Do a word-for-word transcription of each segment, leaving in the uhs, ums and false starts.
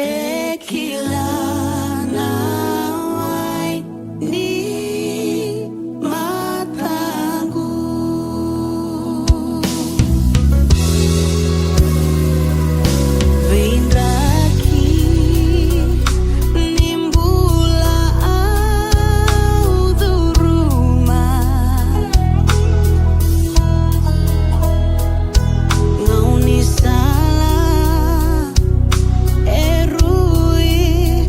E kila na wai ni mataqu. Veidraki ni bula au curuma. Gaunisala e rui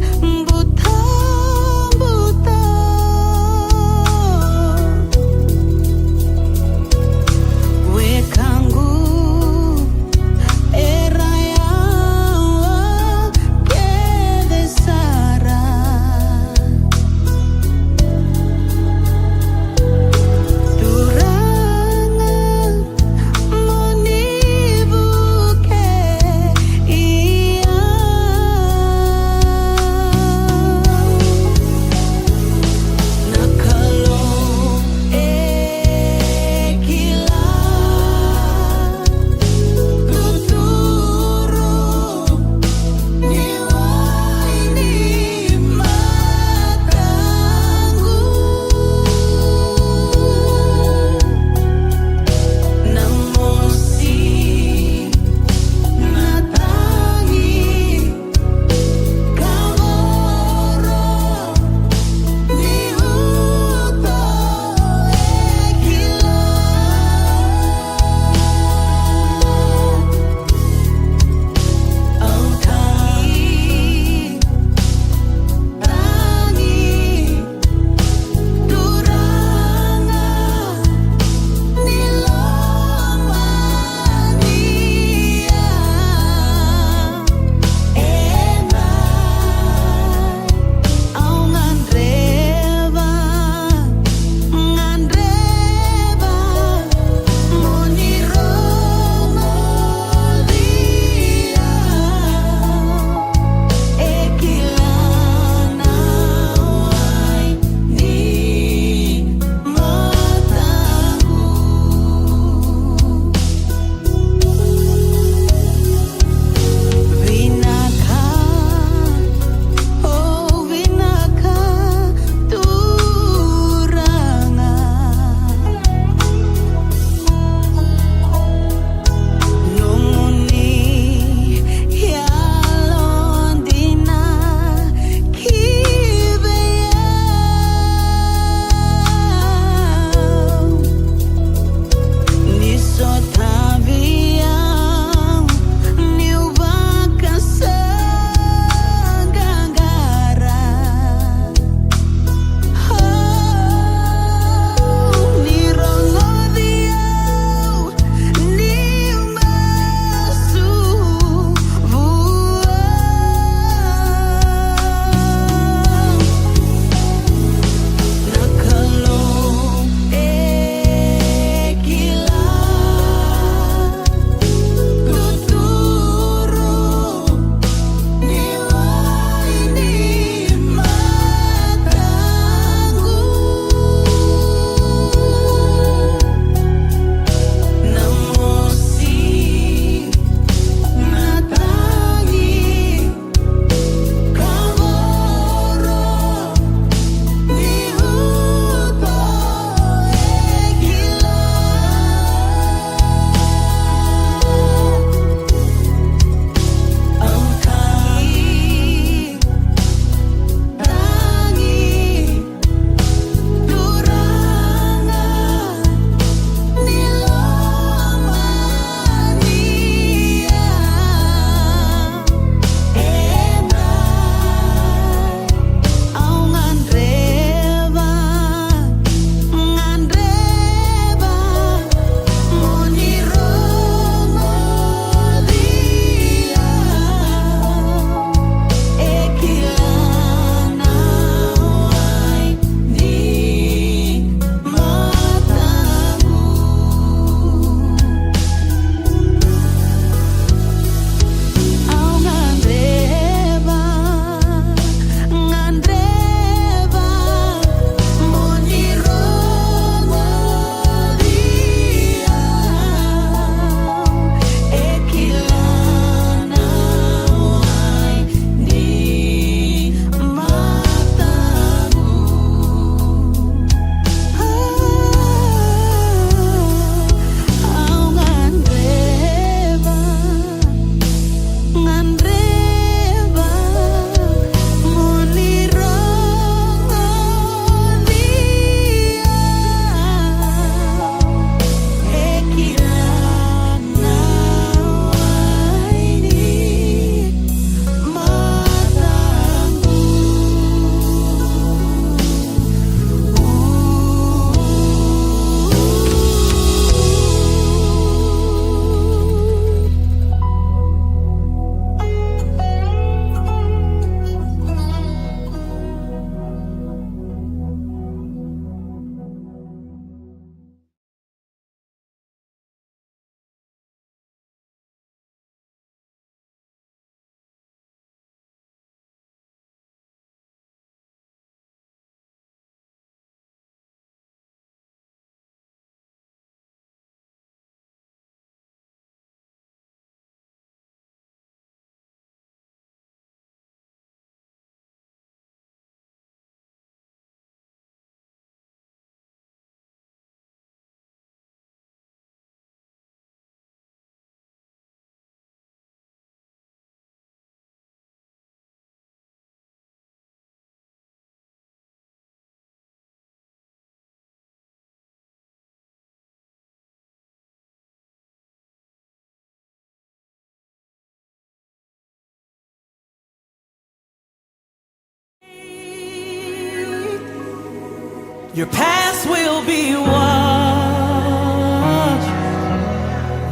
Your paths will be washed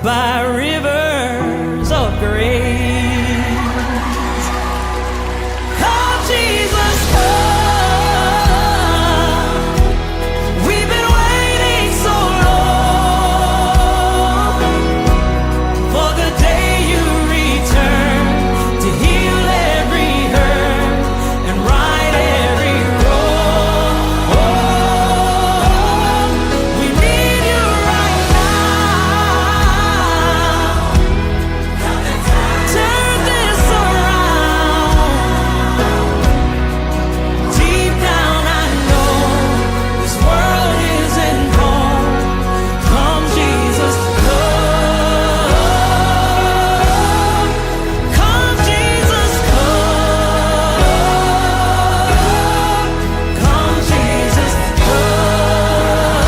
by rivers of grace. Come, Jesus, come. We've been waiting so long for the day you return to heal every hurt and right every wrong. We need you right now. Turn this around. Deep down, I know this world isn't home. Come, Jesus, come. Come, Jesus, come. Come, Jesus, come.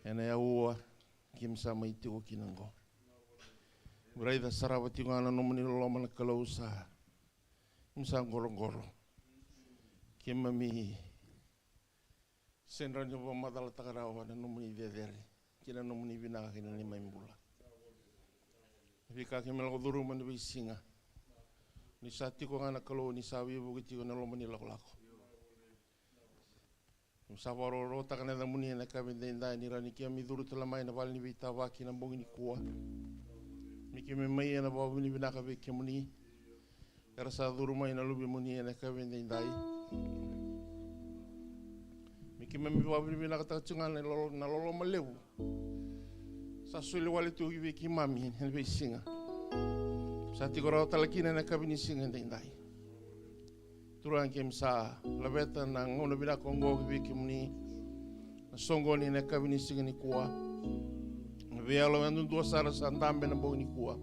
Ena yau ua keimami sa mai tiko kina oqo. Keimami raica, sarava tiko ga na nomuni loloma na Kalou, sa keimami sa qoroqoro. Keimami sega ni vakamacalataka rawa na nomuni cecere kei na nomuni vinaka kei na neimami bula. Veika keimami lako curuma ena veisiga, ni sa tiko ga na Kalou, ni sa veivuke tiko ena loma ni lakolako. Keimami sa vakarokorokotaka na yacamuni ena yakavi edaidai, ni rawa ni keimami curu tale mai na vale ni veitavaki ena bogi nikua. Me keimami mai ena vakavinavinaka vei kemuni. Era sa curu mai na luvemuni ena yakavi edaidai. Me keimami vakavinavinakataka tiko ga na lolo-, na loloma levu sa soli wale tu ki vei keimami ena veisiga. Sa tiko rawa tale kina ena yakavi ni siga edaidai. Turaga, keimami sa laveta na gauna vinaka oqo ki vei kemuni, na soqoni ena yakavi ni siga nikua. Na veiyalo yadudua sara sa dabe ena bogi nikua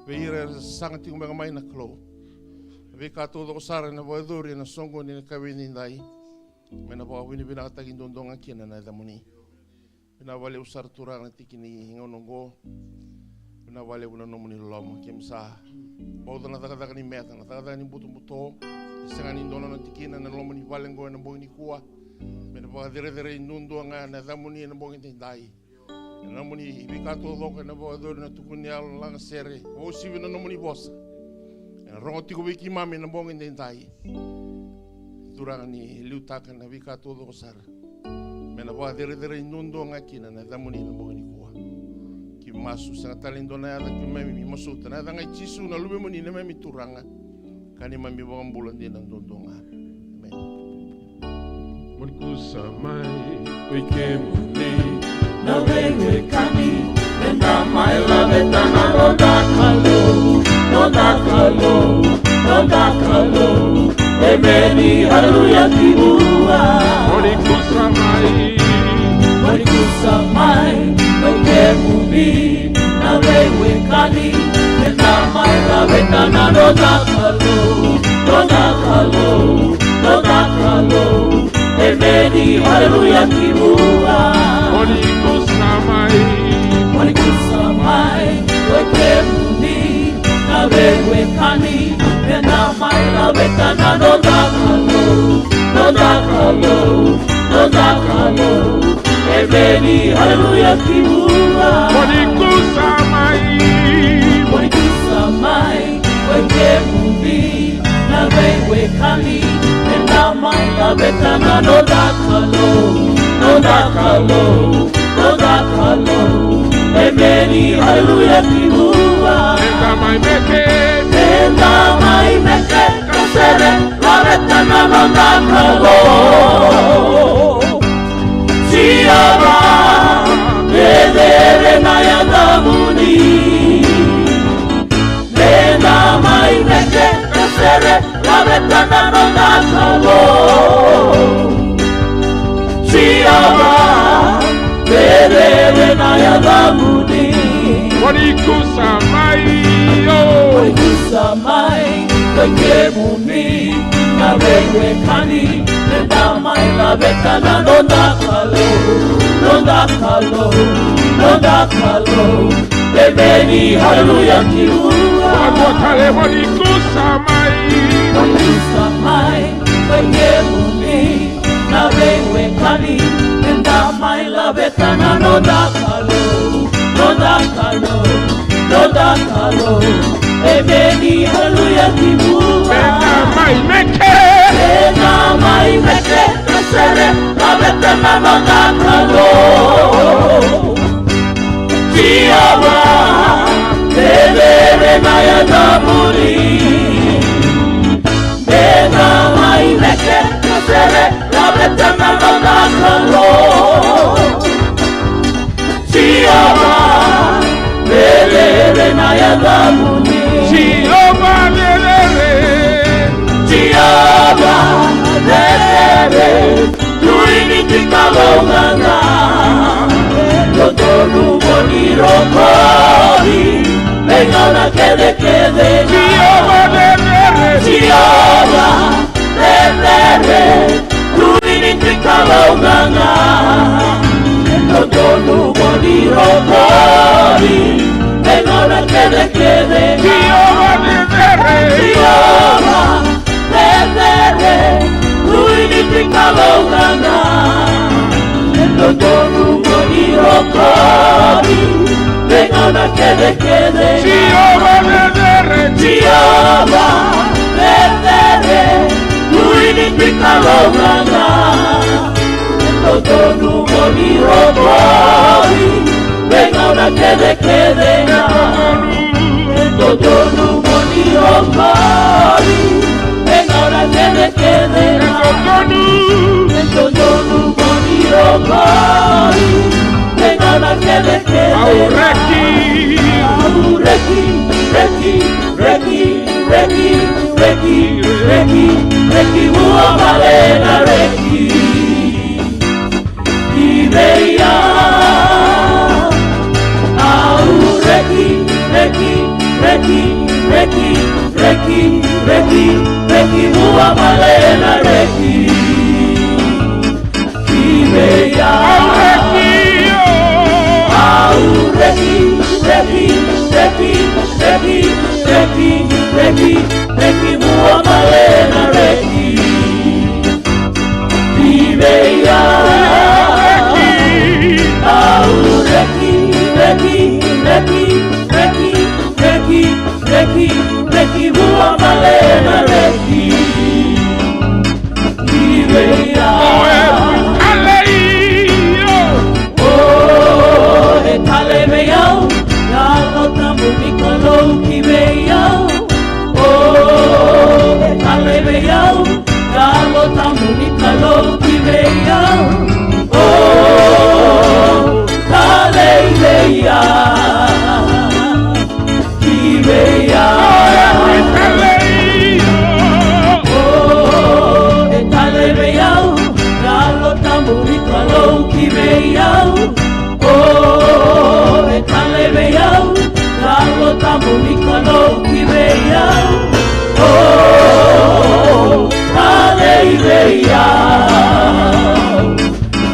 vei ira era sasaga tiko beka mai na Kalou. Na veika taucoko sara ena vakayacori ena soqoni ena yakavi edaidai, me na vakavinavinakataki duadua ga kina na yacamuni. Vinaka vakalevu sara, Turaga, na tiki ni gauna oqo. Vinaka vakalevu na nomuni loloma. Keimami sa bauta na cakacaka ni meca, na cakacaka ni butobuto. E sega ni dua nona tikina ena loma ni vale oqo ena bogi nikua. Me na vakacerecerei duadua ga na yacamuni ena bogi edaidai. Ena nomuni veika taucoko ena vakayacori, na tukuni yalo, na lagasere, vakauasivi na nomuni vosa, ena rogo tiko vei keimami ena bogi edaidai. Turaga, ni liutaka na veika taucoko sara, me na vakacerecerei duadua ga kina na yacamuni ena bogi nikua. Keimami masu, sega tale ni dua na yaca keimami masuta, na yaca ga i Jisu na Luvemuni, na neimami Turaga ka neimami iVakabula dina duadua ga. Emeni. Mo ni kusa mai ko i kemuni na veiwekani, me da mai laveta na noda Kalou, noda Kalou, noda Kalou. Emeni, haleluya, ki vua. Mo ni kusa mai. Mo ni kusa mai ko i kemuni na veiwekani, me da mai laveta na noda Kalou, noda Kalou, noda Kalou. Emeni, haleluya, ki vua. Mo ni kusa mai. Mo ni kusa mai ko i kemuni na veiwekani, me da mai laveta na noda Kalou, noda Kalou, noda Kalou. Emeni, haleluya, ki vua. Mo ni kusa mai. Mo ni kusa mai ko i kemuni na veiwekani, me da mai laveta na noda Kalou, noda Kalou, noda Kalou. Emeni, haleluya, ki vua. Me da mai meke. Me da mai meke ka sere, laveta na noda Kalou. Jiova, cecere na yacamuni. Me da mai meke ka sere, laveta na noda Kalou. Jiova, cecere na yacamuni. Mo ni kusa mai, o. Mo ni kusa Mai, koi kemuni na veiwekani, eda mai laveta na noda Kalou, noda Kalou, noda Kalou. Emeni, haleluya, ki vua. One more time, everybody, kusa mai. Kusa mai, koi kemuni na veiwekani, eda mai laveta na noda Kalou, noda Kalou, noda Kalou. Emeni, haleluya, ki vua. Eda mai meke. Eda mai meke, ka sere, laveta na noda Kalou. Jiova, cecere na yacamuni. Eda mai meke, ka sere, laveta na noda Kalou. Jiova, cecere na yacamuni. Jiova, cecere. Jiova, cecere. Tui ni tui Kalou gaga. Dodonu mo ni rokovi. Me gauna kecekece. Jiova, cecere. Jiova, cecere. Tui ni tui Kalou gaga. Dodonu mo ni rokovi. Me gauna kecekece. Jiova, cecere. Jiova, cecere. Tui ni tui Kalou gaga. Dodonu mo ni rokovi. Me gauna kecekece. Jiova, cecere. Jiova, cecere. Tui ni tui Kalou gaga. Dodonu mo ni rokovi. Me gauna kecekece. Dodonu mo ni rokovi. Me gauna kecekece. Dodonu mo ni rokovi. Me gauna kecekece. Au reki. Au reki, reki, reki, reki, reki, reki, reki, vua vale na reki. Ki vei au. Au reki, reki, reki, reki, reki, reki, reki, vua vale na reki. Ki vei au. Au reki, au reki, reki, reki, reki, reki, reki, reki, vua vale na reki. Ki vei au. Au reki, reki, reki, reki, reki, reki, reki, vua vale na reki. Ki vei au. O, e tale vei au. O, e tale vei au. Yalo Tabu ni Kalou ki vei au. O, e tale vei au. Yalo Tabu ni Kalou ki vei au. O, tale vei au. Ki vei au. O, e tale vei au. Yalo Tabu ni Kalou ki vei au. O, e tale vei au. Yalo Tabu ni Kalou ki vei au. O, tale vei au.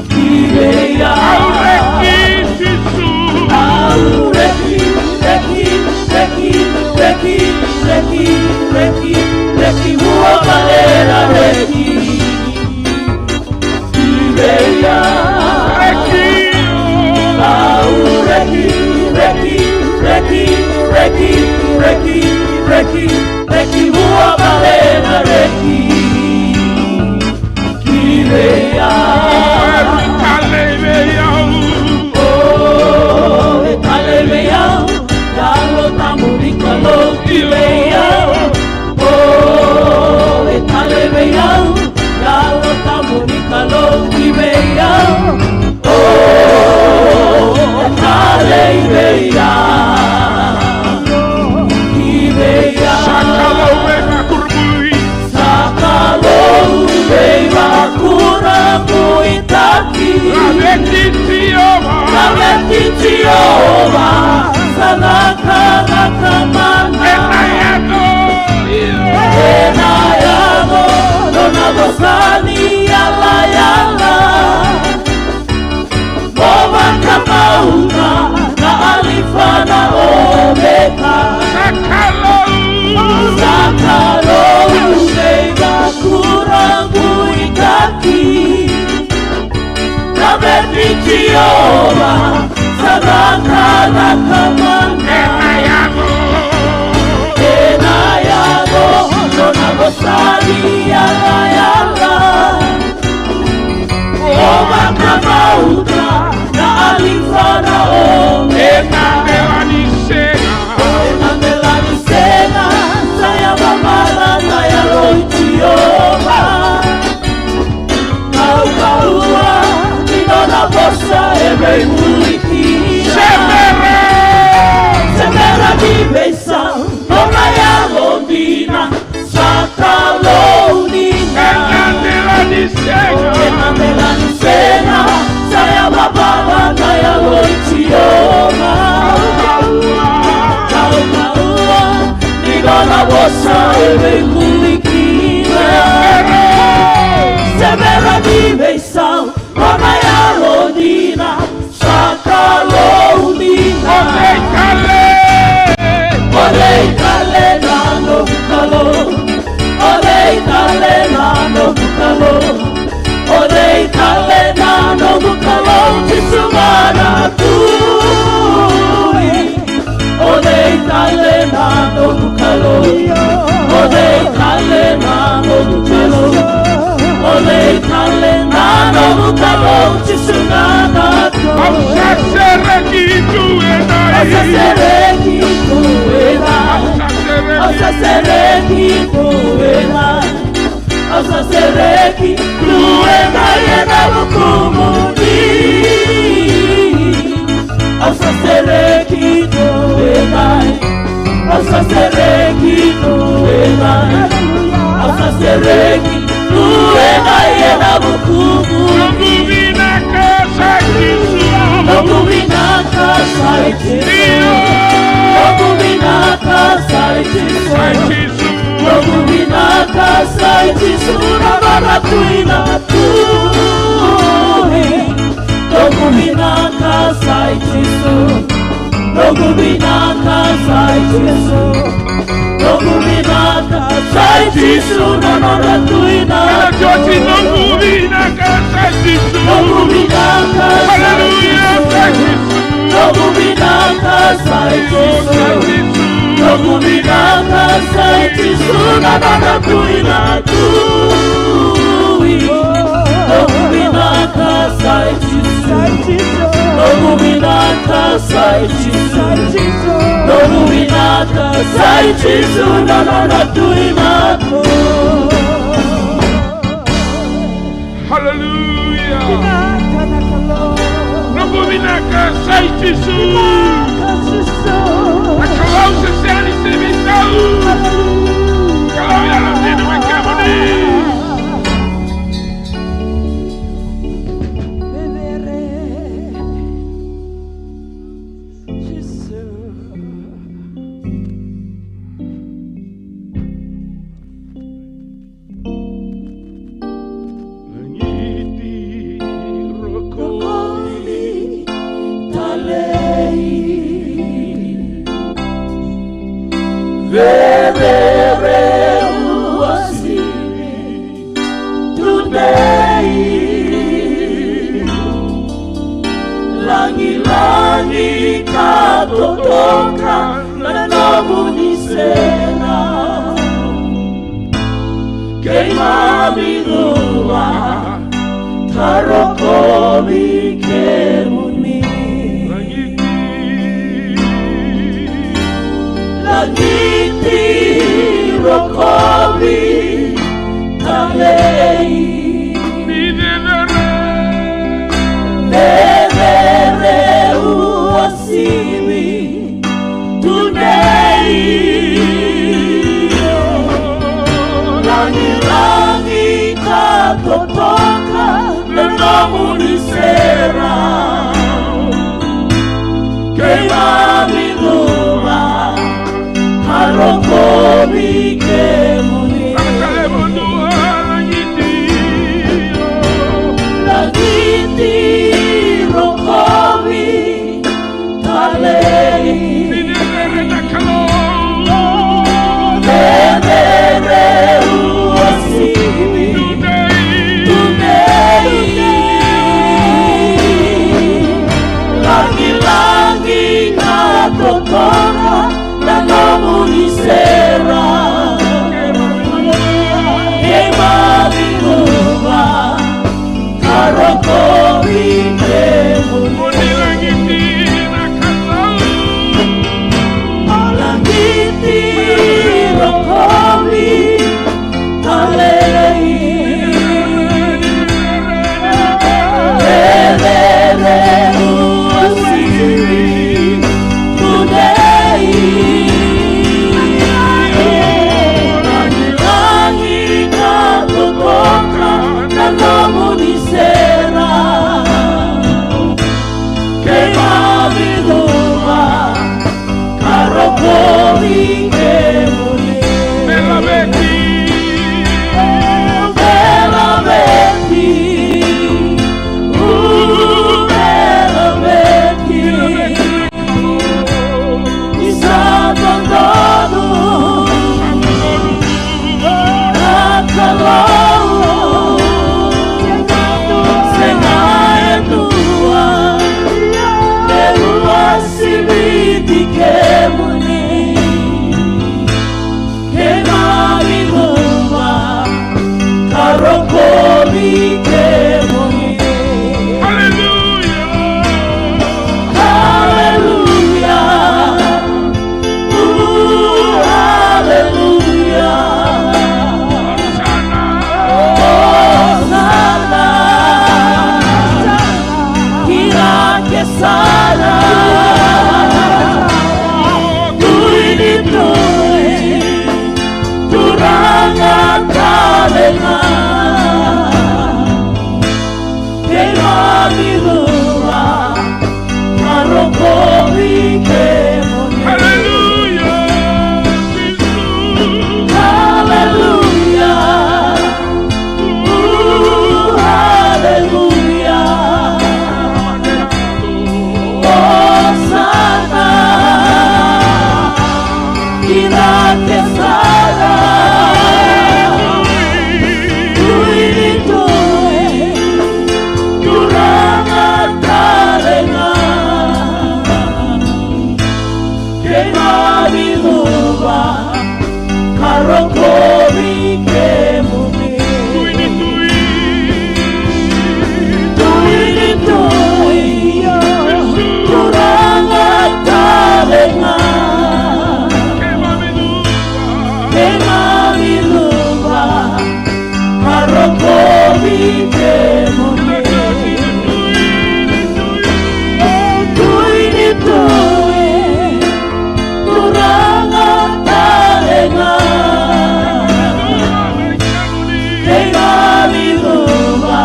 Ki vei au. Au reki Jisu. Au reki, reki, reki, reki, reki, reki, reki, vua vale na reki. Ki vei au. Reki. Au reki, reki, reki, reki, reki, reki, reki, vua vale na reki. Ki vei au. O, e tale vei au. O, e tale vei au. Yalo Tabu ni Kalou ki vei au. O, e tale vei au. Yalo Tabu ni Kalou ki vei au. O, e tale vei au. Ki vei au. Sa Kalou veivakurabui. Sa Kalou veivakurabuitaki. Laveti Jiova. Laveti Jiova. Sa cakacaka mana. Ena yaco. Sa ni yalayala, mo vakamau na Alifa na Omeka. Sa Kalou, sa Kalou veivakurabuitaki. Na vei Jiova sa rakaraka mana. Ena yaco, ena yaco nona vosa ni yalayala. O vakabauta na Alifa na Omeka. Ena bela ni sega, ena bela ni sega, sa yavavala na Yalo i Jiova. Kaukaua ni nona vosa e veibuli kina. Semera, semera ni veisau, nona yalodina sa Kalou dina. Ena bela ni sega, ena bela ni sega, sa yavavala na Yalo i Jiova. Kaukaua, kaukaua ni nona vosa e veibuli kina. Semera ni veisau, nona yalodina sa Kalou dina. O cei tale? O cei tale na noqu Kalou? O cei tale na noqu Kalou? O cei tale na noqu Kalou? Jisu ga na Tui. O cei tale na noqu Kalou? O cei tale na noqu Kalou? O cei tale na noqu Kalou? Jisu ga na Tui. Au sa sereki tu e dai. Au sa sereki tu e dai. Au sa sereki tu e dai. Au sa sereki tu e dai ena vukumuni. Au sa sereki tu e dai. Au sa sereki tu e dai. Au sa sereki tu e dai ena vukumuni. Noqu vinaka sa i Jisu. Noqu vinaka sa i Jisu. Noqu vinaka sa i Jisu. Noqu vinaka sa i Jisu na nona Tui na Tui. Noqu vinaka sa i Jisu. Noqu vinaka sa i Jisu. Noqu vinaka sa i Jisu na nona Tui na Tui. Noqu vinaka sa i Jisu. Noqu vinaka sa i Jisu. Noqu vinaka sa i Jisu. Noqu vinaka sa i Jisu na nona Tui na Tui. Noqu vinaka sa i Jisu. Noqu vinaka sa i Jisu. Noqu vinaka sa i Jisu na nona Tui na Tui. Haleluya. Vinaka na Kalou. Noqu vinaka sa i Jisu. Vinaka Jisu. Na Kalou se sega ni veisau. Haleluya. Kalou yalodina mai kemuni. Vevere. Jisu. Lagiti rokovi talei. Vevere uasivi tudei. Lagilagi ka totoka na nomuni sena. Keimami cuva ka rokovi kemuni. Lagiti rokovi talei. Vevere uasivi tudei. Lagilagi ka totoka na nomuni sena. Keimami cuva ka rokovi kemuni. Lagiti Ke sara, dui ni dui, Turaga tale ga. Keimami cuva ka rokovi kemuni. Dui ni dui. Dui ni dui, Turaga tale ga. Keimami cuva ka rokovi kemuni. E dui ni dui, Turaga tale ga. Keimami cuva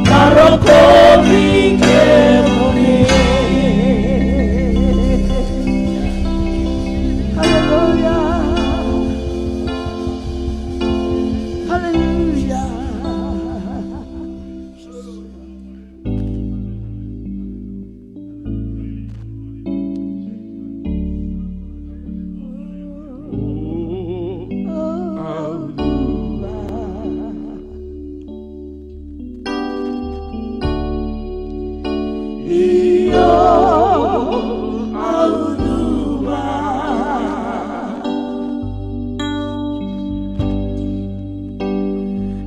ka rokovi kemuni. Hallelujah. Hallelujah. Io, au cuva.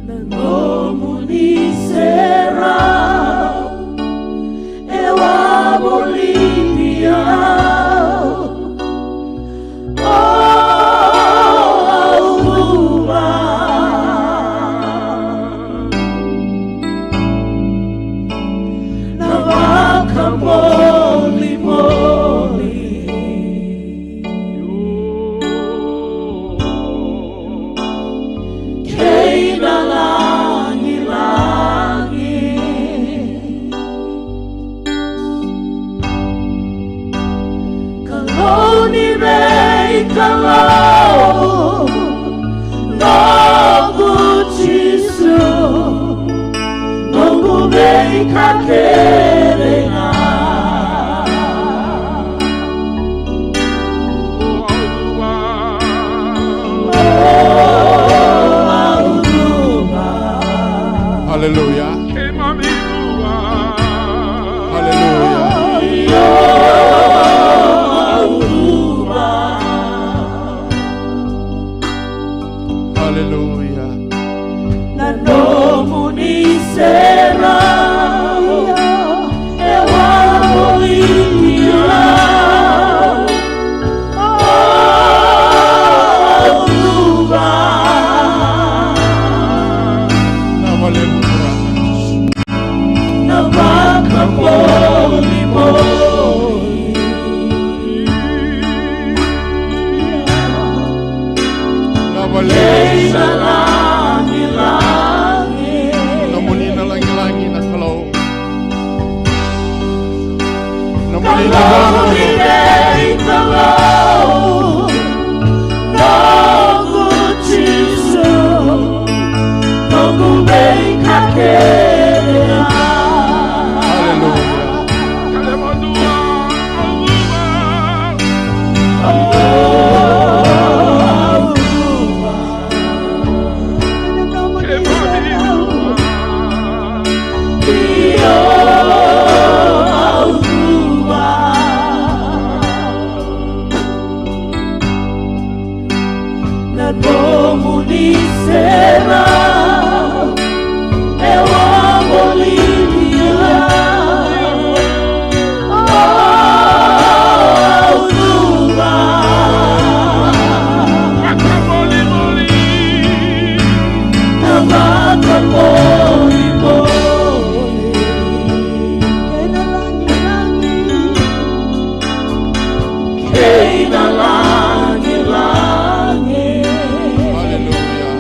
Na nomuni serau e wavoliti au. O, au cuva. Na vakamolimoli kei na lagilagi. Kalou ni veikalou, noqu Jisu, noqu veika kece ga. Hallelujah. Hallelujah. Hallelujah. Na nomuni serau e wavoliti au. O, au cuva. Na vakamolimoli. Na vale. Kei na lagilagi. Nomuni na lagilagi na Kalou. Nomuni na lagilagi. Kalou, noqu Jisu, noqu veika kece ga. Hallelujah. Na nomuni serau e wavoliti au. O, au cuva. Na vakamolimoli. Kei na lagilagi. Kei na lagilagi. Hallelujah.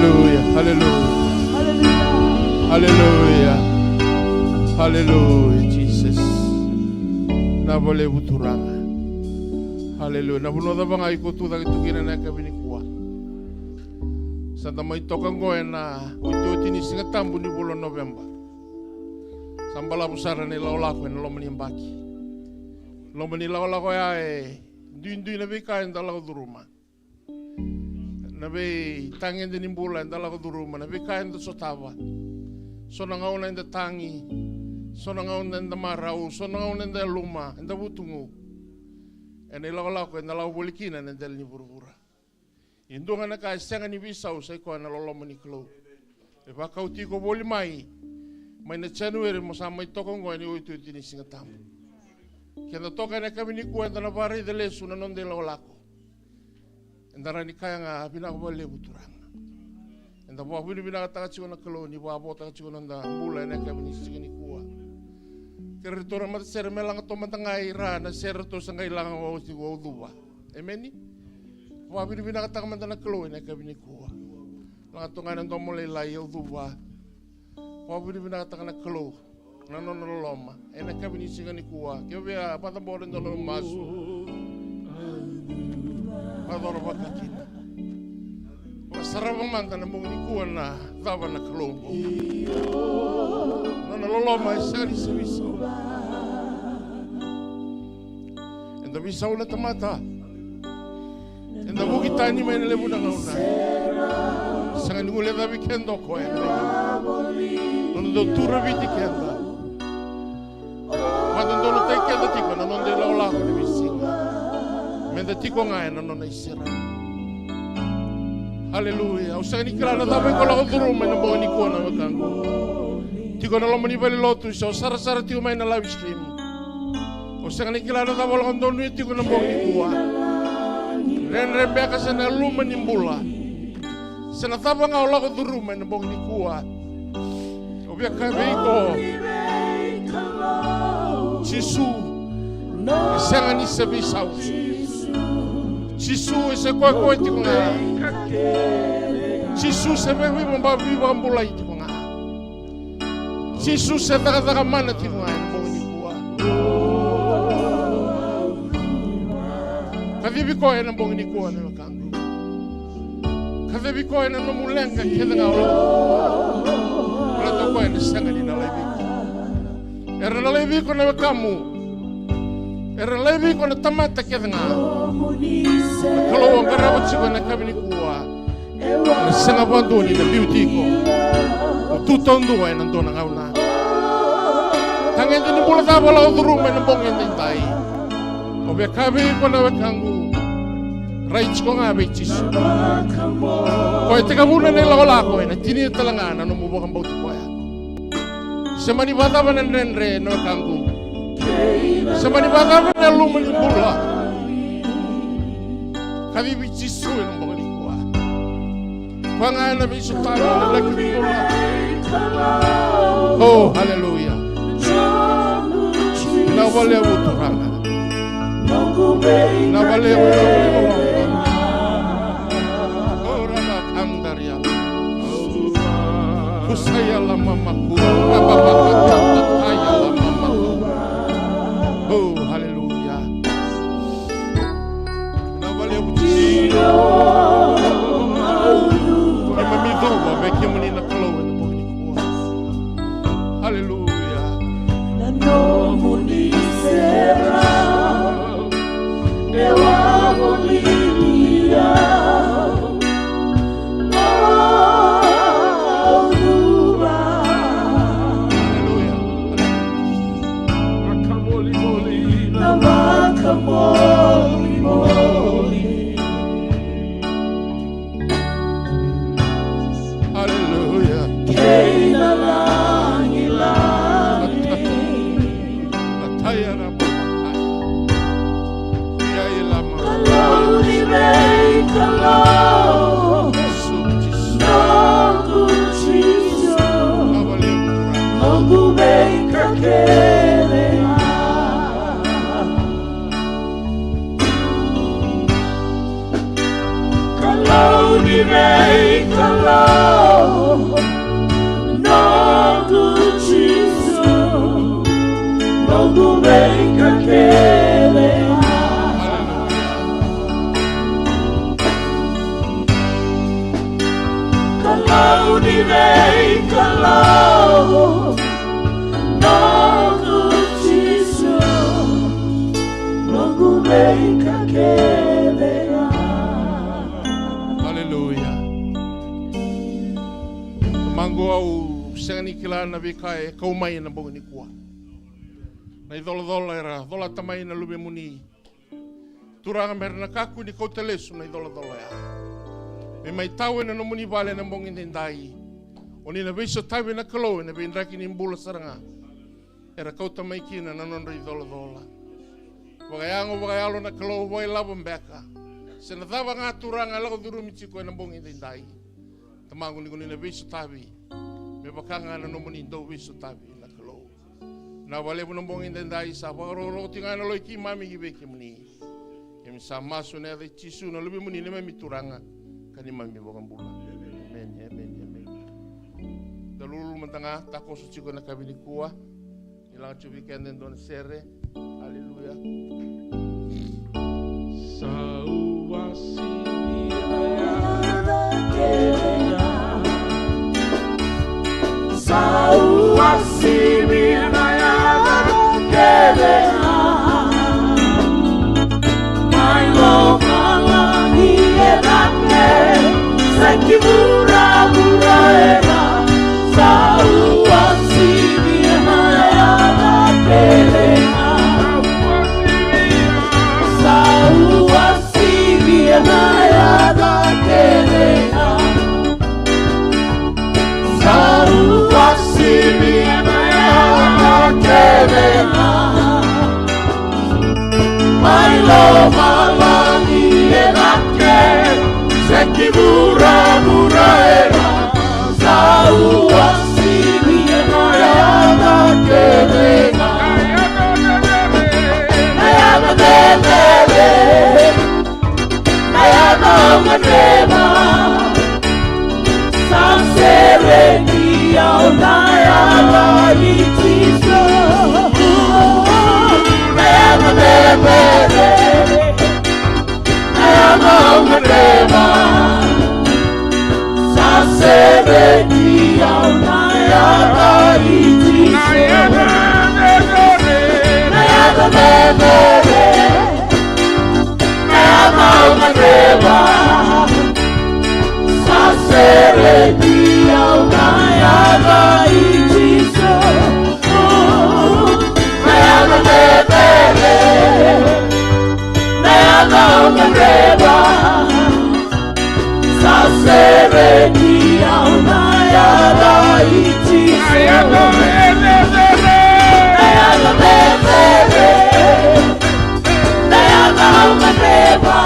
Hallelujah, hallelujah. Hallelujah. Hallelujah, Jesus. Na valevu Turaga. Hallelujah. Na vanua cava ga iko tu cake tu kina na yakavi nikua. Sa da mai toka oqo ena otioti ni Siga Tabu ni vula o Noveba. Sa balavu sara na ilakolako ena loma ni yabaki. Loma ni ilakolako ya e duidui na veika eda lako curuma. Na veitagede ni bula eda lako curuma, na veika eda sotava. So na gauna eda tagi, so na gauna eda marau, so na gauna eda yaluma, eda vutugu. Ena ilakolako eda lako voli kina ena dela ni vuravura. E dua ga na ka e sega ni veisau, sa i koya na loloma ni Kalou. E vakauti iko voli mai, mai na January mo sa mai toka oqo ena otioti ni Siga Tabu. Keda toka ena yakavi nikua eda na vakaraica lesu na noda ilakolako. Eda rawa ni kaya ga, vinaka vakalevu Turaga. Eda vakavinavinakataka tiko na Kalou ni vakavotaka tiko na noda bula ena yakavi ni siga nikua. Kei ratou na matasere me laga toka mada ga i ra na sere ratou sa qai laga oti o Cuva. Emeni. Vakavinavinakataka mada na Kalou ena yakavi nikua. Laga toka ga ena domo lailai o Cuva. Vakavinavinakataka na Kalou na nona loloma ena yakavi ni siga nikua. Ke o via vakacabora e dua na masu, vakacora vaka kina. Vakasarava mada na bogi nikua na cava na Kalou oqo. Nona loloma e sega ni se veisau. Eda veisau na tamata. Eda vuki tani mai na levu na gauna. Sega ni guilecavi keda o koya. Nona dau turaviti keda. Vakadodonutaki keda tiko na noda ilakolako ni veisiga. Meda tiko ga ena nona iserau. Aleluya. Au sega ni kila na cava iko lako curuma ena bogi nikua na wekaqu. Tiko na loma ni valenilotu se o sarasara tiko mai na live stream. O sega ni kila na cava o lako donuya tiko na bogi nikua. Dredre beka se na yaluma ni bula. Se na cava ga o lako curuma ena bogi nikua. Au via kaya vei iko, Jisu e sega ni se veisau. Jisu e se koya koya tiko ga. Jisu se vei, vei, veivakabulai tiko ga. Jisu se cakacaka mana tiko ga ena bogi nikua. Kacivi koya ena bogi nikua na wekaqu. Kacivi koya ena nomu leqa kece ga o lako. Baleta o koya ena sega ni na laivi iko. Era na laivi iko na wekamu. Era na laivi iko na tamata kece ga. Na Kalou o qarava tiko ena yakavi nikua. Na sega vakadua ni na biuti iko. O tu taudua ena dua na gauna. Tagede ni bula cava o lako curuma ena bogi edaidai. Au via kaya vei iko na wekaqu, rai tiko ga vei Jisu. Koya e tekivuna na ilakolako, ena tinia tale ga na nomu vakabauti koya. Se mani vakacava na dredre na wekaqu. Se mani vakacava na yaluma ni bula. Kacivi Jisu ena bogi nikua. Koya ga ena veisotavi ena laki ni bula. Oh, haleluya. Vinaka vakalevu Turaga. Vinaka vakalevu. Oh, rama kandaria. Kusaya la mama ku. Kusaya la mama ku. Oh, haleluya. Vinaka vakalevu Jisu. Keimami cuva vei kemuni na Kalou ena bogi nikua. Haleluya. Na nomuni serau e wavolili au. Haleluya. Na vakamolimoli. Haleluya. Kei na lagilagi. Kalou ni veikalou. Noqu Jisu. Noqu veika kece ga. Kalou ni veikalou. Oqo au sega ni kila na veika e kau mai ena bogi nikua. Na icolacola era colata mai na luvemuni, Turaga, mera na kakua ni kauta lesu na icolacola oya. Me mai tau ena nomuni vale ena bogi edaidai. O ni na veisotavi na Kalou ena veidraki ni bula sara ga era kauta mai kina na nodra icolacola. Vakayago, vakayalo na Kalou, vakailavo beka, se na cava ga, Turaga, e lako curumi tiko ena bogi edaidai. Tamaqu, ni ko ni na veisotavi me vaka ga na nomuni dau veisotavi na Kalou. Na vakalevu na bogi edaidai sa vakarokoroko tiko ga na loma i keimami ki vei kemuni. Keimami sa masu ena yaca i Jisu na luvemuni, neimami Turaga ka neimami iVakabula. Emeni, emeni, emeni. Da lululu mada ga, takoso tiko ena yakavi nikua. Ni laga tiko vei keda e dua na sere. Aleluya. Sa uasivi na yaca kece ga. Sa uasivi na yaca kece ga. Mai lomalagi e cake, sa ki vuravura e ra. Sa uasivi na yaca kece ga. Sa uasivi na yaca kece ga. Sa uasivi na yaca kece ga. Mai lomalagi e cake, se ki vuravura e ra. Sa uasivi na yaca kece ga. Na yaca cecere, na yaca au gadreva. Sa sereki au na yaca i Jisu. Na yaca cecere, na yaca au gadreva. Sa sereki au na yaca i Jisu. Na yaca cecere, na yaca au gadreva. Sa sereki au na yaca i Jisu. Na yaca cecere, na yaca au gadreva. Sa sereki au na yaca i Jisu. Na yaca cecere, na yaca au gadreva.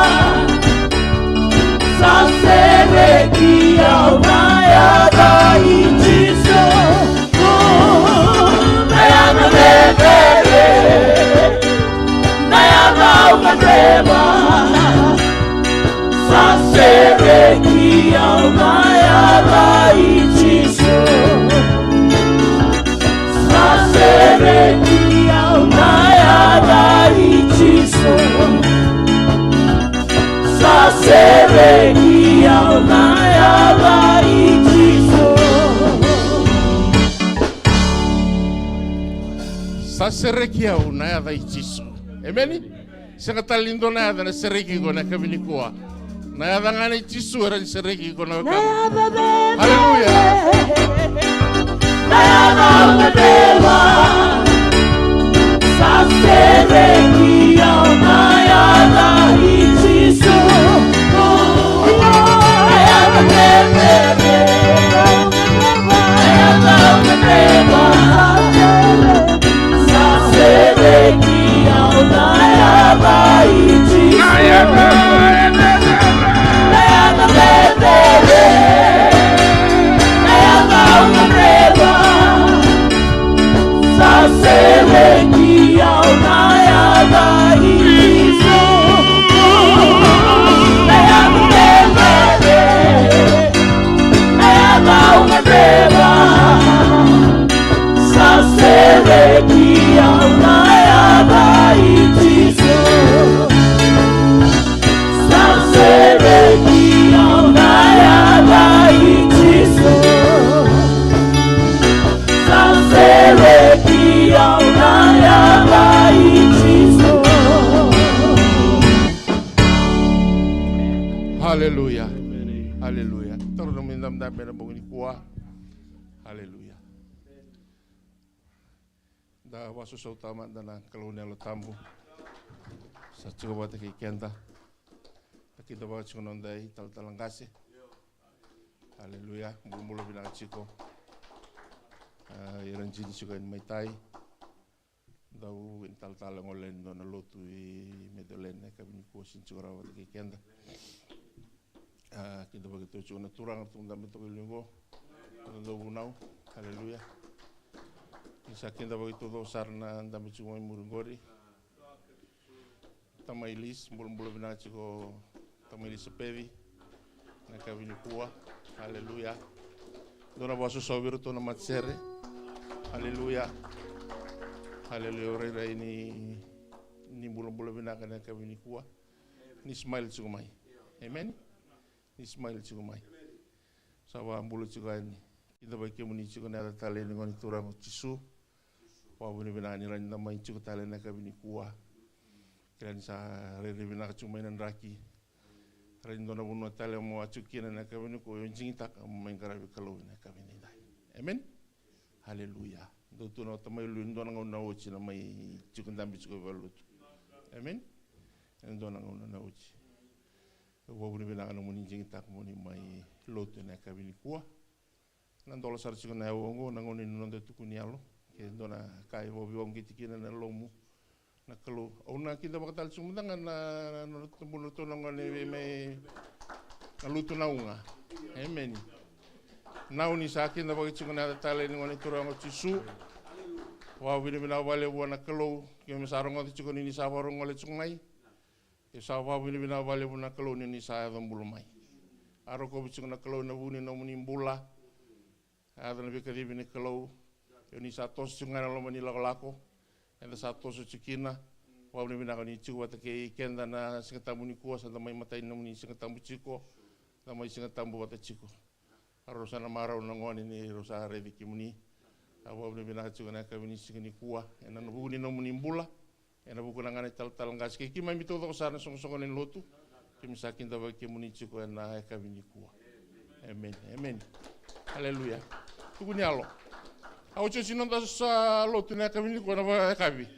Sa sereki au na yaca i Jisu. Na yaca cecere, na yaca au gadreva. Sa sereki au na yaca i Jisu. Sa sereki au na yaca i Jisu. Sa sereki au na yaca i Jisu. Sa sereki au na yaca i Jisu. Emeni. Sega tale ni dua na yaca ena sereki iko ena yakavi nikua. Na yaca ga nei Jisu e rawa ni sereki iko ena yakavi. Haleluya. Na yaca au gadreva. Sa sereki au na yaca i Jisu. Na yaca cecere, na yaca au gadreva. Sa sereki au na yaca i Jisu. Na yaca cecere, na yaca au gadreva. Sa sereki au na yaca i Jisu. Na yaca cecere, na yaca au gadreva. Sa sereki au na yaca i Jisu. Sa sereki au na yaca i Jisu. Sa sereki au na yaca i Jisu. Haleluya. Haleluya. Toro na mai dabedabe ena bogi nikua. Aleluya. Da vakasausau tale mada na Kalou na Yalo Tabu. Sa tiko vata kei keda. Da kidavaka tiko na noda italatala qase. Aleluya. Bulabula vinaka tiko. A, ira jini tiko yani mai tai. Dau vei talatala gole ni dua na lotu i Medholane na yakavi nikua, sini tiko rawa vata kei keda. A, kidavaki tu tiko na turaga tu dabe toka i liu qo. Na dau vunau. Aleluya. Ni sa kidavaki tu dau sara na dabe tiko mai muri qori. Tamai Lis, bulabula vinaka tiko Tamai Lis Peci. Na yakavi nikua. Aleluya. Dua na vakasausau vei iratou na matasere. Aleluya. Aleluya. Au rairai ni, ni bulabula vinaka na yakavi nikua. Ni smile tiko mai. Amen. Ni smile tiko mai. Sa vakabula tiko yani. Kidavaki kemuni tiko na yaca talei ni Gone Turaga o Jisu. Vakavinavinaka ni rawa ni da mai tiko tale na yakavi nikua. Kila ni sa rairai vinaka tiko mai na draki. Rairai dua na vanua tale mo a tiko kina na yakavi nikua, o digitaka mo mai qaravi Kalou na yakavi nidai. Amen. Aleluya. Dou tu na tamai lui, dua na gauna na oti na mai tiko dabe tiko vei lotu. Amen. E dua na gauna na oti. Au vakavinavinaka na moni digitaka moni mai lotu ena yakavi nikua. Na dola sara tiko na yawa oqo na gauna ni noda tukuni yalo. Ke dua na ka e vakaveiwaqiti kina na lomu na Kalou. Au na kidavaka tale tiko mada ga na, na, na tabuna ratou na gone vei mai na lutu na uga. Emeni. Nau ni sa kidavaki tiko na yaca tale ni Gone Turaga o Jisu. Vakavinavinaka vakalevu vua na Kalou. Keimami sa rogoca tiko ni ni sa vakarogole tiko mai. Ia sa vakavinavinaka vakalevu na Kalou ni ni sa yaco bula mai. A rokovi tiko na Kalou ena vuku ni nomuni bula. A yaco na veikacivi ni Kalou. Ia ni sa toso tiko ga ena loma ni lakolako. Eda sa toso tiko kina. Vakavinavinaka ni tiko vata kei keda na Siga Tabu nikua, sa da mai matai ni nomuni Siga Tabu tiko. Da mai Siga Tabu vata tiko. A rau sa na marau na gone ni rau sa raici kemuni. A vakavinavinaka tiko na yakavi ni siga nikua ena vuku ni nomuni bula. Ena vuku na gane talatala qase kei keimami taucoko sara na soqosoqo ni lotu. Keimami sa kidavaki kemuni tiko ena yakavi nikua. Emeni, emeni. Aleluya. Tukuni yalo. A otioti noda sa lotu na yakavi nikua na vakayakavi.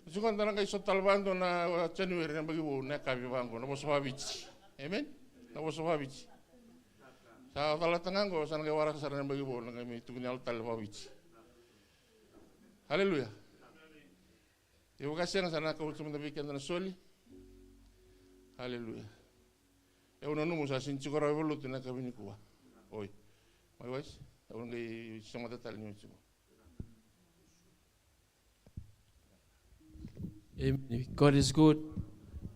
Oti qo da na qai sota tale vakadua na January na yabaki vou na yakavi vaqo na vosa vakaviti. Emeni. Na vosa vakaviti. Sa calata ga qo, sa na qai waraka sara na yabaki vou, na qai mai tukuni yalo tale vakaviti. Aleluya. Ia vakasega sa na kauta mada vei keda na soli. Aleluya. Au nanuma sa sini tiko rawa e valuta na yakavi nikua. Oi. Mai wais. Au na qai semata tale ni oti qo. Amen. God is good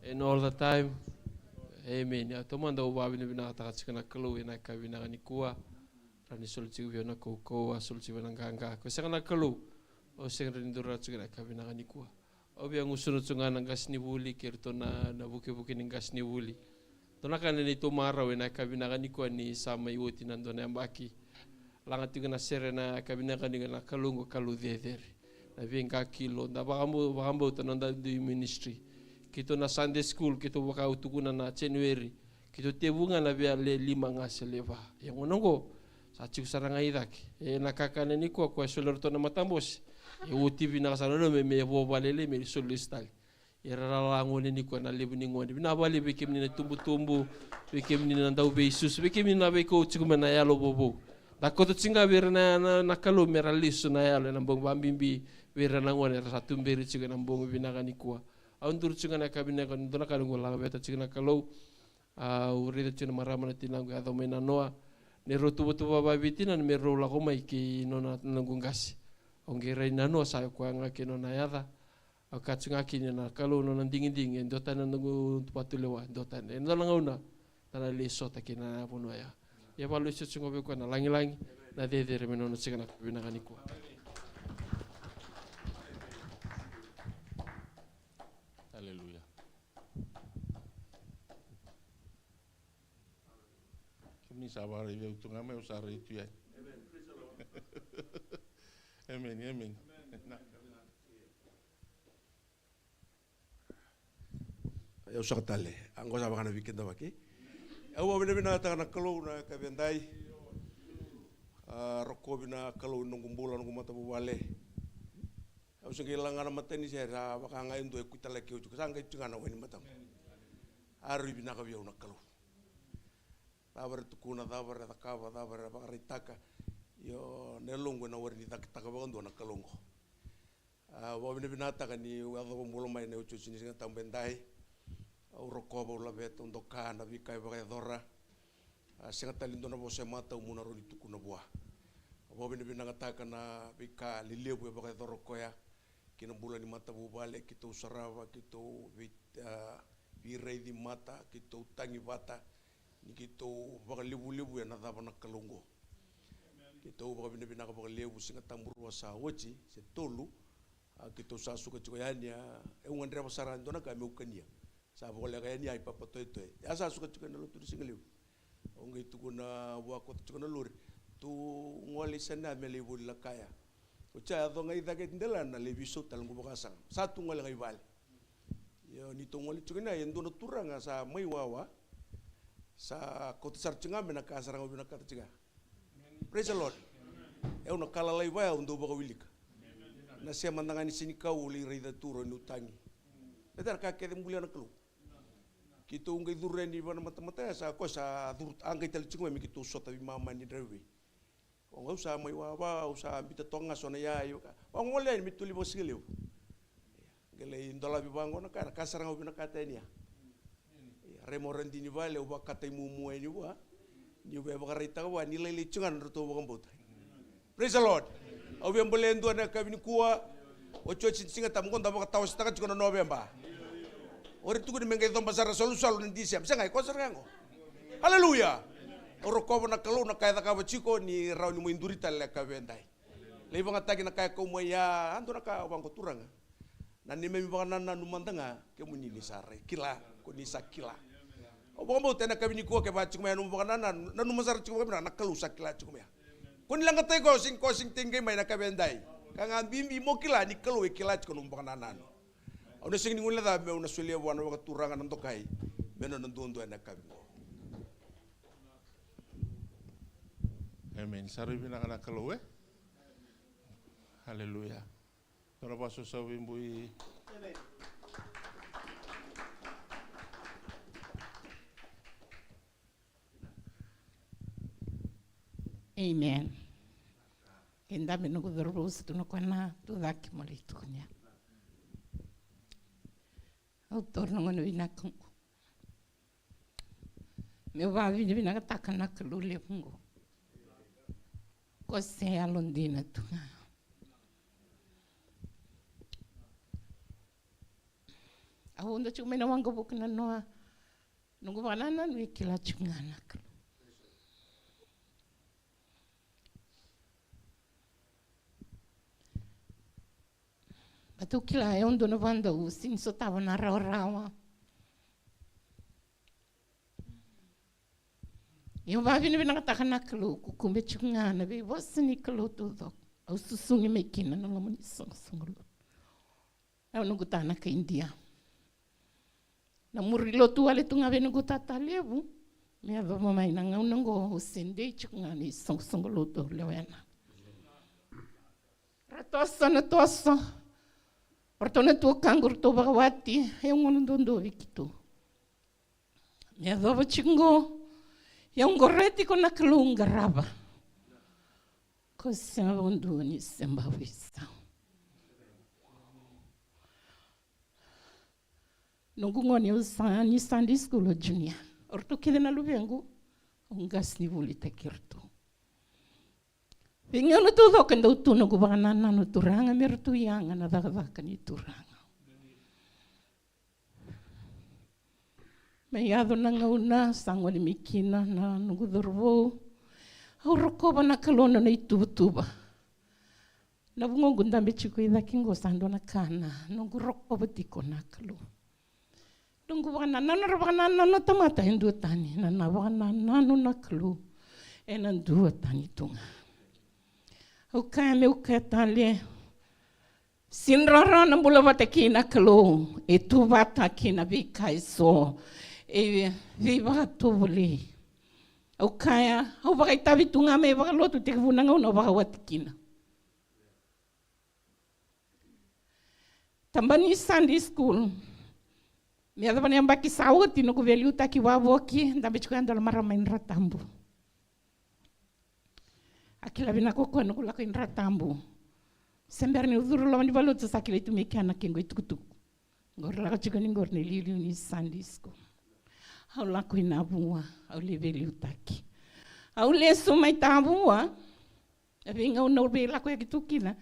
and all the time. Amen. Ia taumada au vakavinavinakataka tiko na Kalou ena yakavi vinaka nikua. Rawa ni soli tiko vei au na kaukauwa, soli tiko vei au na qaqa. Ko sega na Kalou, au sega rawa ni dua tiko ena yakavi vinaka nikua. Au via gusuna tiko ga na qasenivuli kei iratou na, na vukevuke ni qasenivuli. Dua na ka na neitou marau ena yakavi vinaka nikua ni sa mai oti na dua na yabaki. Laga tiko na sere ena yakavi vinaka nikua na Kalou qo Kalou cecere. Na veiqakilo, da vakabau-, vakabauta na noda dui ministry. Keitou na Sunday school, keitou vaka au tukuna na January. Keitou tevu ga na via le lima ga se le va. Ia gauna oqo, sa tiko sara ga i cake. Ena kakana nikua, koya e soli iratou na matabose. E oti vinaka sara na me, me vo valele, me soli lesu tale. Era lala gone nikua na levu ni gone. Vinaka vakalevu vei kemuni na tubutubu, vei kemuni na dauveisusu, vei kemuni na veikau tiko mai na yalo vovou. Da koto tiko ga vei ira na, na, na Kalou me ra lesu na yalo ena bogi vakabibi vei ira na gone era sa tuberi tiko ena bogi vinaka nikua. Au duri tiko ga na yakavi vinaka, dua na ka noqu laga veta tiko na Kalou. Au raica tiko na marama na tinaqu e yaco mai na noa. Ni rau tuvatuva vaviti na me rau lako mai kei nona, noqu qase. Au qai rai na noa sa koya ga kei nona yaca. Au kaya tiko ga kina na Kalou nona digidigi, e dua tani na noqu vatulewa, e dua tani. E dua na gauna, na na lai sota kina na vanua ya. Ia vakalesui tiko ga vei koya na lagilagi, na cecere me nona tiko na vinaka nikua. Aleluya. Kemuni sa vakaraici au tu ga mai, au sa rai tu yani. Emeni, emeni. Au saka tale. Oqo sa vaka na weekend vaki. Au vakavinavinakataka na Kalou na yakavi edai. A, A, rokovi na Kalou ni noqu bula, noqu matavuvale. Au se qai laga na matanisere, a vaka ga e dua e kuitalaki au tiko, sa qai tiko ga na wai ni mataqu. A rui vinaka vei au na Kalou. Cava era tukuna, cava era cakava, cava era vakaraitaka. Io, na yaloqu ena warai ni cakitaka vakadua na Kalou oqo. A, vakavinavinakataka ni yacova bula mai na iotioti ni Siga Tabu edai. Au rokova, au laveta, au doka na veika e vakayacora. A, sega tale ni dua na vosa e matau meu na rawa ni tukuna vua. Au vakavinavinakataka na veika lelevu e vakayacora o koya ki na bula ni matavuvale, keitou sarava, keitou vei, a, veiraici mata, keitou tagi vata, ni keitou vakalevulevuya na cava na Kalou oqo. Keitou vakavinavinaka vakalevu, Siga Tabu rua sa oti, se tolu, a, keitou sa suka tiko yani, a, au gadreva sara e dua na ka meu kania. Sa voleka yani a ipapa toetoe. A sa suka tiko ena lotu ni sigalevu. Au qai tukuna vua, kauta tiko na lori. Tu gole i Saineya me lai voli Lakaya. Oti ya, yaco ga i cake delana, lai veisau tale, qu vakasaga. Sa tu gole ga i vale. Io, ni tou gole tiko ina, e dua na turaga sa mai wawa, sa kauta sara tiko ga mai na ka sara ga au vinakata tiko ga. Praise the Lord. E au na ka lalai vaya au dau vakawilika. Na se mada ga ni senikau au lai raica tu, rau niu tagi. Baleta na ka kece bulia na Kalou. Keitou qai curu yani vua na matamata ya, sa koya sa curu, a qai tale tiko mai me keitou sota veimama ni draivevi. O gau sa mai wawa, au sa bita toka ga so na iyaya, vaka, vagole yani me tuli vakasigalevu. Qai lai dolavi vaqo na ka, na ka sara ga au vinakata yani ya. Ia, rai mo radini vale, au vakata i mumu yani vua. Niu via vakaraitaka vua ni lailai tiko ga na nodratou vakabauta. Praise the Lord. Au via bolea e dua na yakavi nikua. Otioti ni Siga Tabu qo da vakatawasitaka tiko na Noveba. O ira tukuni me qai coba sara salusalu na December. Sega, e koya sara ga qo. Hallelujah. Au rokova na Kalou na ka e cakava tiko ni rawa ni mai duri tale na yakavi edai. Lai vagataki na ka e kau mai ya, a dua na ka au vaqo, Turaga. Na neimami vakanananu mada ga, kemuni ni sa rai kila, ko ni sa kila. Au vakabauta ena yakavi nikua kevaka tiko mai na nomu vakanananu, nanuma sara tiko vakavinaka na Kalou sa kila tiko mai ya. Ko ni leqataki koya, sega ni koya sega ni tei qai mai na yakavi edai. Ka ga bibi mo kila ni Kalou e kila tiko na nomu vakanananu. Au na sega ni guilecava meu na solia vua na vakaturaga na dokai me nona duadua ena yakavi qo. Amen. Sa rui vinaka na Kalou, e? Haleluya. Dua na vakasausau veibui. Amen. Keda me noqu cauravou, sa tu na koya na tucake mo lai tukuna. Au taura na gauna vinaka oqo meu vakavinavinakataka na Kalou levu oqo. Ko se yalodina tu ga. Au uda tiko mai na waqavuka na noa, noqu vakanananu e kila tiko ga na Kalou. Baleta au kila e au dua na vakadau sega ni sotava na rawarawa. Ia au vakavinavinakataka na Kalou, kukube tiko ga na veivosa ni Kalou taucoko au susugi mai kina na loma ni soqosoqo lotu. Au noqu ta na kai Idia. Na muri lotu wale tu ga vei noqu tata levu me yacova mai na gauna oqo au se dei tiko ga ni soqosoqo lotu au lewena. Ra toso na toso. O ratou na tuakaqu ratou vakawati, e au gona duadua vei keitou. Me yacova tiko oqo, e au qore tiko na Kalou qarava. Ko sega vakadua ni se bau veisau. Noqu gone au sa ni Sunday school o Junior. O ratou kece na luvequ au qasi ni volitaki ratou. Veigauna taucoko e dau tu noqu vakanananu Turaga me ratou yaga na cakacaka ni Turaga. Me yaco na gauna sa gole mai kina na noqu cauravou. Au rokova na Kalou na nona ituvatuva. Na vugoqu dabe tiko i cake oqo sa dua na ka na noqu rokova tiko na Kalou. Noqu vakanananu, ra vakanananu na tamata e dua tani, na na vakanananu na Kalou ena dua tani tu ga. Au kaya meu kaya tale, sega ni rawarawa na bula vata kei na Kalou, e tu vata kei na veika eso, e veivakatovolei. Au kaya, au vakaitavi tu ga mai vakalotu, tekivu na gauna au vakawati kina. Tabana ni Sunday school. Me yacova na yabaki sa oti noqu veiliutaki wavoki, dabe tiko yadua na marama mai Dra Tabu. A kila vinaka o koya noqu lako i Dra Tabu. Se bera niu curu loma ni valenilotu sa kilai tu mai kea na kequ itukutuku. Qori lako tiko ni qori na iliuliu ni Sunday school. Au lako i Navua, au lai veiliutaki. Au lesu mai Tavua, na veigauna au veilakoyaki tu kina.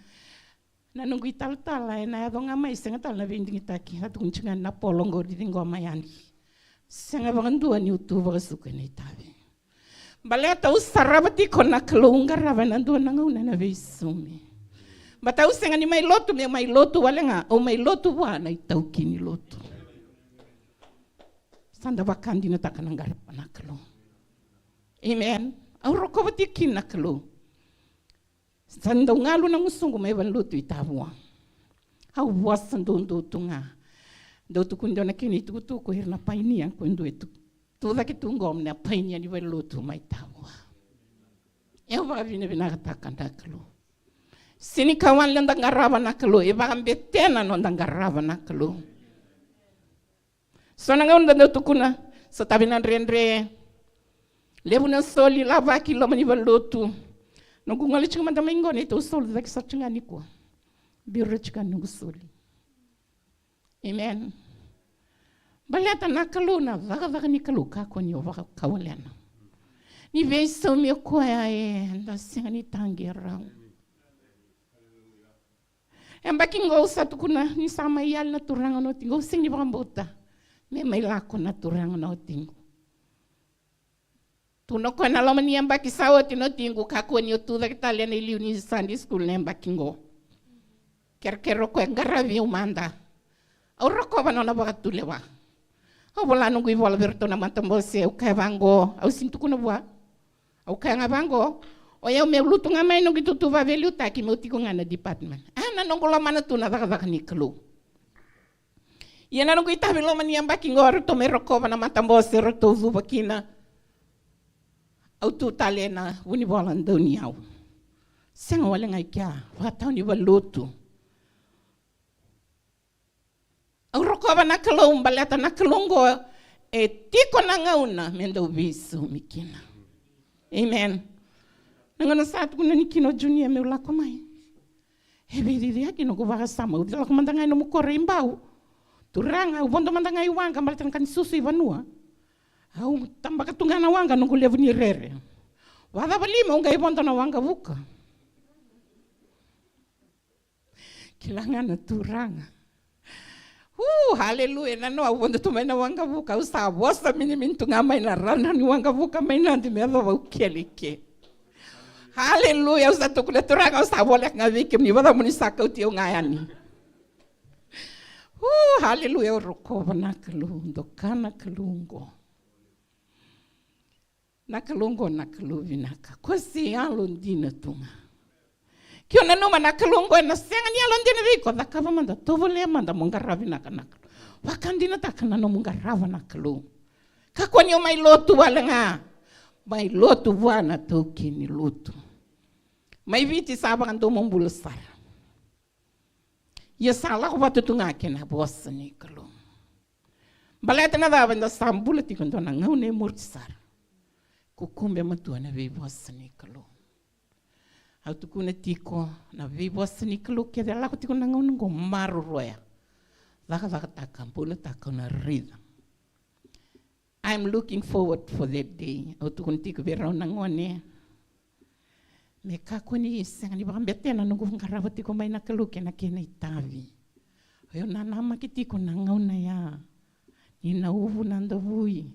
Na noqu italatala ena yaco ga mai, sega tale na veidigitaki. A tukuni tiko ga na polo qori, ciqoma yani. Sega vakadua niu tu vakasuka ena itavi. Baleta au sarava tiko na Kalou, qarava ena dua na gauna ena veisaumi. Baleta au sega ni mai lotu meu mai lotu wale ga, au mai lotu vua na itaukei ni lotu. Sa da vakadinataka na qarava na Kalou. Amen. Au rokova tiko kina na Kalou. Sa dau galu na gusuqu mai valenilotu i Tavua. Au vosa doudou tu ga. Dau tukuni dua na kena itukutuku, ira na painia, ko dua e tu, tu cake tu qo na painia ni valenilotu mai Tavua. Au vakavinavinakataka na Kalou. Sega ni ka wale noda qarava na Kalou, e vakabetena noda qarava na Kalou. So na gauna da dau tukuna, sotavi na dredre. Levu na soli lavaki loma ni valenilotu. Noqu gole tiko mada mai qo, neitou soli cake sara tiko ga nikua. Bira tiko ga noqu soli. Amen. Baleta na Kalou, na cakacaka ni Kalou, kakua ni o vakawalena. Ni veisaumi o koya, eda sega ni taqirau. Yabaki qo au sa tukuna ni sa mai yali na Turaga na watiqu, au sega ni vakabauta me mai lako na Turaga na watiqu. Tukuna o koya na loma ni yabaki sa oti na watiqu, kakua ni o tu cake tale ena iliu ni Sunday school na yabaki qo. Kerekere o koya qaravi au mada. Au rokova na nona vakatulewa. Au vola noqu ivola vei iratou na matabose, au kaya vaqo, au sega ni tukuna vua. Au kaya ga vaqo, o yau meu lutu ga mai noqu itutu vakaveiliutaki meu tiko ga na department. A, na noqu lomana tu na cakacaka ni Kalou. Ia na noqu itavi loma ni yabaki qo, ratou mai rokova na matabose, ratou cuva kina. Au tu tale ena Vunivola Dauniyau. Sega wale ga i kea, vakatawa ni valenilotu. Au rokova na Kalou, baleta na Kalou qo e tiko na gauna me dau veisaumi kina. Amen. Na gauna sa tukuna ni kina o Junia meu lako mai, e veiciciyaki noqu vakasama. Au lako mada ga i nomu koro i Bau. Turaga, au vodo mada ga i waqa baleta na ka ni susu i vanua. Au tabaka tu ga na waqa noqu levu ni rere. Vakacava lima au qai vodo na waqavuka. Kila ga na Turaga. Uu, haleluya. Na noa au vodo tu mai na waqavuka, au sa vosa minimini tu ga mai na rara ni waqavuka mai Nadi me yacova au kele i ke. Haleluya. Au sa tukuna, Turaga, au sa voleka ga vei kemuni, vakacava moni sa kauti au ga yani. Uu, haleluya. Au rokova na Kalou, doka na Kalou qo. Na Kalou qo na Kalou vinaka. Ko se yalodina tu ga. Ke o nanuma na Kalou qo ena sega ni yalodina vei iko, cakava mada, tovolea mada mo qaravi vinaka na Kalou. Vakadinataka na nomu qarava na Kalou. Kakua ni o mai lotu wale ga. Mai lotu vua na taukei ni lotu. Mai Viti sa vakadomobula sara. Ia sa lako vata tu ga kei na vosa ni Kalou. Baleta na cava? Eda sa bula tiko e dua na gauna e muri sara. Kukube matua na veivosa ni Kalou. Au tukuna tiko, na veivosa ni Kalou kece e lako tiko na gauna qo, maroroya. Cakacakataka, bulataka, o na raica. I'm looking forward for that day. Au tukuna tiko vei rau na gone, me kakua ni sega ni vakabetena na noqu qarava tiko mai na Kalou kei na kena itavi. O yau nanamaki tiko na gauna ya, ni na uvu na davui.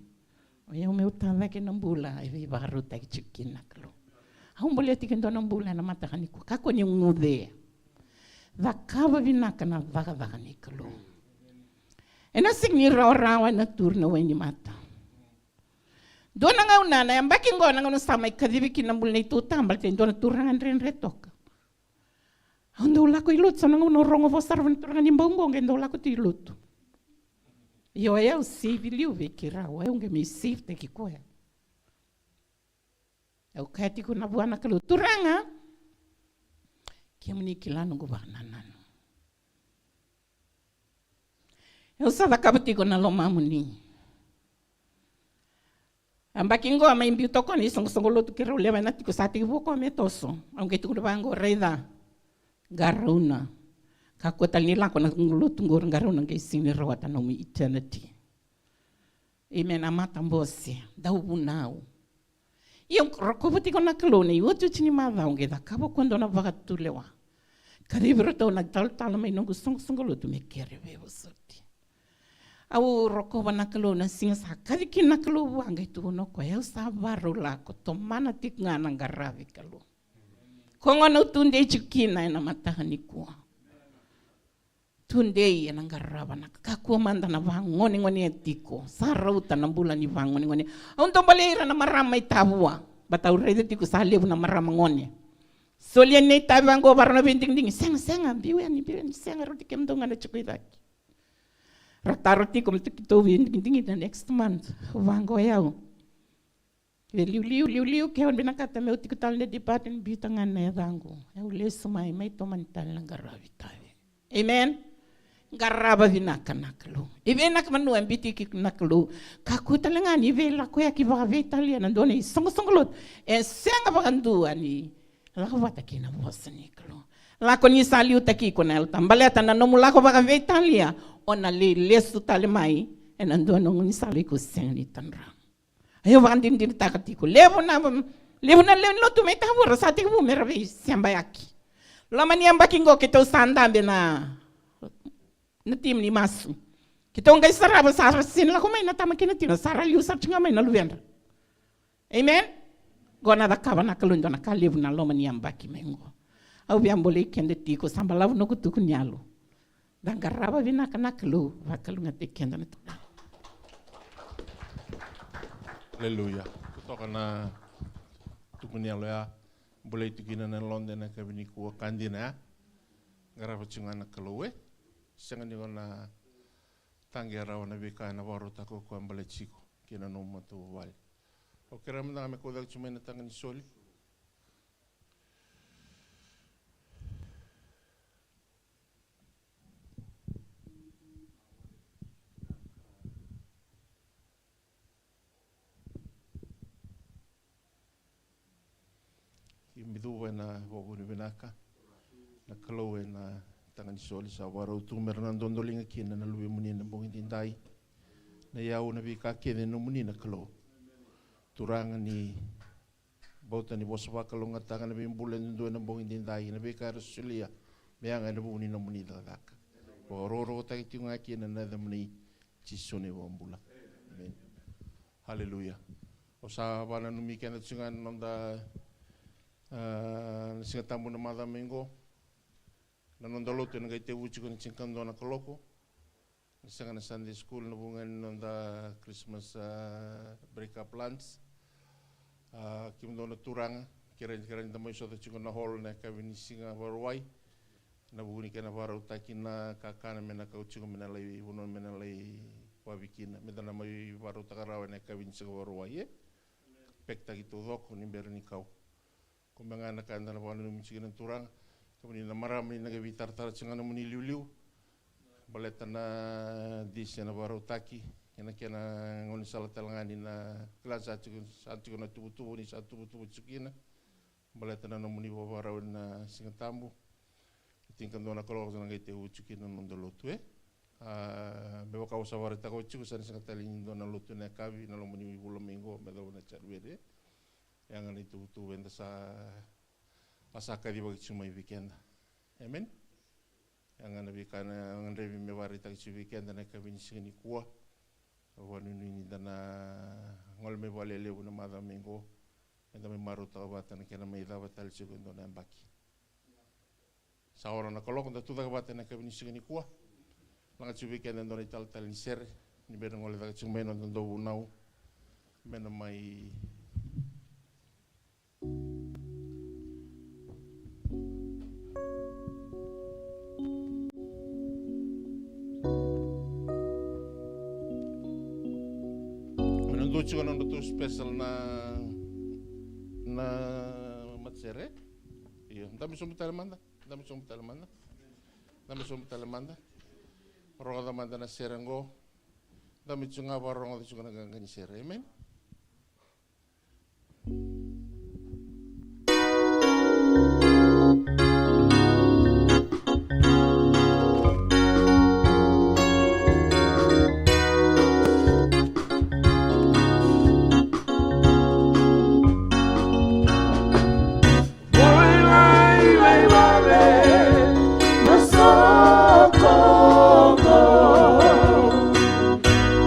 O yau meu tacake na bula e veivakarautaki tiko kina na Kalou. Au bolea tiko e dua na bula ena mataka nikua, kakua ni guce. Cakava vinaka na cakacaka ni Kalou. Ena sega ni rawarawa ena turu na wainimata. Dua na gauna, na yabaki qo na gauna sa mai kacivi kina na bula nei Tuta, baleta e dua na turaga dredre toka. Au dau lako i lotu, so na gauna au rogo vosa sara vua na turaga ni Bau qo, qai dau lako tu i lotu. Io, o yau save liu vei keirau, o yau qai mai save-taki koya. Au kaya tiko na vua na Kalou, Turaga, kemuni kila noqu vakanananu. Au sa cakava tiko na lomamuni. A baki qo a mai biu toka na isoqosoqo lotu keirau lewena tiko, sa tekivu o koya me toso. Au qai tukuna vaqo, raica, qarauna. Kakua tale ni lako na lotu qori, qarauna, qai sega ni rawata nomu eternity. Amen. A matabose, dau vunau. Ia au rokova tiko na Kalou na iotioti ni macawa qai cakava o koya dua na vakatulewa. Kacivi iratou na talatala mai noqu soqosoqo lotu me kere veivosoti. Au rokova na Kalou na siga sa kaci kina na Kalou vua qai tukuna o koya, au sa varau lako, tomana tiko ga na qaravi Kalou. Ko gona au tudei tiko kina ena mataka nikua. Tudei ena qarava na, kakua mada na vagonegonea tiko. Sa rauta na bula ni vagonegonea. Au dobolei ira na marama mai Tavua. Bata au raica tiko sa levu na marama gone. Solia ni itavi vaqo, varau na veidigidigi. Sega, sega, biu yani, biu yani, sega, rauti kemudou ga na tiko i cake. Ra taro tiko me keitou veidigidigi na next month. Vaqo yau. Vei liuliu, liuliu, ke au vinakata meu tiko tale na department, biuta ga na yacaqu. Au lesu mai, mai tomani tale na qaravi tavi. Amen. Qarava vinaka na Kalou. E vinaka vanua e biuti kina na Kalou. Kakua tale ga ni veilakoyaki vakaveitalia na dua na isoqosoqo lotu. E sega vakadua ni lako vata kei na vosa ni Kalou. Lako ni sa liutaki iko na Yalo Tabu. Baleta na nomu lako vakaveitalia, o na lai lesu tale mai ena dua na gaunisala iko sega ni tadra. Ia au vakadinadinataka tiko. Levu na, levu na lewe ni lotu mai Tavua ra sa tekivu me ra veisebayaki. Loma ni yabaki qo keitou sa dabe na, na timi ni masu. Keitou qai sarava sa ra sega ni lako mai na tama kei na tina, sa ra liu sara tiko ga mai na luvedra. Amen? Qo na cakava na Kalou e dua na ka levu na loma ni yabaki mai qo. Au via bolei keda tiko, sa balavu noqu tuku ni yalo. Da qarava vinaka na Kalou, vakalougatataki keda na Turaga. Aleluya. Totoka na tuku ni yalo ya. Bolei tu kina na yaloda ena yakavi nikua, ka dina ya. Qarava tiko ga na Kalou, e. Sega ni o na taqe rawa na veika ena vakarautaka o koya baleti iko kei na nomu matavuvale. Au kerea mada ga me kauta tiko mai na taqa ni soli. Keimami cuva ena vakavinavinaka na Kalou ena taqa ni soli sa vakarau tu me ra na dodoliga kina na luvemuni ena bogi edaidai. Na iyau, na veika kece e nomuni na Kalou. Turaga, ni bauta ni vosa vakalougatataka na veibula yadudua ena bogi edaidai, na veika era solia me yaga ena vuku ni nomuni cakacaka. Vakarokorokotaki tiko ga kina na yacamuni, Jisu na iVakabula. Amen. Aleluya. Au sa vakananumi keda tiko ga na noda, ah, na Siga Tabu na macawa mai qo. Na noda lotu ena qai tekivu tiko ena tinikadua na kaloko. Na sega na Sunday school, na vuqa ni noda Christmas, ah, break up lunch. Ah, kemudou na turaga, kerea, kerea ni da mai sota tiko na hall ena yakavi ni siga Vakarauwai. Na vuku ni kena vakarautaki na kakana me na kau tiko me na lai vanua me na lai vakavi kina. Me da na mai vakarautaka rawa ena yakavi ni siga Vakarauwai, e? Pekitaki taucoko ni bera ni kau. Koya ga na ka eda na vakananumi tiko kina na Turaga. Kemuni na marama ni na qai veitaratara tiko ga na nomuni iliuliu. Baleta na disi ena vakarautaki. Ena kena gaunisala tale ga ni na kila sa tiko, sa tiko na tuvatuva, ni sa tuvatuva tiko kina. Baleta na nomuni vakavakarau ena Siga Tabu. Tinikadua na kaloko sa na qai tekivu tiko kina na noda lotu, e. Ah, me vaka au sa vakaraitaka oti tiko, sa na sega tale ni dua na lotu ena yakavi ena loma ni vula mai qo me yacova na January, e. Yaga na ituvatuva eda sa, a sa kacivaki tiko mai vei keda. Amen. Yaga na veika ena gadrevi me vakaraitaki tiko vei keda ena yakavi ni siga nikua. Au vakanuinui ni da na gole mai vakalelevu na macawa mai qo. Eda mai marautaka vata na kena mai cava tale tiko e dua na yabaki. Sa ora na kaloko, da tucake vata ena yakavi ni siga nikua. Laga tiko vei keda e dua na italatala ni sere, ni bera ni gole cake tiko mai na noda dauvunau me na mai. Me na dua tiko na nodratou special na, na Cabe sobu tale mada. Cabe sobu tale mada. Cabe sobu tale mada. Rogoca mada na sere qo. Cabe tiko ga, vakarogoca tiko na qaqa ni sere. Amen.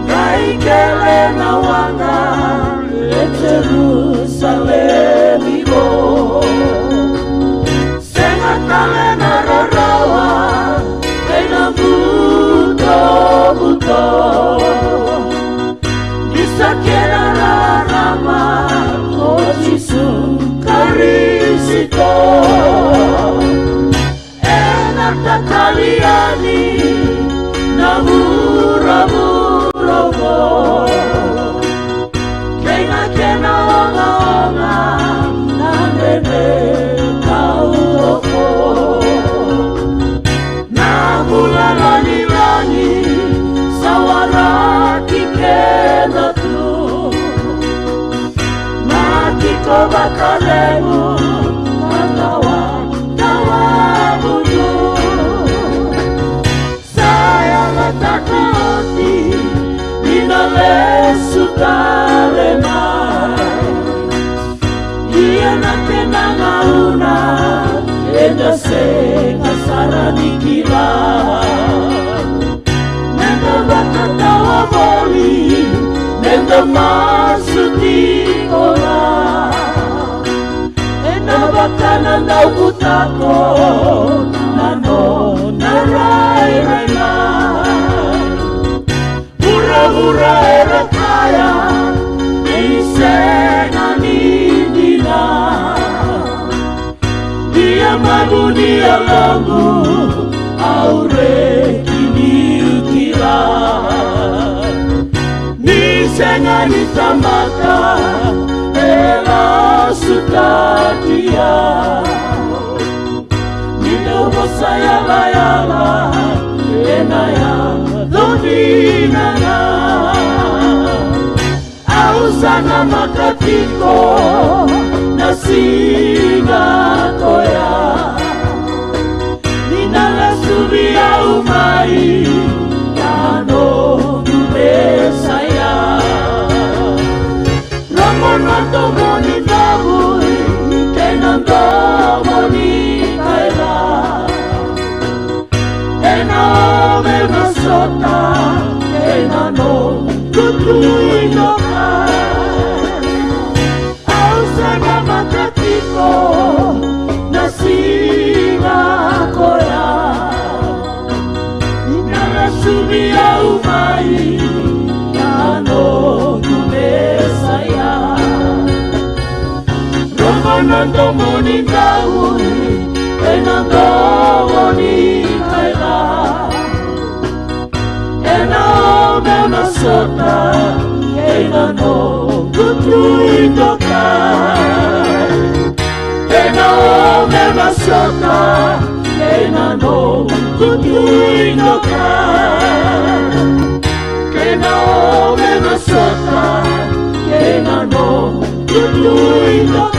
Qai kele na waqa e Jerusalemi qo. Sega tale na rarawa ena butobuto. Ni sa kena rarama o Jisu Karisito. Ena takali yani na vuravura oqo. Kei na kena ogaoga na dredre taucoko. Na vula lagilagi sa waraki keda tu. Na tiko vakalevu na tawa, tawa vudu. Sa yalataka oti ni na lesu tale mai. Ia na kena gauna eda sega sara ni kila. Meda vakatawa voli, meda masu tiko ga. Ena vaka na daubutako na nona rairai mai. Vuravura era kaya ni sega ni dina. Ia mai vuni yaloqu au reki niu kila. Ni sega ni tamata e lasutaki au. Ni dau vosa yalayala ena yaco ni gaga. Au sa namaka tiko na siga koya. Ni na lesu vei au mai na noqu Mesaia. Rogo na domo ni dau kei na domo ni kaila. Ena ove na sota kei na noqu Tui dokai. Au sa namaka tiko na siga koya. Ni na lesu vei au mai na noqu Mesaia. Rogo na domo ni dau kei na domo ni kaila. Ena ove na sota kei na noqu Tui dokai. Ena ove na sota kei na noqu Tui dokai. Ena ove na sota kei na noqu Tui dokai.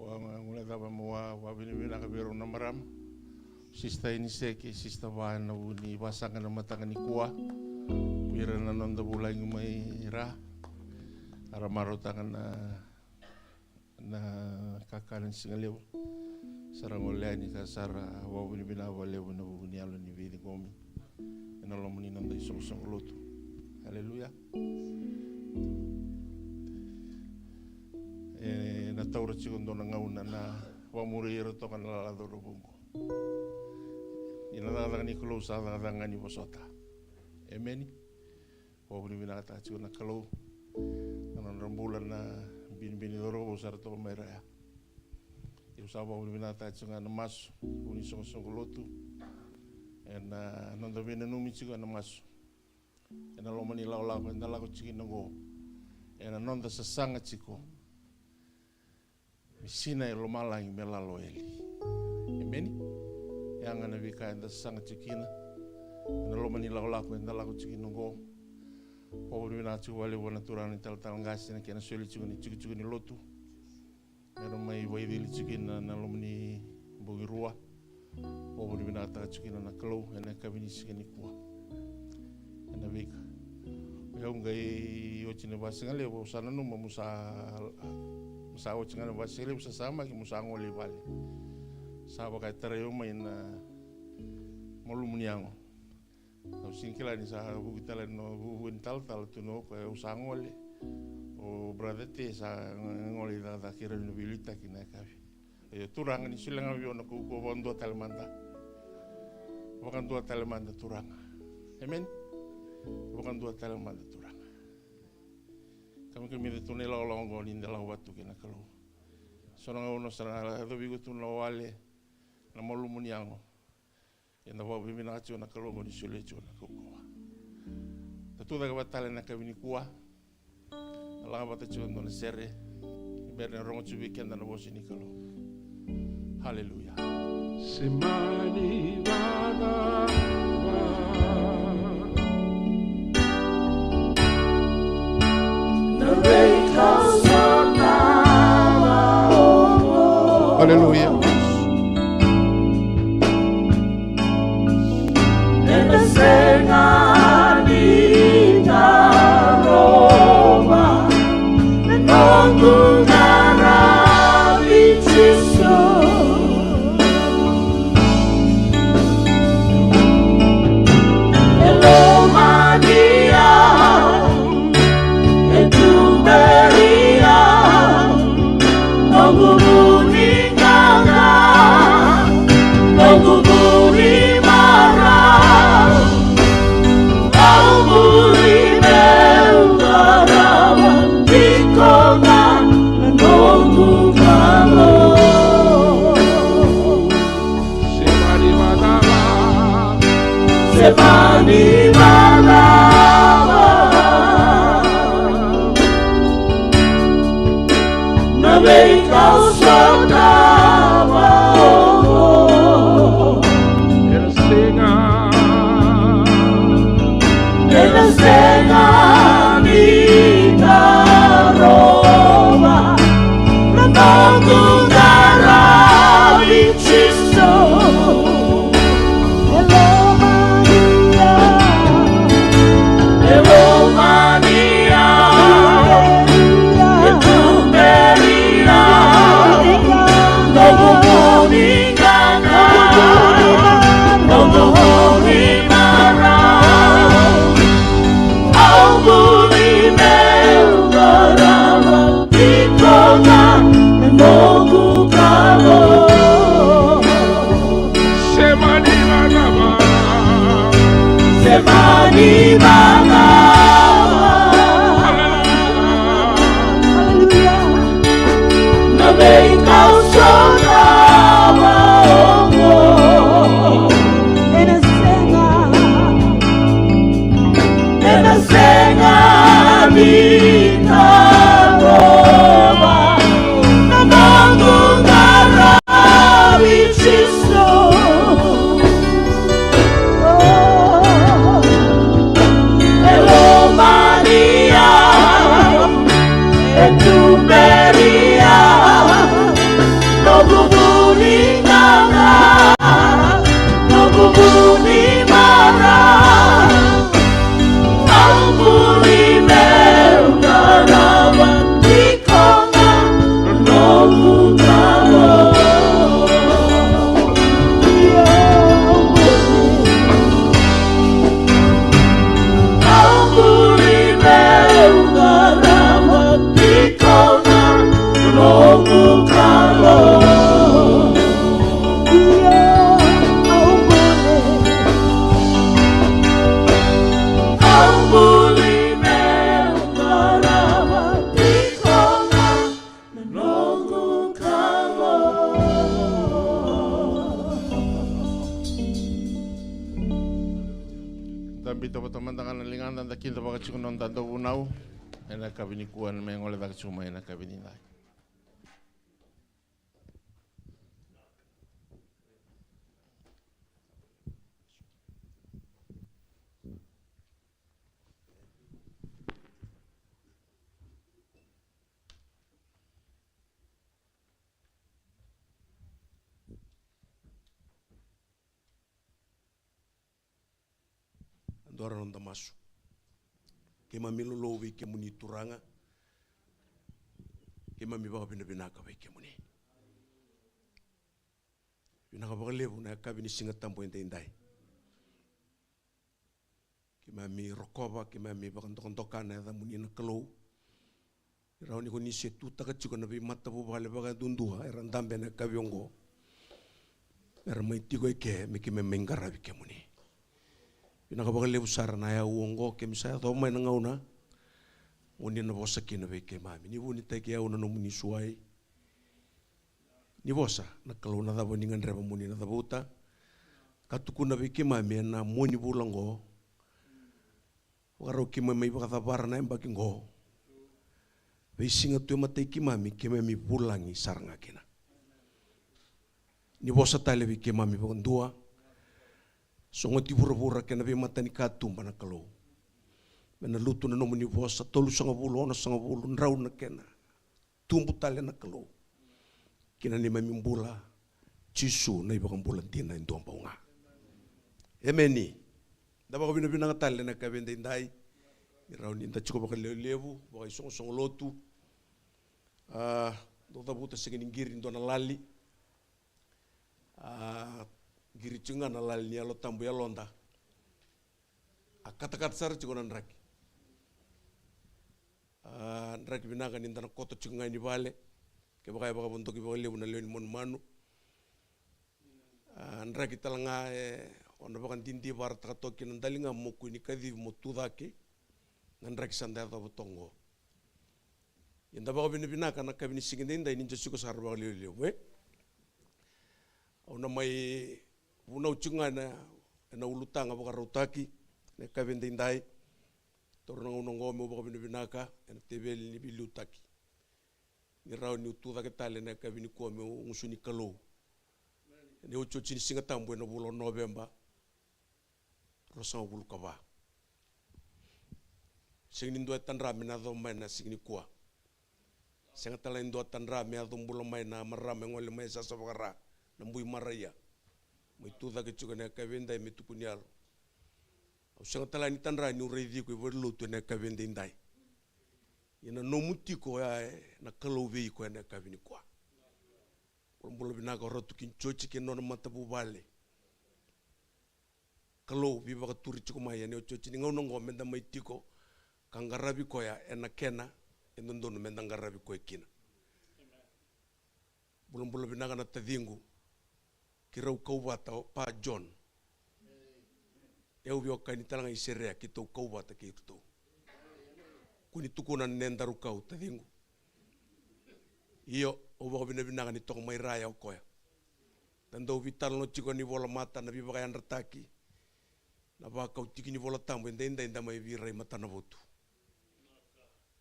Au gole cava mo vakavinavinaka vei rau na marama. Sista Eniseke, Sista Va, ena vuku ni vasaqa na mataka nikua. Vei ira na noda vulagi mai ra. Era marautaka na, na kakana ni siga levu. Sa ra gole yani ka sa ra vakavinavinaka vakalevu ena vuku ni yalo ni veiciqomi ena loma ni noda isoqosoqo lotu. Aleluya. E na taura tiko dua na gauna na vakamuri ira toka na lalaca o vuqo. Ia na cakacaka ni Kalou sa cakacaka ga ni vosota. Emeni. Vakavinavinakataka tiko na Kalou na nodra bula na binibini cauravou sa ra toka mai ra ya. Ia au sa vakavinavinakataka tiko ga na masu, vu ni soqosoqo lotu, ena noda veinanumi tiko ena masu, ena loma ni lakolako eda lako tiko kina oqo, ena noda sasaga tiko me sinai e lomalagi me lalo eli. Emeni. Ia ga na veika eda sasaga tiko kina ena loma ni lakolako eda lako tiko kina oqo. Vakavinavinaka tiko vakalevu vua na turaga ni talatala qase na kena soli tiko ni tikotiko ni lotu me ra mai vakaicili tiko kina na loma ni bogi rua. Vakavinavinakataka tiko kina na Kalou ena yakavi ni siga nikua. Ena veika, o yau qai oti na vakasigalevu, au sa nanuma mo sa, mo sa oti ga na vakasigalevu, sa samaki mo sa gole i vale. Sa vaka e tarai au mai na malumu ni yago. Au sega ni kila ni sa vuki tale na vuvu ni talatala tu na oka, au sa gole. O brother Te sa gole i cakacaka, keirau na veiliutaki na yakavi. Io, Turaga, ni solia ga vei au na kaukauwa vakadua tale mada. Vakadua tale mada, Turaga. Emeni. Vakadua tale mada, Turaga. Kamikamica tu na ilakolako oqo ni da lako vata tu kei na Kalou. So na gauna sa na yacovi iko tu na wale, na malumu ni yago. Eda vakavinavinaka tiko na Kalou oqo ni solia tiko na kaukauwa. Da tu cake vata tale ena yakavi nikua. Da lako vata tiko e dua na sere, me ra na rogo tiko vei keda na vosa ni Kalou. Haleluya. Se mani vacava na veika au sotava. Haleluya. Ena sega ni tarova na noqu qaravi Jisu. E lomani au, e tuberi au, noqu vu ni qaqa, noqu vu ni marau. Au vuli meu qarava tiko ga na noqu Kalou. Se mani vacava, se mani vacava na veika au sotava oqo. Ena sega, ena sega ni tarova na noqu qaravi Jisu. E lomani au, e lomani au, e tuberi au, noqu vu ni qaqa, noqu vu ni marau. Au vuli meu qarava tiko ga na noqu Kalou. Se mani vacava, se mani vacava. Haleluya. Na veika au sotava oqo. Ena sega, ena sega ni tarova na noqu qaravi Jisu. E lomani au, e tuberi au, noqu vu ni qaqa, noqu vu ni marau. Au vuli meu qarava Meda kidavaka tiko na noda dauvunau ena yakavi nikua, me gole cake tiko mai ena yakavi nidai. Dua na noda masu. Keimami lolou vei kemuni Turaga. Keimami vakavinavinaka vei kemuni. Vinaka vakalevu na yakavi ni Siga Tabu edaidai. Keimami rokova, keimami vakadokadoka na yacamuni na Kalou. Ni rawa ni ko ni se tutaka tiko na veimatavuvale vakayadudua era dabe ena yakavi oqo, era mai tiko eke me keimami mai qaravi kemuni. Vinaka vakalevu sara na yau oqo, keimami sa yacova mai na gauna mo ni na vosa kina vei keimami. Ni vunitaki au na nomuni suai. Ni vosa na Kalou, na cava ni gadreva mo ni na cavuta ka tukuna vei keimami ena mua ni vula oqo. Vakarau keimami mai vakacavara na yabaki oqo. Veisiga tu e matai keimami, keimami vulagi sara ga kina. Ni vosa tale vei keimami vakadua. Sogoti vuravura kei na veimatanikatuba na Kalou, me na lutu na nomuni vosa, tolusagavulu, onosagavulu, drau na kena tubu tale na Kalou ki na neimami bula. Jisu na iVakabula dina e dua bau ga. Emeni. Da vakavinavinaka tale na yakavi edaidai. Ni rawa ni da tiko vakalevulevu vakaisogosogo lotu. A, dau cavuta sega ni qiri dua na lali. A, qiri tiko ga na lali ni Yalo Tabu e yaloda. A katakata sara tiko na draki. A, draki vinaka ni da na koto tiko ga ni vale. Kevaka e vakavodoki vakalevu na lewe ni manumanu. A, draki tale ga e, o na vakadidivarataka toka kina, daliga mo kua ni kacivi mo tu cake. Na draki sa da yacova toka oqo. Ia da vakavinavinaka na yakavi ni siga edaidai ni da tiko sara vakalevulevu, e? Au na mai vunau tiko ga ena, ena ulutaga vakarautaki na yakavi edaidai. Taura na gauna oqo meu vakavinavinaka ena teveli ni veiliutaki. Ni rawa niu tu cake tale ena yakavi nikua meu gusu ni Kalou ena iotioti ni Siga Tabu ena vula o Noveba, ruasagavulu ka va. Sega ni dua e tadra me na yaco mai na siga nikua. Sega tale ni dua tadra me yaco bula mai na marama e gole mai e sasa vakara na bui maraia. Mai tu cake tiko ena yakavi edai me tukuni yalo. Au sega tale ni tadra niu raici iko i valenilotu ena yakavi edaidai. Ia na nomu tiko oya e na Kalou vei iko ena yakavi nikua. Bulabula vinaka o Ratu King George kei na nona matavuvale. Kalou veivakaturi tiko mai ena iotioti ni gauna oqo meda mai tiko ka qaravi koya ena kena e dodonu meda qaravi koya kina. Bulabula vinaka na taciqu, keirau kau vata o Pa John. Au veiwekani tale ga i Serea, keitou kau vata kei iratou. Kua ni tukuna na nedaru kau, taciqu. Io, au vakavinavinaka ni toka mai Raya o koya. Da dau veitalanoa tiko ni volamata, na veivakayadrataki, na vakau tiki ni Vola Tabu, edaidai da mai veirai matanavotu.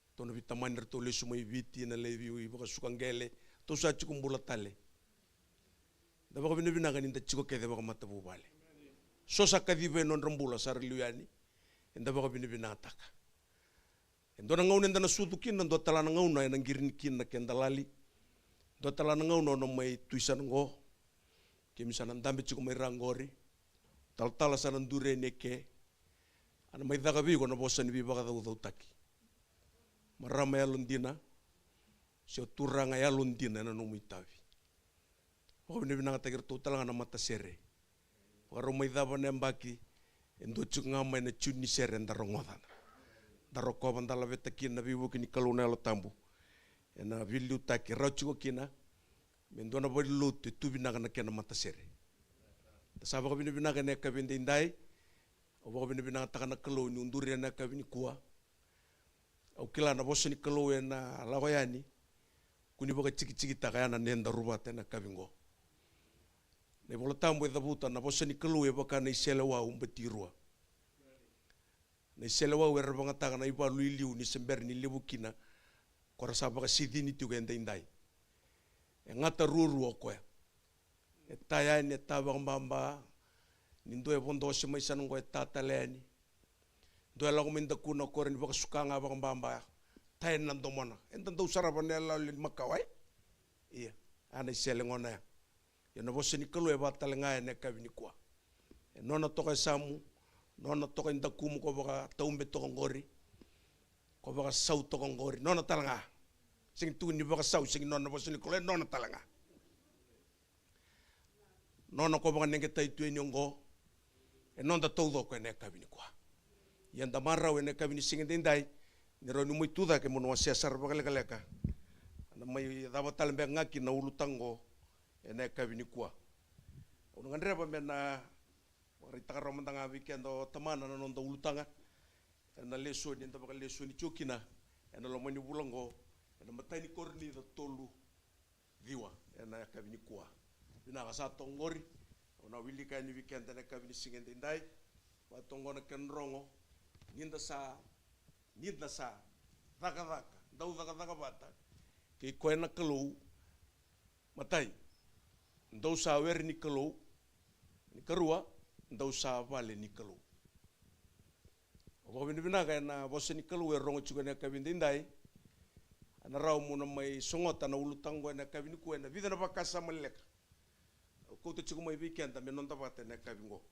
Ratou na veitamani ratou lesu mai Viti, na lewe i vakasuka qele, ratou sa tiko bula tale. Da vakavinavinaka ni da tiko kece vakamatavuvale. So sa kaciva e nodra bula sa ra liu yani, eda vakavinavinakataka. E dua na gauna eda na sucu kina, dua tale na gauna ena qiri kina na keda lali. Dua tale na gauna o na mai tu i sana oqo. Keimami sa na dabe tiko mai ra oqori. Talatala sa na duri yani eke. A na mai caka vei iko na vosa ni veivakacaucautaki. Marama yalodina, se o turaga yalodina ena nomu itavi. Vakavinavinakataki iratou tale ga na matasere. Vakarau mai cava na yabaki, e dua tiko ga mai na June ni sere eda rogoca. Da rokova, da laveta kina na veivuke ni Kalou na Yalo Tabu. Ena veiliutaki e rawa tiko kina me dua na valenilotu e tu vinaka na kena matasere. Da sa vakavinavinaka ena yakavi edaidai. Au vakavinavinakataka na Kalou niu duri ena yakavi nikua. Au kila na vosa ni Kalou ena lako yani. Kua ni vakatikitikitaka ya na nedaru vata ena yakavi oqo. Na iVola Tabu e cavuta na vosa ni Kalou e vaka na iselewa ubatirua. Na iseleiwau era vakayagataka na ivalu i liu ni se bera ni levu kina, ko ra sa vakasicini tiko edaidai. E gata ruarua o koya. E ta yani, e ta vakababa. Ni dua e vodo ose mai, sa na qo e ta tale yani. Dua e lako mai dakuna, o koya rawa ni vakasuka ga vakababa. Ta yani na domona. Eda dau sarava na iyaloyalo ni makawa, e? Ia, a na isele gona ya. Ia na vosa ni Kalou e vaka tale ga ena yakavi nikua. E nona toka e yasamu, nona toka e dakumu ko vakataube toka qori, ko vakasau toka qori, nona tale ga. Sega ni tukuni ni vakasau, sega ni nona na vosa ni Kalou, e nona tale ga. Nona ko vakanegetai tu yani oqo, e noda taucoko ena yakavi nikua. Ia da marau ena yakavi ni siga edaidai, ni rawa ni mai tu cake mo na wasea sara vakalekaleka. Na mai cava tale beka ga kina na ulutaga oqo ena yakavi nikua. Au na gadreva me na vakaraitaka rawa mada ga vei keda o tamana na noda ulutaga ena lesoni eda vakalesoni tiko kina ena loma ni vula oqo, ena imatai ni Korinica tolu, ciwa, ena yakavi nikua. Vinaka, sa toka qori. Au na wilika yani vei keda ena yakavi ni siga edaidai. Vaka toka qo na kena rogo: Ni da sa, ni da sa cakacaka, dau cakacaka vata kei koya na Kalou. Matai, dou sa were ni Kalou. Ni karua, dou sa vale ni Kalou. Au vakavinavinaka ena vosa ni Kalou e rogo tiko ena yakavi edaidai. Ena rawa mo na mai sogota na ulutaga oqo ena yakavi nikua ena vica na vakasama leleka. Au kauta tiko mai vei keda me noda vata ena yakavi oqo.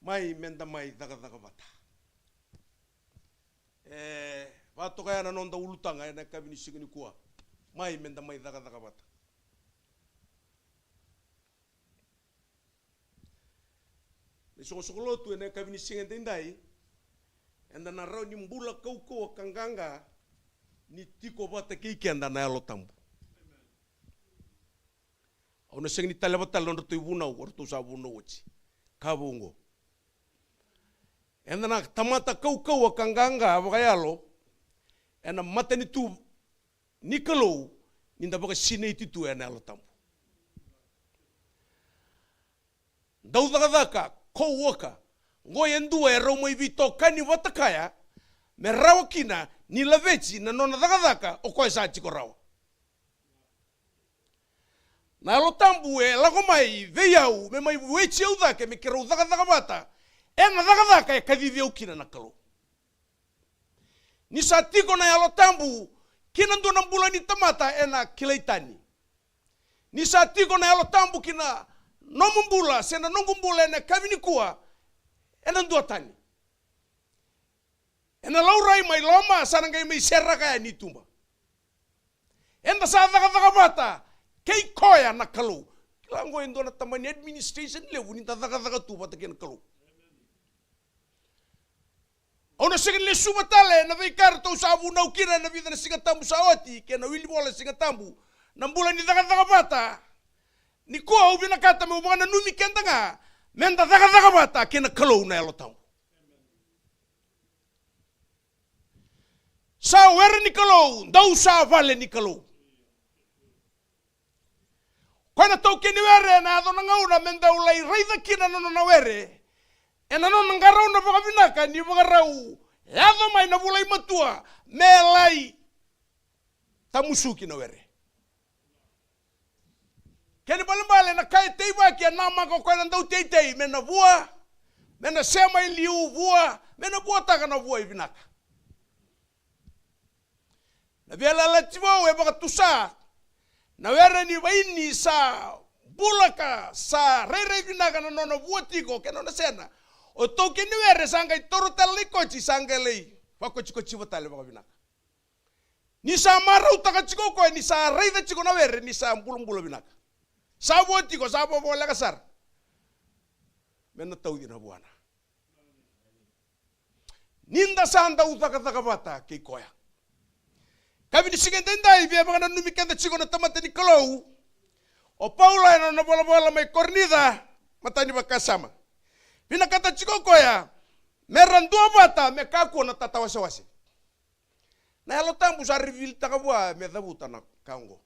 Mai me da mai cakacaka vata. E vaka toka ya na noda ulutaga ena yakavi ni siga nikua. Mai me da mai cakacaka vata. Na isoqosoqo lotu ena yakavi ni siga edaidai, eda na rawa ni bula kaukauwa ka qaqa ni tiko vata kei keda na Yalo Tabu. Au na sega ni taleva tale nodratou ivunau, o ratou sa vunau oti. Ka vou oqo. Eda na tamata kaukauwa ka qaqa vakayalo ena matanitu ni Kalou, ni da vakasinaiti tu ena Yalo Tabu. Dau cakacaka, co-worker. Qo e dua e rau mai veitokani vata kaya me rawa kina ni laveti na nona cakacaka o koya sa tiko rawa. Na Yalo Tabu e lako mai vei au me mai vueti au cake me keirau cakacaka vata ena cakacaka e kacivi au kina na Kalou. Ni sa tiko na Yalo Tabu ki na dua na bula ni tamata, ena kilai tani. Ni sa tiko na Yalo Tabu ki na nomu bula se na noqu bula ena yakavi nikua, ena dua tani. Ena laurai mai loma, sa na qai mai seraka yani i tuba. Eda sa cakacaka vata kei koya na Kalou. Kila, oqo e dua na taba ni administration levu ni da cakacaka tu vata kei na Kalou. Au na sega ni lesuva tale na veika ratou sa vunau kina ena vica na Siga Tabu sa oti kei na wili vola Siga Tabu, na bula ni cakacaka vata. Nikua au vinakata meu vakananumi keda ga me da cakacaka vata kei na Kalou na Yalo Tabu. Sa were ni Kalou, dou sa vale ni Kalou. Koya na taukei ni were ena yaco na gauna me dau lai raica kina na nona were ena nona qarauna vakavinaka ni vakarau yaco mai na vula i matua me lai tamusuki na were. Kena ibalebale na ka e teivaki, e namaka o koya na dauteitei me na vua, me na sema i liu, vua, me na vuataka na vua e vinaka. Na Veiyalayalati Vou e vakatusa na were ni vaini sa bula ka sa rairai vinaka na nona vua tiko kei na nona sena. O taukei ni were sa qai taura tale na ikoti, sa qai lai vakotikotiva tale vakavinaka. Ni sa marautaka tiko o koya ni sa raica tiko na were ni sa bulabula vinaka, sa vua tiko, sa vakavoleka sara me na tauci na vuana. Ni da sa dau cakacaka vata kei koya. Yakavi ni siga edaidai, via vakananumi keda tiko na tamata ni Kalou o Paula ena nona volavola mai Korinica, matai ni vakasama. Vinakata tiko o koya me ra duavata me kakua na tatawasewase. Na Yalo Tabu sa reveal-taka vua me cavuta na ka oqo.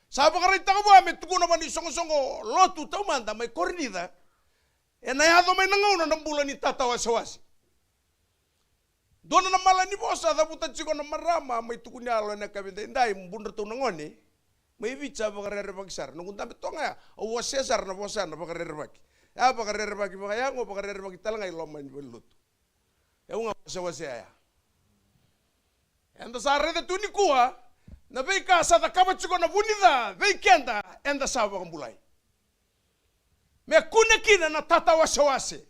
Sa vakaraitaka vua me tukuna vua na isoqosoqo lotu taumada mai Korinica Ena yaco mai na gauna na bula ni tatawasewase. Dua na mala ni vosa cavuta tiko na marama mai Tukuniyalo ena yakavi edaidai, budratou na gone mai Viti, sa vakarerevaki sara. Noqu dabe toka ga ya, au wasea sara na vosa ya na vakarerevaki. Ya vakarerevaki vakayago, vakarerevaki tale ga i loma ni valenilotu. E au ga wasewasea ya. Eda sa raica tu nikua na veika sa cakava tiko na vu ni ca vei keda, eda sa vakabulai. Me kune kina na tatawasewase.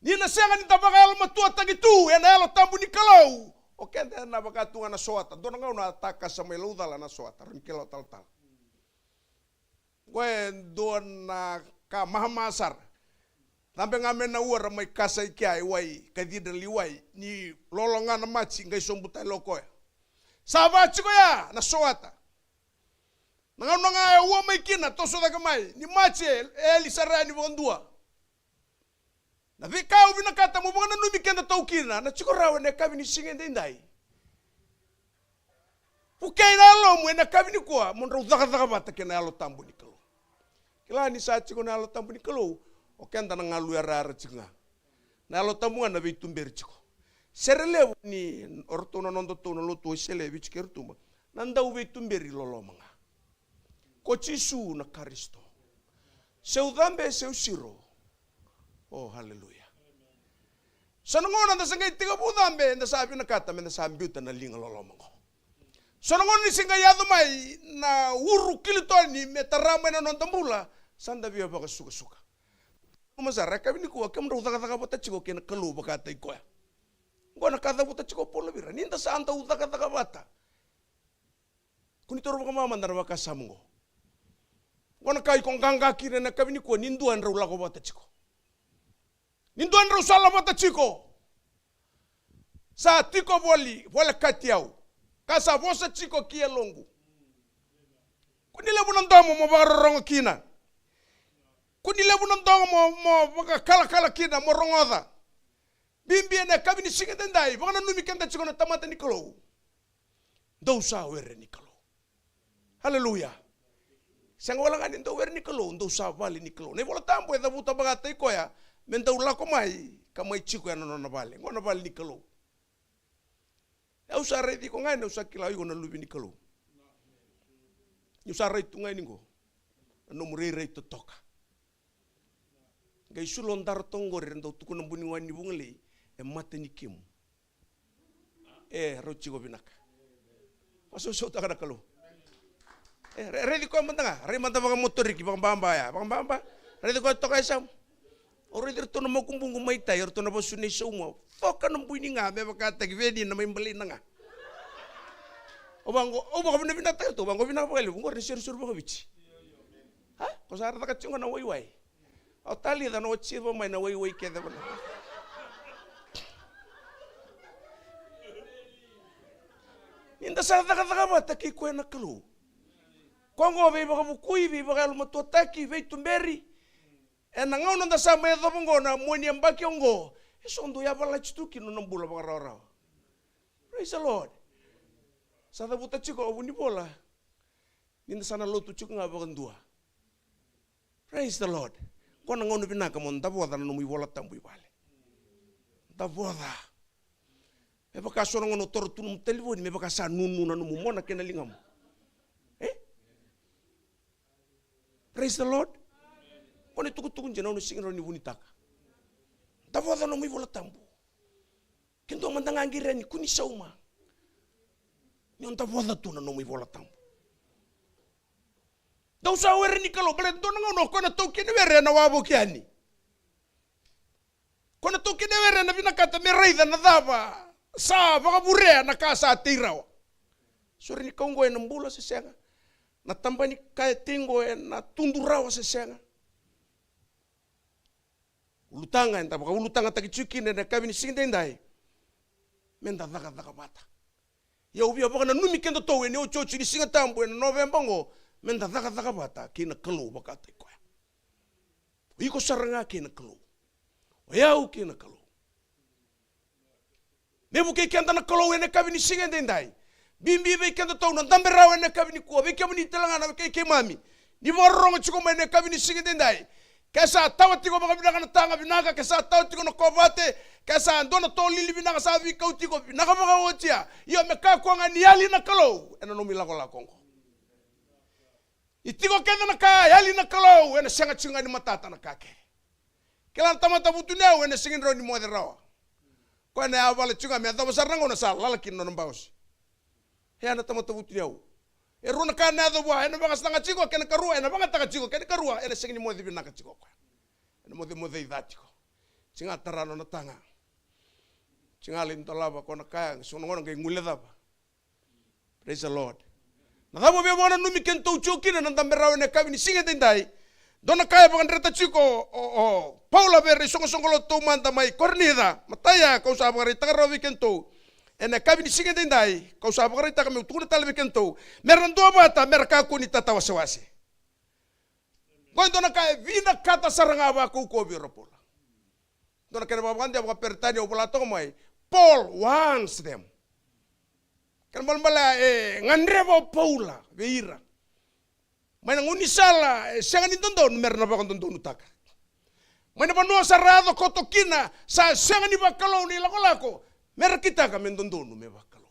Ni na sega ni da vakayalomatuataki tu ena Yalo Tabu ni Kalou, o keda ena vaka tu ga na soata. Dua na gauna a takasa mai Laucala na soata, rau ni kila o talatala. Qo e dua na ka mama sara. Cabe ga mai na ua ra mai kasa i kea i wai, cathedral i wai, ni lolo ga na maji, qai sobu tale o koya. Sa va tiko ya na soata. Na gauna ga e ua mai kina, toso cake mai, ni maji e yali sara yani vakadua. Na veika au vinakata mo vakananumi kedatou kina, na tiko rawa ena yakavi ni siga edaidai. Vukei na yalomu ena yakavi nikua, mo drau cakacaka vata kei na Yalo Tabu ni Kalou. Kila ni sa tiko na Yalo Tabu ni Kalou, o keda na galu yarayara tiko ga. Na Yalo Tabu ga na veituberi tiko. Sere levu ni o ratou na nodatou na lotu o Wesele e Viti kei Rotuma, na dauveituberi loloma ga. Ko Jisu na Karisito. Seu cabe, seu siro. O, haleluya. So na gauna da sa qai tekivu cabe, da sa vinakata me da sa biuta na liga loloma qo. So na gauna ni se qai yaco mai na uru kilitoni me tara mai na noda bula, sa da via vakasukasuka. Uma sara, yakavi nikua kemudrau cakacaka vata tiko kei na Kalou vakataki koya. Qo na ka cavuta tiko o Paula vei ira, ni da sa dau cakacaka vata. Ko ni toro vakamamada na vakasama qo. Qo na ka iko qaqa kina ena yakavi nikua, ni dua drau lako vata tiko. Ni dua drau sala vata tiko. Sa tiko voli, volekati au. Ka sa vosa tiko ki yaloqu. Ko ni levu na domo mo vakarorogo kina. Ko ni levu na domo mo, mo vakakalakala kina, mo rogoca. Bibi ena yakavi ni siga edaidai, vakananumi keda tiko na tamata ni Kalou. Dou sa were ni Kalou. Haleluya. Sega wale ga ni dou were ni Kalou, dou sa vale ni Kalou. Na iVola Tabu e cavuta vakataki koya me dau lako mai ka mai tiko ena nona vale. Qo na vale ni Kalou. Au sa raici iko ga yani, au sa kila iko na luve ni Kalou. Niu sa rai tu ga yani qo, na nomu rairai totoka. Qai sula o dara toka qori, era dau tukuna buni wani ni Vugalei, e mata ni kemu. E rau tiko vinaka. Vakasausautaka na Kalou. E, ra-, raici koya mada ga, rai mada vakamotoriki, vakababa ya, vakababa. Raici koya toka e sau. Au raici iratou na makubuqu mai tai, iratou na vasu nei saumua. Foka na bui ni ga, me vakataki veni na mai balei na ga. Au vaqo, au vakavinavinataka tu, au vaqo vinaka vakalevu, qori na seriseri vakaviti. A? Ko sa ra caka tiko na waiwai. Au talica na wajiva mai na waiwai kece vana. Ni da sa cakacaka vata kei koya na Kalou. Ko qo veivakavukui, veivakayalomatuataki, veituberi. Ena gauna da sa mai yacova oqo na mua ni yabaki oqo, e so dau yavalati tu kina na bula vakarawarawa. Praise the Lord. Sa cavuta tiko o Vunivola. Ni da sa na lotu tiko ga vakadua. Praise the Lord. Qo na gauna vinaka mo davoca na nomu iVola Tabu i vale. Davoca. Me vaka so na gauna o toro tu nomu talevoni, me vaka sa nunu na nomu mona kei na ligamu. E? Praise the Lord. Qo na itukutuku dina au na sega ni rawa ni vunitaka. Davoca na nomu iVola Tabu. Ke dua mada ga qiri yani, kua ni sauma. Ni o davoca tu na nomu iVola Tabu. Dou sa were ni Kalou, baleta dua na gauna o koya na taukei ni were ena wavoki yani. Koya na taukei ni were ena vinakata me raica na cava sa vakavurea na ka sa tei rawa. Sori ni kau qo ena bula se sega. Na taba ni ka e tei qo ena tudu rawa se sega. Ulutaga, eda vakaulutagataki tiko kina ena yakavi ni siga edaidai. Meda cakacaka vata. Ia au via vakananumi kedatou ena iotioti ni Siga Tabu ena Noveba oqo, meda cakacaka vata kei na Kalou vakataki koya. O iko sara ga kei na Kalou. O yau kei na Kalou. Me vukei keda na Kalou ena yakavi ni siga edaidai. Bibi vei kedatou na dabe rawa ena yakavi nikua, vei kemuni tale ga na wekai keimami. Ni vakarorogo tiko mai ena yakavi ni siga edaidai. Ke sa tawa tiko vakavinaka na taga, vinaka. Ke sa tawa tiko na kovate, ke sa dua na tolili vinaka sa veikau tiko, vinaka vakaoti ya. Io, me kakua ga ni yali na Kalou ena nomu ilakolako oqo. Ni tiko kece na ka, yali na Kalou, ena sega tiko ga ni matata na ka kece. Kila na tamata vutuniyau ena sega ni rawa ni moce rawa. Koya ena yavala tiko ga me yacova sara na gauna sa lala kina na nona bausi. E ya na tamata vutuniyau. E rua na ka ena yaco vua, ena vakasaga tiko, kena karua, ena vagataka tiko, kena karua, ena sega ni moce vinaka tiko o koya. Ena mocemoce i ca tiko. Tiko ga tara na nona taga. Tiko ga lai dolava ko na kaya, so na gauna qai guilecava. Praise the Lord. Na cava au via vakananumi kedatou tiko kina na dabe rawa ena yakavi ni siga edaidai? Dua na ka e vakadreta tiko o, o Paula vei ira isoqosoqo lotu taumada mai Korinica. Matai, kau sa vakaraitaka rawa vei kedatou ena yakavi ni siga edaidai, kau sa vakaraitaka meu tukuna tale vei kedatou, mera duavata, mera kakua ni tatawasewase. Qo e dua na ka e vinakata sara ga vakaukauwa vei ira o Paula. Dua na kena vakavakadewa vakaperitania au vola toka mai, Paul wants them. Kena balebale e gadreva o Paula vei ira. Mai na gaunisala e sega ni dodonu, mera na vakadodonutaka. Mai na vanua sa ra yaco koto kina sa sega ni vakalou na ilakolako, mera kitaka me dodonu me vakalou.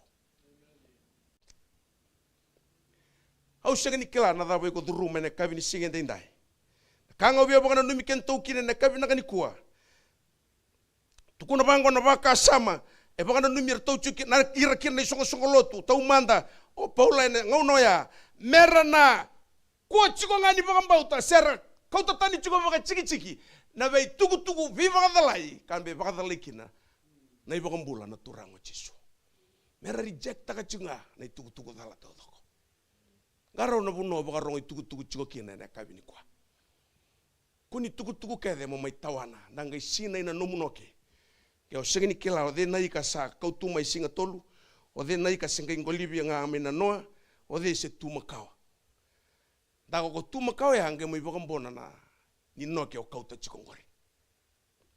Au sega ni kila na cava iko curuma ena yakavi ni siga edaidai. Na ka ga au via vakananumi kedatou kina ena yakavi vinaka nikua. Tukuna vaqo na vakasama e vakananumi iratou tiko kina, ira kina na isoqosoqo lotu taumada o Paula ena gauna oya. Mera na kua tiko ga ni vakabauta, se ra kauta tani tiko vakatikitiki na veitukutuku veivakacalai ka be vakacalai kina na iVakabula na Turaga o Jisu. Mera rejecttaka tiko ga na itukutuku cala taucoko. Qarauna vanua o vakarogo itukutuku tiko kina ena yakavi nikua. Kua ni tukutuku kece mo mai tawana, da qai sinai na nomu noke. Ke o sega ni kila o cei na ika sa kau tu mai Siga Tolu, o cei na ika se qai qolivi ga mai na noa, o cei se tu makawa. Da ko ko tu makawa ya qai mai vakabona na ni noke o kauta tiko qori.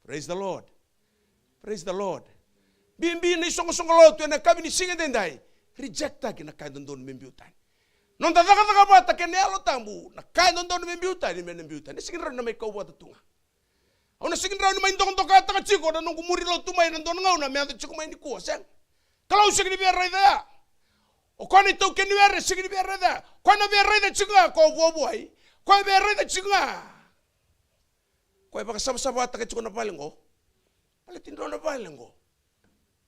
Praise the Lord. Praise the Lord. Bibi na isoqosoqo lotu ena yakavi ni siga edaidai. Rejecttaki na ka e dodonu me biu tani. Noda cakacaka vata kei na Yalo Tabu, na ka e dodonu me biu tani me na biu tani. E sega ni rawa ni na mai kau vata tu ga. Au na sega ni rawa ni mai dokadokataka tiko na noqu muri lotu mai na dua na gauna me yaco tiko mai nikua, sega. Kalou sega ni via raica ya. O koya na itaukei ni were sega ni via raica ya. Koya na via raica tiko ga ko vuavuai. Koya via raica tiko ga. Koya e vakasavasavataka tiko na vale qo. Baleti drau na vale qo.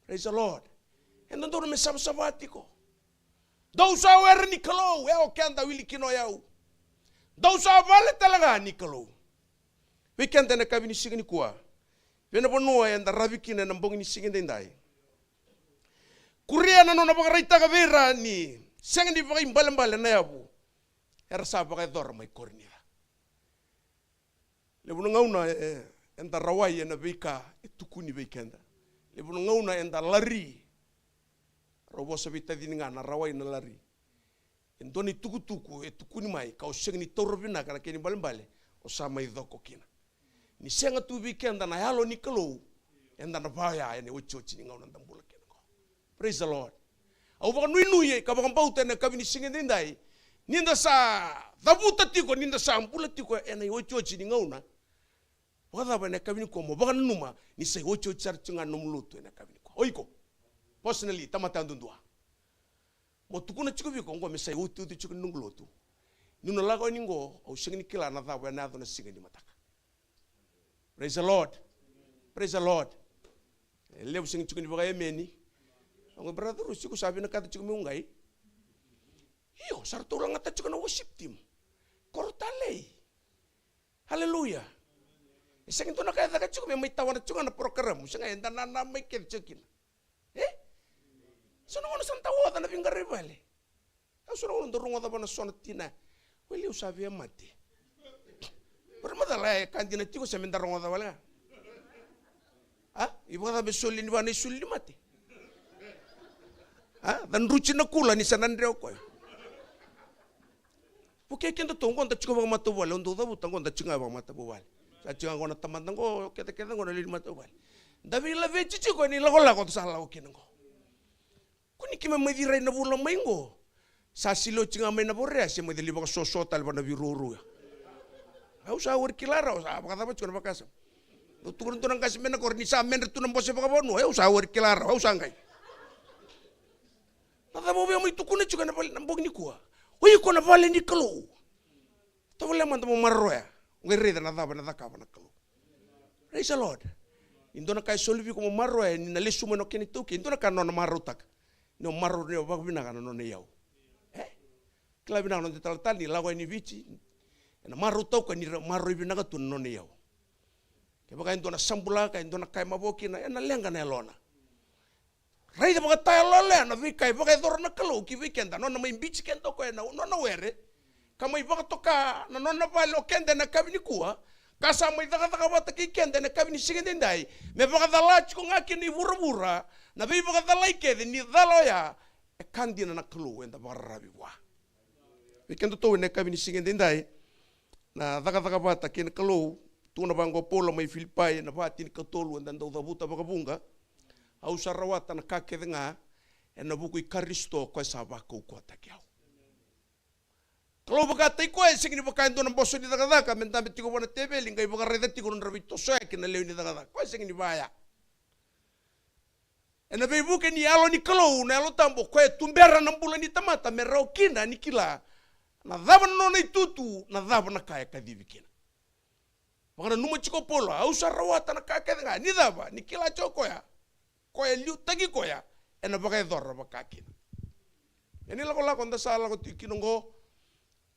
Praise the Lord. E dodonu me savasava tiko. Dou sa were ni Kalou, e o keda wili kina o yau. Dou sa vale tale ga ni Kalou. Vei keda ena yakavi ni siga nikua, vei na vanua eda ravi kina ena bogi ni siga edaidai. Kuria na nona vakaraitaka vei ira ni sega ni vakaibalebale na yavu era sa vakayacora mai Korinica. Levu na gauna e, eda rawai ena veika e tukuni vei keda. Levu na gauna eda lari. Rau vosa veitacini ga na rawai na lari. E dua na itukutuku e tukuni mai ka o sega ni taura vinaka na kena ibalebale o sa mai coko kina. Ni sega tu vei keda na Yalo ni Kalou, eda na vaya ena iotioti ni gauna da bula kina qo. Praise the Lord. Au vakanuinui ka vakabauta ena yakavi ni siga edaidai, ni da sa cavuta tiko, ni da sa bula tiko ena iotioti ni gauna. Vakacava ena yakavi nikua mo vakananuma ni sa iotioti sara tiko ga na nomu lotu ena yakavi nikua? O iko personally, tamata yadudua, mo tukuna tiko vei iko, oqo me sa iotioti tiko ni noqu lotu. Niu na lako yani qo, au sega ni kila na cava ena yaco na siga ni mataka. Praise the Lord. Praise the Lord. E levu sega tiko ni vakaemeni. Oqo brother Rusi, ko sa vinakata tiko meu qai? Io, sa ratou lagata tiko na worship team. Koro talei. Hallelujah. E sega ni dua na ka e caka tiko me mai tawana tiko ga na program. Sega, eda nana mai kece tiko kina. E? So na gauna sa da oca na veiqaravi vale. Au so na gauna dau rogoca vua na so na tina. Weli, au sa via mate. Ora macala e ka dina tiko se me da rogoca wale ga. A? I vakacava me soli ni vua na isulu ni mate? A? Cadruti na kula ni sa na dre o koya. Vukei kedatou qo da tiko vakamatavuvale, au dau cavuta qo da tiko ga vakamatavuvale. Sa tiko ga qo na tamata qo, kecakece qo na lewe ni matavuvale. Da veilaveti tiko ena ilakolako da sa lako kina qo. Ko ni keimami mai cirai na vula mai qo. Sa siliwa tiko ga mai na vorea se mai cali vakasoso tale vua na veiruarua. Au sa wari kila rawa, sa vakacava tiko na vakasama. Dou tukuna dua na qase mai na koro ni sa medre tu na bose vakavanua, au sa wari kila rawa, au sa qai. Na cava au via mai tukuna tiko ena vale na bogi nikua? O iko na vale ni Kalou. Tovolea mada mo maroroya. O qai raica na cava ena cakava na Kalou. Praise the Lord. Ni dua na ka e soli vei iko mo maroroya ni na lesu mai na kena iTaukei, dua na ka na nona marautaka. Ni o maroroya vakavinaka na nona iyau. E? Kila vinaka na noda italatala ni lako yani i Viti, ena marautaka ni ra maroroi vinaka tu na nona iyau. Kevaka e dua na sabulaka, e dua na ka e mavoa kina, ena leqa na yalona. Raica vakatayaloyalo ya na veika e vakayacora na Kalou ki vei keda, nona mai biuti keda o koya ena nona were, ka mai vakatoka na nona vale o keda ena yakavi nikua, ka sa mai cakacaka vata kei keda ena yakavi ni siga edaidai, me vakacala tiko ga kina i vuravura na veivakacalai kece ni cala oya. E ka dina na Kalou eda vakararavi vua. Vei kedatou ena yakavi ni siga edaidai, na cakacaka vata kei na Kalou, tukuna vaqo o Paula mai Filipai ena va tinikatolu, eda dau cavuta vakavuqa: Au sa rawata na ka kece ga ena vuku i Karisito, o koya sa vakaukauwataki au. Kalou vakataki koya e sega ni vaka e dua na boso ni cakacaka me dabe tiko vua na teveli qai vakaraica tiko na nodra veitosoyaki na lewe ni cakacaka. Koya e sega ni vaya. Ena veivuke ni Yalo ni Kalou, na Yalo Tabu, o koya e tubera na bula ni tamata me rawa kina ni kila na cava na nona itutu, na cava na ka e kacivi kina. Vakananuma tiko o Paula, au sa rawata na ka kece ga, ni cava, ni kila tiko o koya, koya e liutaki koya, ena vakayacora vakakina. Ena ilakolako da sa lako tiko kina oqo,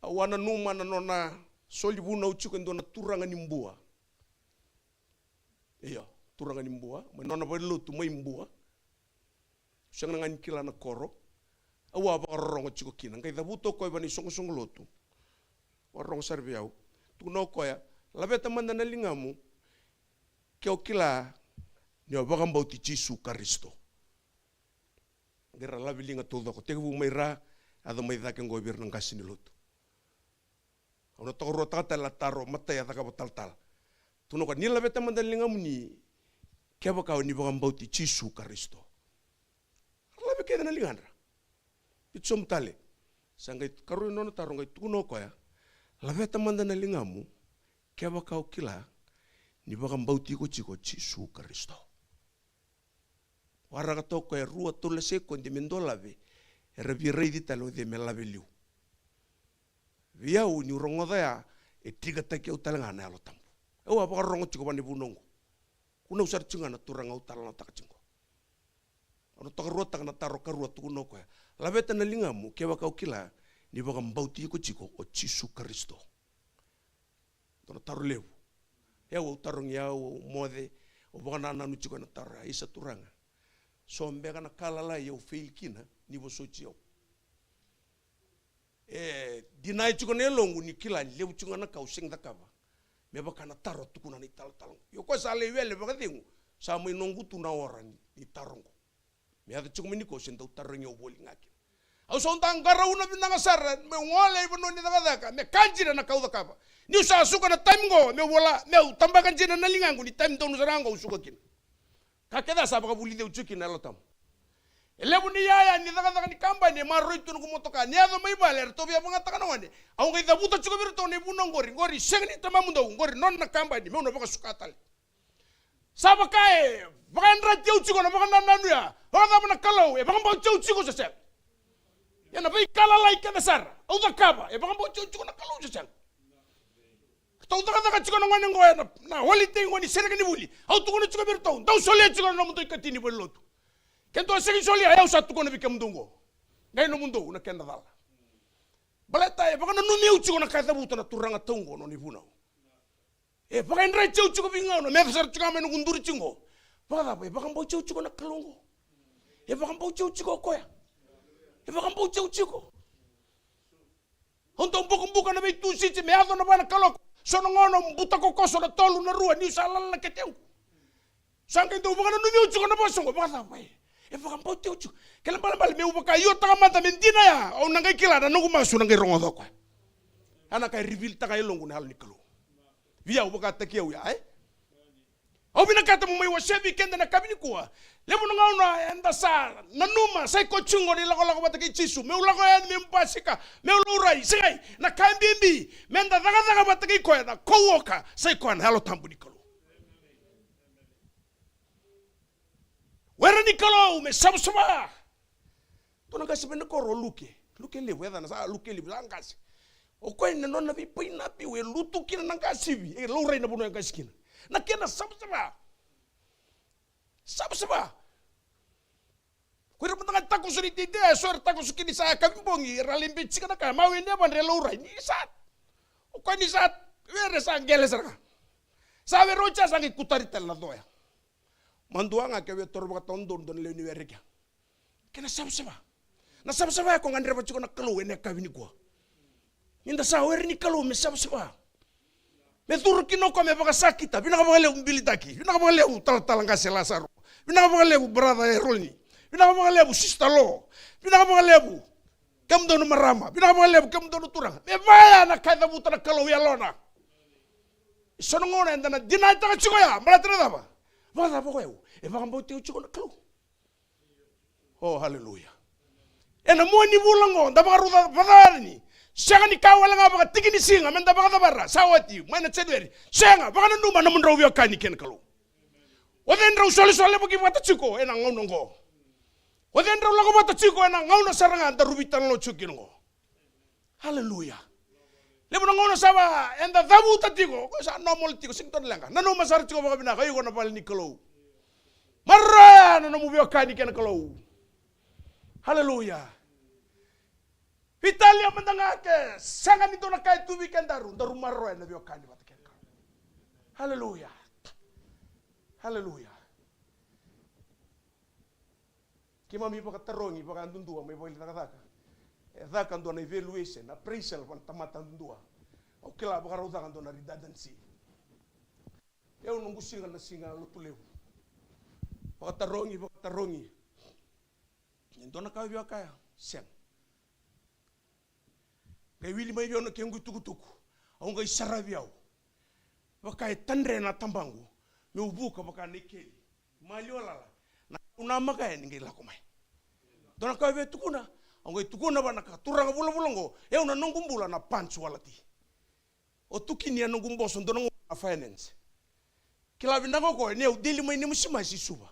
au a nanuma na nona soli vunau tiko e dua na turaga ni Bua. Io, turaga ni Bua, mai nona valenilotu mai Bua. Sega ga ni kila na koro. Au a vakarorogo tiko kina, qai cavuta o koya vua na isoqosoqo lotu. Vakarorogo sara vei au. Tukuna o koya, laveta mada na ligamu ke o kila ni o vakabauti Jisu Karisito. Qai ra lave liga taucoko, tekivu mai ra, yaco mai cake oqo vei ira na qase ni lotu. Au na tokaruataka tale na taro, matai a cakava talatala. Tukuna o koya, ni laveta mada na ligamuni kevaka o ni vakabauti Jisu Karisito. Ra lave kece na ligadra. Biu sobu tale. Sa qai karua na nona taro, qai tukuna o koya, laveta mada na ligamu kevaka o kila ni vakabauti iko tiko o Jisu Karisito. Waraka toka e rua, tolu na sekodi me dua lave, era via raici tale o cei me lave liu. Vei au niu rogoca ya, e trikataki au tale ga na Yalo Tabu. Au a vakarorogo tiko vua na ivunau oqo. Kunau sara tiko ga na turaga au talanoataka tiko. Au na tokaruataka na taro karua, tukuna o koya, laveta na ligamu kevaka o kila ni vakabauti iko tiko o Jisu Karisito. Dua na taro levu. Au, au tarogi au, au moce, au vakanananu tiko ena taro ya, isa Turaga, so beka na ka lalai au fail kina ni vosoti au? E deny tiko na yaloqu ni kila ni levu tiko ga na ka au sega ni cakava me vaka na taro a tukuna na italatala oqo. Ia o koya sa lai wele vakacegu, sa mai noqu tu na ora ni, ni taro oqo. Me yaco tiko mai nikua au se dau tarogi au voli ga kina. Au sa dau qarauna vinaka sara meu gole i vanua ni cakacaka me ka dina na ka au cakava. Niu sa suka na taimi oqo meu vola, meu tabaka dina na ligaqu ni taimi donu sara ga oqo au suka kina. Ka kece sa vakavulici au tiko kina na Yalo Tabu. E levu ni yaya ni cakacaka ni kabani e maroroi tu noqu motoka, ni yaco mai vale eratou via vagataka na gone. Au qai cavuta tiko vei iratou na ivunau oqori, qori sega ni tamamudou, qori nona na kabani, meu na vakasuka tale. Sa vaka e vakayadrati au tiko na vakanananu ya. Vakacava na Kalou, e vakabauti au tiko se sega? Ia na veika lalai kece sara au cakava, e vakabauti au tiko na Kalou se sega? Ratou cakacaka tiko na gone oqo ena, na holiday oqo ni sereka ni vuli. Au tukuna tiko vei iratou, dou solia tiko na nomudou ikatini valenilotu. Ke dou a sega ni solia, au sa tukuna vei kemudou oqo. Qai nomudou na kena cala. Baleta e vakananumi au tiko na ka e cavuta na turaga tau oqo, nona ivunau. E vakayadrati au tiko veigauna, me yaco sara tiko ga mai noqu duri tiko. Vakacava, e vakabauti au tiko na Kalou oqo? E vakabauti au tiko o koya? E vakabauti au tiko? Au dau bukabuka na veitusiti me yaco na va na kaloko. So na gauna au buta kokoso na tolu na rua niu sa lala na ketequ. Sa qai dau vakananumi au tiko na vosa oqo, vakacava e, e vakabauti au tiko? Kena ibalebale meu vakaiotaka mada me dina ya, au na qai kila na noqu masu na qai rogoca o koya. A na ka e reveal-taka e yaloqu na Yalo ni Kalou. Vei au vakataki au ya, e? Au vinakata mo mai wasea vei keda na yakavi nikua. Levu na gauna eda sa nanuma, sa i koya tiko qo na ilakolako vata kei Jisu. Meu lako yani, meu basika, meu laurai, segai. Na ka e bibi, meda cakacaka vata kei koya na co-worker, sa i koya na Yalo Tabu ni Kalou. Were ni Kalou me savasava. Dua na qase mai na koro o Luke. Luke Levu, e yacana sa Luke Levu, sa qase. O koya na nona veipainapiu e lutu kina na qasivi, e laurai na vanua e qase kina. Na kena savasava. Savasava. Ko ira mada ga takoso ni teitei, e so era takoso kina ni sa yakavi bogi, era lai beci tiko na ka, mawe ni yavadra e laurai. Ni sa, o koya ni sa were sa qele sara ga. Sa were oti sa qai kutari tale na coya. Madua ga ke via toro vakatawa donu dua na lewe ni were kea. Kena savasava. Na savasava e ko gadreva tiko na Kalou ena yakavi nikua. Nida sa were ni Kalou me savasava. Me curu kina o koya me vakasakita. Vinaka vakalevu Bilitaki. Vinaka vakalevu talatala qase Lasaro. Vinaka vakalevu brother Eroni. Vinaka vakalevu sister Lo. Vinaka vakalevu kemudou na marama. Vinaka vakalevu kemudou na turaga. Me vaya na ka e cavuta na Kalou e yalona. E so na gauna eda na dinaitaka tiko ya. Baleta na cava? Vakacava ko yau? E vakabauti au tiko na Kalou. Oh, hallelujah. Ena mua ni vula oqo, da vakarau ca-, vakacacani. Sega ni ka wale ga vakatiki ni siga, meda vakacavara, sa oti, mai na January. Sega, vakananuma na nomudrau veiwekani kei na Kalou. O cei drau solesolevaki vata tiko ena gauna oqo? O cei drau lako vata tiko ena gauna sara ga daru veitalanoa tiko kina oqo? Haleluya. Levu na gauna sa va, eda cavuta tiko, ko sa normal tiko, sega ni dua na leqa. Nanuma sara tiko vakavinaka, iko na vale ni Kalou. Maroroya na nomu veiwekani kei na Kalou. Haleluya. Veitalia mada ga ke sega ni dua na ka e tu vei kedaru, daru maroroya na veiwekani vata kei na Kalou. Haleluya. Haleluya. Keimami vakatarogi vakayadudua mai vale ni cakacaka. E caka dua na evaluation, appraisal vua na tamata yadudua. Au kila vakarau caka dua na redundancy. Au noqu siga na siga Lotulevu. Vakatarogi, vakatarogi. E dua na ka via kaya, sega. Qai wili mai vei au na kequ itukutuku. Au qai saravi au. Vaka e tadre na tabaqu meu vuka vaka na ikeli. Maliwa lala. Na kau namaka yani qai lako mai. Dua na ka via tukuna. Au qai tukuna vua na ka turaga vulavula oqo. Au na noqu bula na punctuality. O tukuni a noqu boso dua na gauna na finance. Kila vinaka o koya ni au deli mai ni masimasi Suva.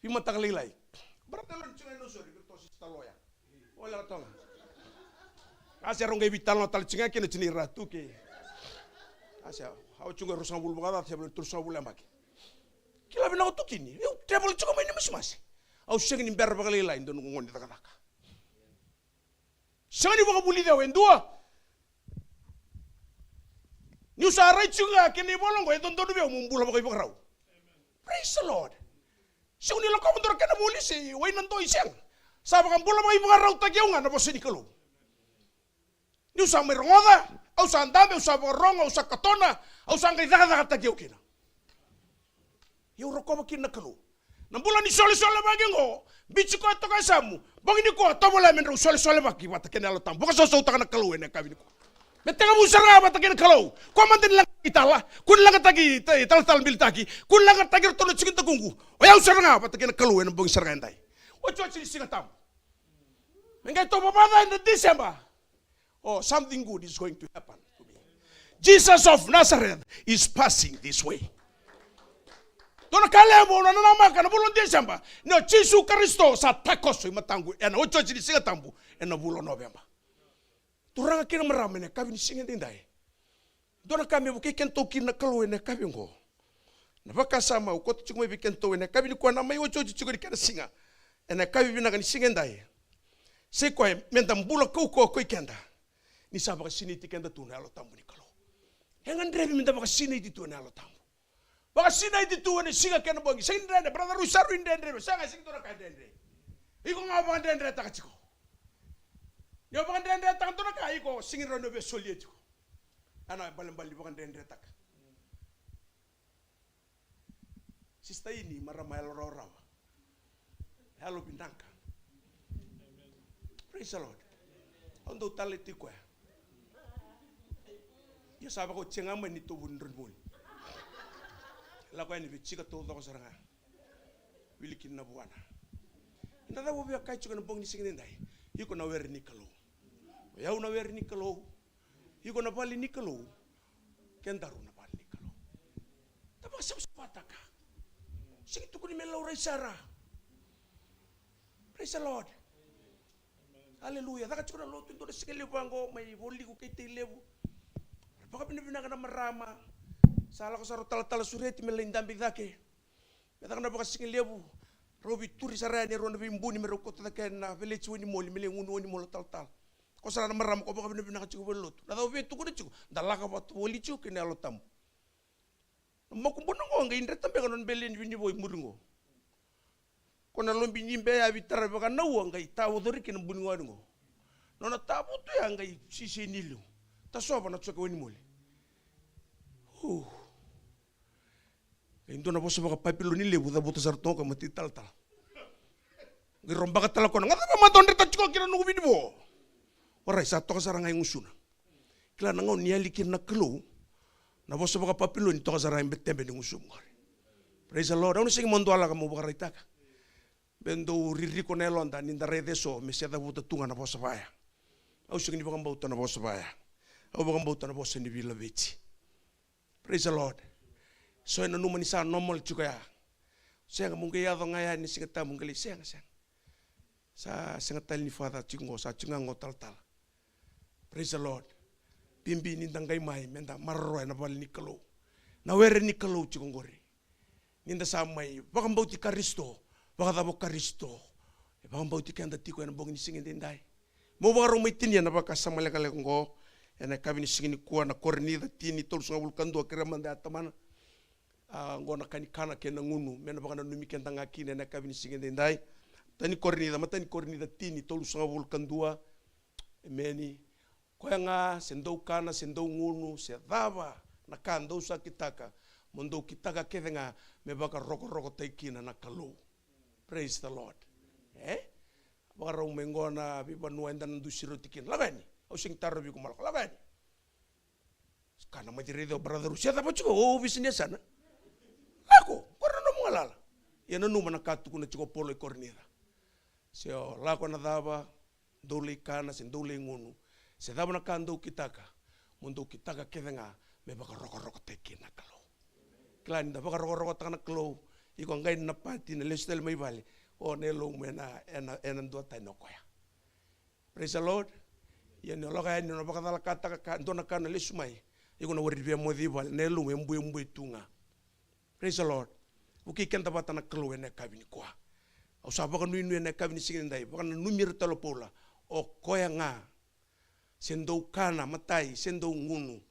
Veimataka lailai. Brother Lon, tiko ga e Nausori, vei ratou sister Loya. Oleka toka ga. A se rau qai veitalanoa tale tiko ga kina tini ra tu ke. A se, au tiko ga e ruasagavulu vakacaca, se vale tolusagavulu yabaki. Kila vinaka o tukuni, au travel tiko mai ni masimasi. Au sega ni bera vakalailai dua noqu gauna ni cakacaka. Sega ni vakavulici au e dua. Niu sa rai tiko ga kei na ivola oqo e dodonu vei au meu bula vakaivakarau. Praise the Lord. Sega ni lakova dua na kena vuli se wai na doi, sega. Sa vakabula vakaivakarautaki au ga na vosa ni Kalou. Niu sa mai rogoca, au sa dabe, au sa vakarogo, au sa katona, au sa qai cakacakataki au kina. Ia au rokova kina na Kalou. Na bula ni solesolevaki oqo, biuti koya toka e yasamu, bogi nikua tovolea me drau solesolevaki vata kei na Yalo Tabu. Vakasausautaka na Kalou ena yakavi nikua. Me tekivu sara ga vata kei na Kalou. Koya mada ni leqataki tala, kua ni leqataki ta-, talatala Bilitaki, kua ni leqataki iratou na tiki ni dakuqu. O yau sara ga vata kei na Kalou ena bogi sara ga edai. Otioti ni Siga Tabu. Me qai tou vavaca ena December. Oh, something good is going to happen to me. Jesus of Nazareth is passing this way. Dua na ka levu au na namaka na vula o December, ni o Jisu Karisito sa takoso i mataqu ena otioti ni Siga Tabu ena vula o November. Turaga kei na marama, ena yakavi ni siga edaidai, dua na ka me vukei kedatou kina na Kalou ena yakavi oqo. Na vakasama au kauta tiko mai vei kedatou ena yakavi nikua, na mai otioti tiko ni kena siga. Ena yakavi vinaka ni siga edai. Sa i koya meda bula kaukauwa ko i keda. Ni sa vakasinaiti keda tu na Yalo Tabu ni Kalou. E gadrevi meda vakasinaiti tu ena Yalo Tabu. Vakasinaiti tu ena siga kei na bogi. Sega ni dredre, brother Rui, sa rui dredre, sega, sega ni dua na ka e dredre. Iko ga o vakadredretaka tiko. Ni o vakadredretaka dua na ka, iko sega ni rawa ni o via solia tiko. Ena ibalebale ni vakadredretaka. Sister Ini, marama yalo rawarawa. Yalo vinaka. Praise the Lord. Au dau talai tiko koya. Ia sa vakaoti ga mai ni tovu ni drau ni voli. Lako yani vei Jika taucoko sara ga. Wili kina na vuana. Eda cava via kaya tiko ena bogi ni siga edaidai? Iko na were ni Kalou. O yau na were ni Kalou. Iko na vale ni Kalou. Kedaru na vale ni Kalou. Da vakasavasavataka. Sega ni tukuni me laurai sara. Praise the Lord. Aleluya. Caka tiko na lotu e dua na siga levu vaqo mai Voliku kei Tailevu. Vakavinavinaka na marama. Sa lako sara o Talatala Sureti me lai dabe i cake. Me caka na vakasigalevu. Rau veituri sara yani e rua na veibuni me rau kauta cake na veleti Wainimoli me lai gunu Wainimoli o Talatala. Ko sara na marama ko vakavinavinaka tiko vei lotu. Na cava via tukuna tiko? Da lako vata voli tiko kei na Yalo Tabu. Na makubuna qo qai dreta beka nona bele ni vinivo i muri qo. Ko na lobi ni be yavi tara vaka na ua qai tavocori kina buni gone qo. Nona tavutu ya qai sisei ni liu. Tasova na coke Wainimoli. Hu. Qai dua na vosa vaka Papiloni levu cavuta sara toka mati talatala. Qai robaka tala kona. Ga cava mata o dreta tiko kina noqu vinivo. Orai sa toka sara ga i gusuna. Kila na gauna ni yali kina na Kalou, na vosa vaka Papiloni toka sara e betebe ni gusumu qori. Praise the Lord. Au na sega mo dua laka mo vakaraitaka. Be dou ririko na yaloda ni da raica eso me se cavuta tu ga na vosa vaya. Au sega ni vakabauta na vosa vaya. Au vakabauta na vosa ni veilaveti. Praise the Lord. So e nanuma ni sa normal tiko ya. Sega mo qai yaco ga yani Siga Tabu qai lai sega sega. Sa sega tale ni father tiko qo, sa tiko ga qo talatala. Praise the Lord. Bibi ni da qai mai me da maroroya na vale ni Kalou. Na were ni Kalou tiko qori. Ni da sa mai vakabauti Karisito, vakacava o Karisito e vakabauti keda tiko ena bogi ni siga edaidai. Meu vakarau mai tinia na vakasama lekaleka qo ena yakavi ni siga nikua, na Korinica tini tolusagavulu ka dua, kerea mada ya tamana. A, qo na ka ni kana kei na gunu, me na vakananumi keda ga kina ena yakavi ni siga edaidai. Tani Korinica, matani Korinica tini tolusagavulu ka dua. Emeni. Koya ga, se dou kana, se dou gunu, se cava na ka dou sa kitaka, mo dou kitaka kece ga me vakarokorokotaki kina na Kalou. Praise the Lord. E? Vakarau mai qo na veivanua eda na dusi roti kina. Lako yani. Au sega ni tarovi iko mo lako. Lako yani. Kana mai raica o brother, se cava tiko, o ovisa ni yasana. Lako, qori na nomu galala. Ia nanuma na ka tukuna tiko o Paula i Korinica. Se o lako na cava, dou lai kana, se dou lai gunu. Se cava na ka dou kitaka, mo dou kitaka kece ga me vakarokorokotaki kina na Kalou. Kila ni da vakarokorokotaka na Kalou, iko qai na pati na lesu tale mai vale, o na yalomu ena, ena, ena dua tani o koya. Praise the Lord. Ia ni o lako yani o na vakacalakataka ka, dua na ka na lesu mai. Iko na wari via moce i vale, na yalomu e buebue tu ga. Praise the Lord. Vukei keda vata na Kalou ena yakavi nikua. Au sa vakanuinui ena yakavi ni siga nidai, vakananumi ira tale o Paula. O koya ga. Se dou kana, matai, se dou gunu.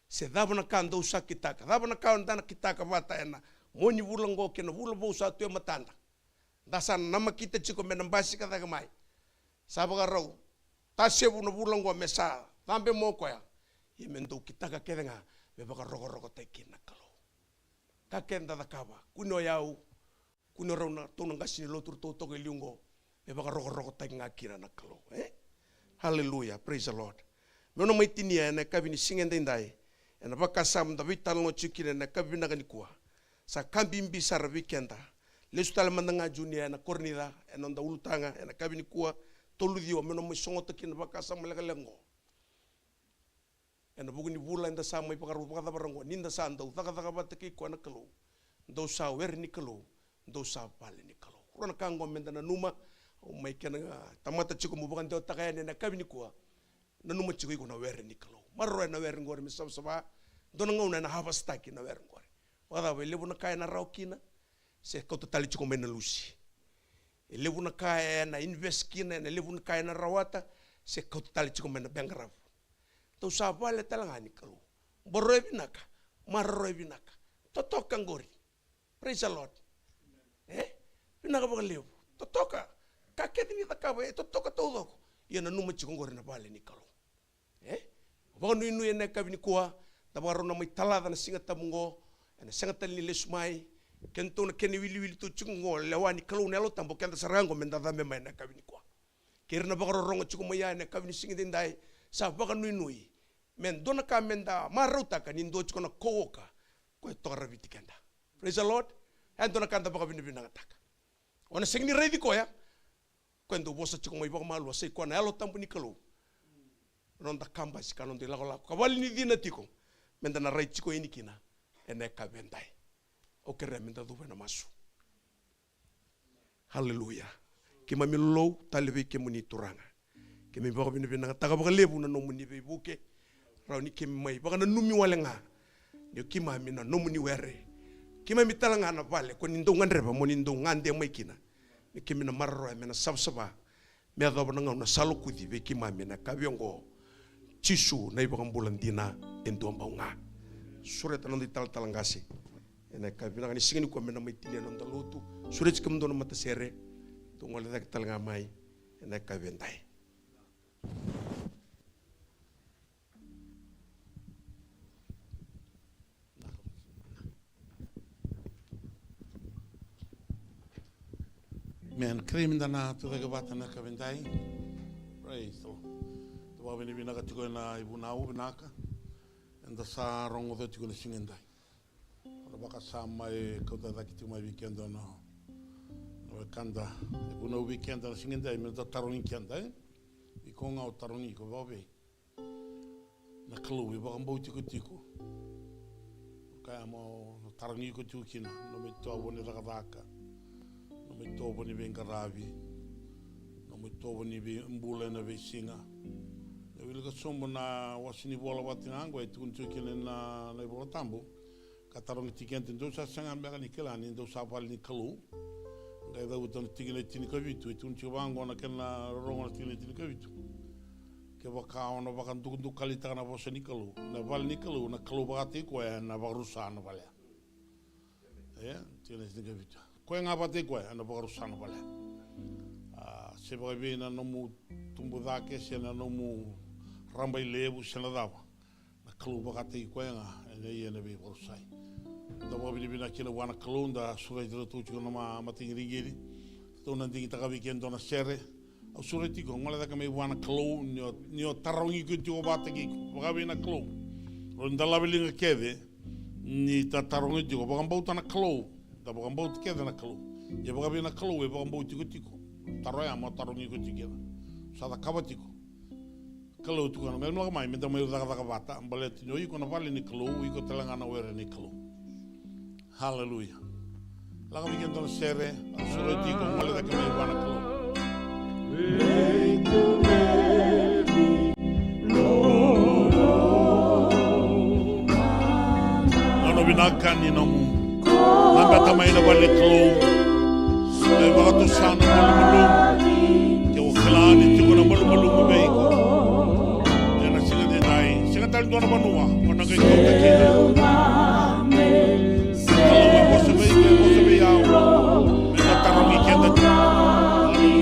Se cava na ka dou sa kitaka. Cava na ka o da na kitaka vata ena mua ni vula oqo kei na vula vou sa tu e matada. Da sa namakita tiko me na basika cake mai. Sa vakarau tasevu na vula oqo me sa cabe mai o koya. Ia me dou kitaka kece ga me vakarokorokotaki kina na Kalou. Ka keda cakava, kune o yau, kune o rau na tou na qase ni lotu ratou toka e liu oqo, me vakarokorokotaki ga kina na Kalou, e? Hallelujah, praise the Lord. Meu na mai tinia ena yakavi ni siga edaidai, ena vakasama da veitalanoa tiko kina ena yakavi vinaka nikua. Sa ka bibi sara vei keda. Lesu tale mada ga Junia ena Korinica, ena noda ulutaga, ena yakavi nikua, tolu ciwa, meu na mai sogota kina na vakasama lekaleka oqo. Ena vuku ni vula eda sa mai vakarau vakacavara oqo, ni da sa dau cakacaka vata kei koya na Kalou. Dou sa were ni Kalou, dou sa vale ni Kalou. Rua na ka oqo me da nanuma, au mai kena tamata tiko mo vakadewataka yani ena yakavi nikua. Nanuma tiko iko na were ni Kalou. Maroroya na were qori me savasava, dua na gauna ena harvest-taki na were qori. Vakacava, e levu na ka ena rawa kina, se kauta tale tiko mai na lusi. E levu na ka ena invest kina, ena levu na ka ena rawata, se kauta tale tiko mai na beqaravu. Dou sa vale tale ga ni Kalou. Boroya vinaka, maroroya vinaka. Totoka qori. Praise the Lord. E? Vinaka vakalevu. Totoka. Ka kece ni cakava, e totoka taucoko. Ia nanuma tiko qori na vale ni Kalou. E? Vakanuinui ena yakavi nikua, da vakarau na mai talaca na Siga Tabu oqo, ena sega tale ni lesu mai, kedatou na kena iwiliwili tou tiko oqo, lewa ni Kalou na Yalo Tabu, keda sara ga oqo me da cabe mai ena yakavi nikua. Kei ira na vakarorogo tiko mai ya ena yakavi ni siga edaidai, sa vakanuinui, me dua na ka me da marautaka ni dua tiko na co-worker, ko e toka raviti keda. Praise the Lord. E dua na ka da vakavinavinakataka. O na sega ni raici koya. Koya dau vosa tiko mai vakamalua, sa i koya na Yalo Tabu ni Kalou. Na noda kabasi ka noda ilakolako ka vale ni cina tiko. Meda na rai tiko yani kina ena yakavi edai. Au kerea meda cuva ena masu. Haleluya. Keimami lolou tale vei kemuni Turaga. Keimami vakavinavinakataka vakalevu na nomuni veivuke. Rawa ni keimami mai vakananumi wale ga ni o keimami na nomuni were. Keimami tale ga na vale ko ni dau gadreva mo ni dau gade mai kina. Ni keimami na maroroya me na savasava. Me yacova na gauna sa lokuci vei keimami ena yakavi oqo. Jisu na iVakabula dina e dua bau ga. Sureta na noda italatala qase. Ena yakavi vinaka ni siga nikua me na mai tinia na noda lotu. Sureti kemudou na matasere. Dou gole cake tale ga mai ena yakavi edai. Amen. Kerei meda na tucake vata na yakavi edai. Praise the Lord. Da vakavinavinaka tiko ena ivunau vinaka eda sa rogoca tiko na siga edai. Ona vaka sa mai kauta cake tiko mai vei keda na, na wekada. E vunau vei keda na siga edai meda tarogi keda, e? Iko ga o tarogi iko, vakavei? Na Kalou e vakabautikotiko. Kaya mo na tarogi iko tiko kina, nomu itovo ni cakacaka, nomu itovo ni veiqaravi, nomu itovo ni veibula ena veisiga. E wilika sobu na wase ni vola vata ga oqo e tukuni tiko kina na, na iVola Tabu. Ka tarogi tiko keda, dou sa sega beka ni kila ni dou sa vale ni Kalou? Qai cavuta na tikina e tinikavitu, e tukuni tiko vaqo na kena rorogo na tikina e tinikavitu. Kevaka o na vakadukadukalitaka na vosa ni Kalou, na vale ni Kalou, na Kalou vakataki koya ena vakarusa na vale ya. E, tikina e tinikavitu. Koya ga vakataki koya ena vakarusa na vale ya. A, se vakavei na nomu tubu cake, se na nomu rabailevu, se na cava. Na Kalou vakataki koya ga ena ia na veivakarusai. Da vakavinavinaka kina vua na Kalou, da sureti iratou tiko na ma-, mataqiriqiri. Ratou na digitaka vei keda e dua na sere. Au sureti iko, gole cake mai vua na Kalou, ni o, ni o tarogi iko tiko vakataki iko. Vakavei na Kalou? Rau dau laveliga kece, ni da tarogi tiko, vakabauta na Kalou. Da vakabauta kece na Kalou. Ia vakavei na Kalou e vakabautikotiko? Taro ya mo tarogi iko tiko kina. Sa cakava tiko. Kalou tukuna, qai lako mai, meda mai cakacaka vata, baleta ni o iko na vale ni Kalou, o iko tale ga na were ni Kalou. Haleluya. Lako vei keda na sere, a sureti iko, gole cake mai vua na Kalou. Nona vinaka ni nomu cabeta mai na vale ni Kalou. Me vakatusa na malumalumu. Ke o kila ni tiko na malumalumu vei iko ena siga edaidai, sega tale dua na vanua o na qai kauta kina. Kalou e vosa vei iko, e vosa vei au. Me na tarogi keda tiko. Aleluya.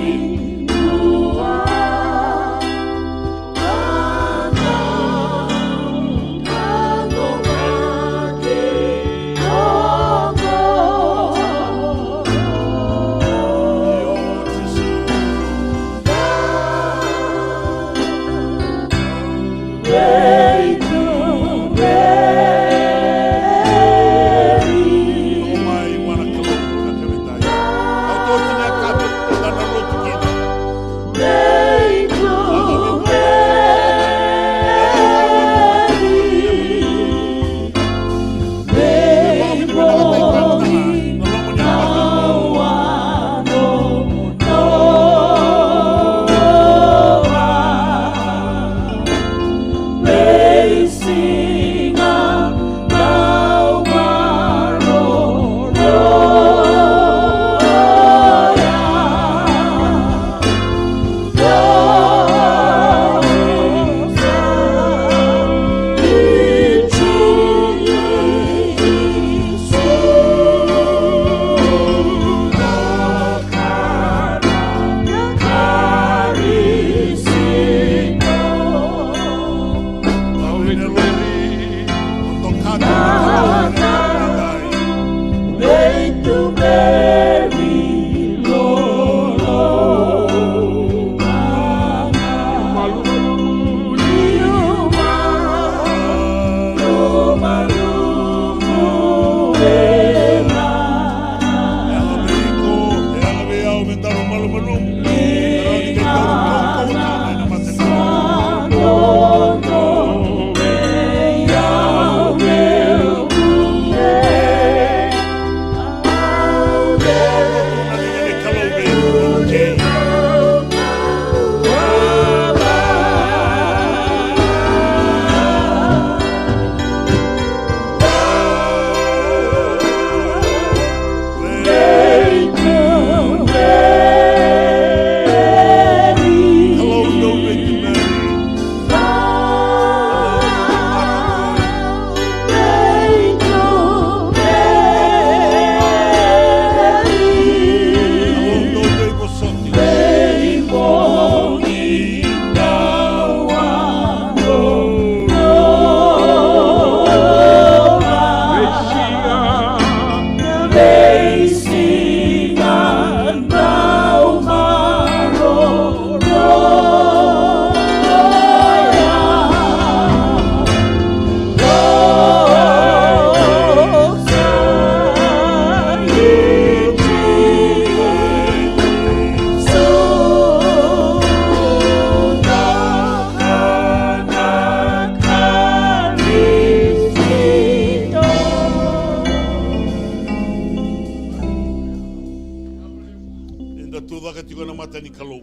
Eda tu cake tiko ena mata ni Kalou.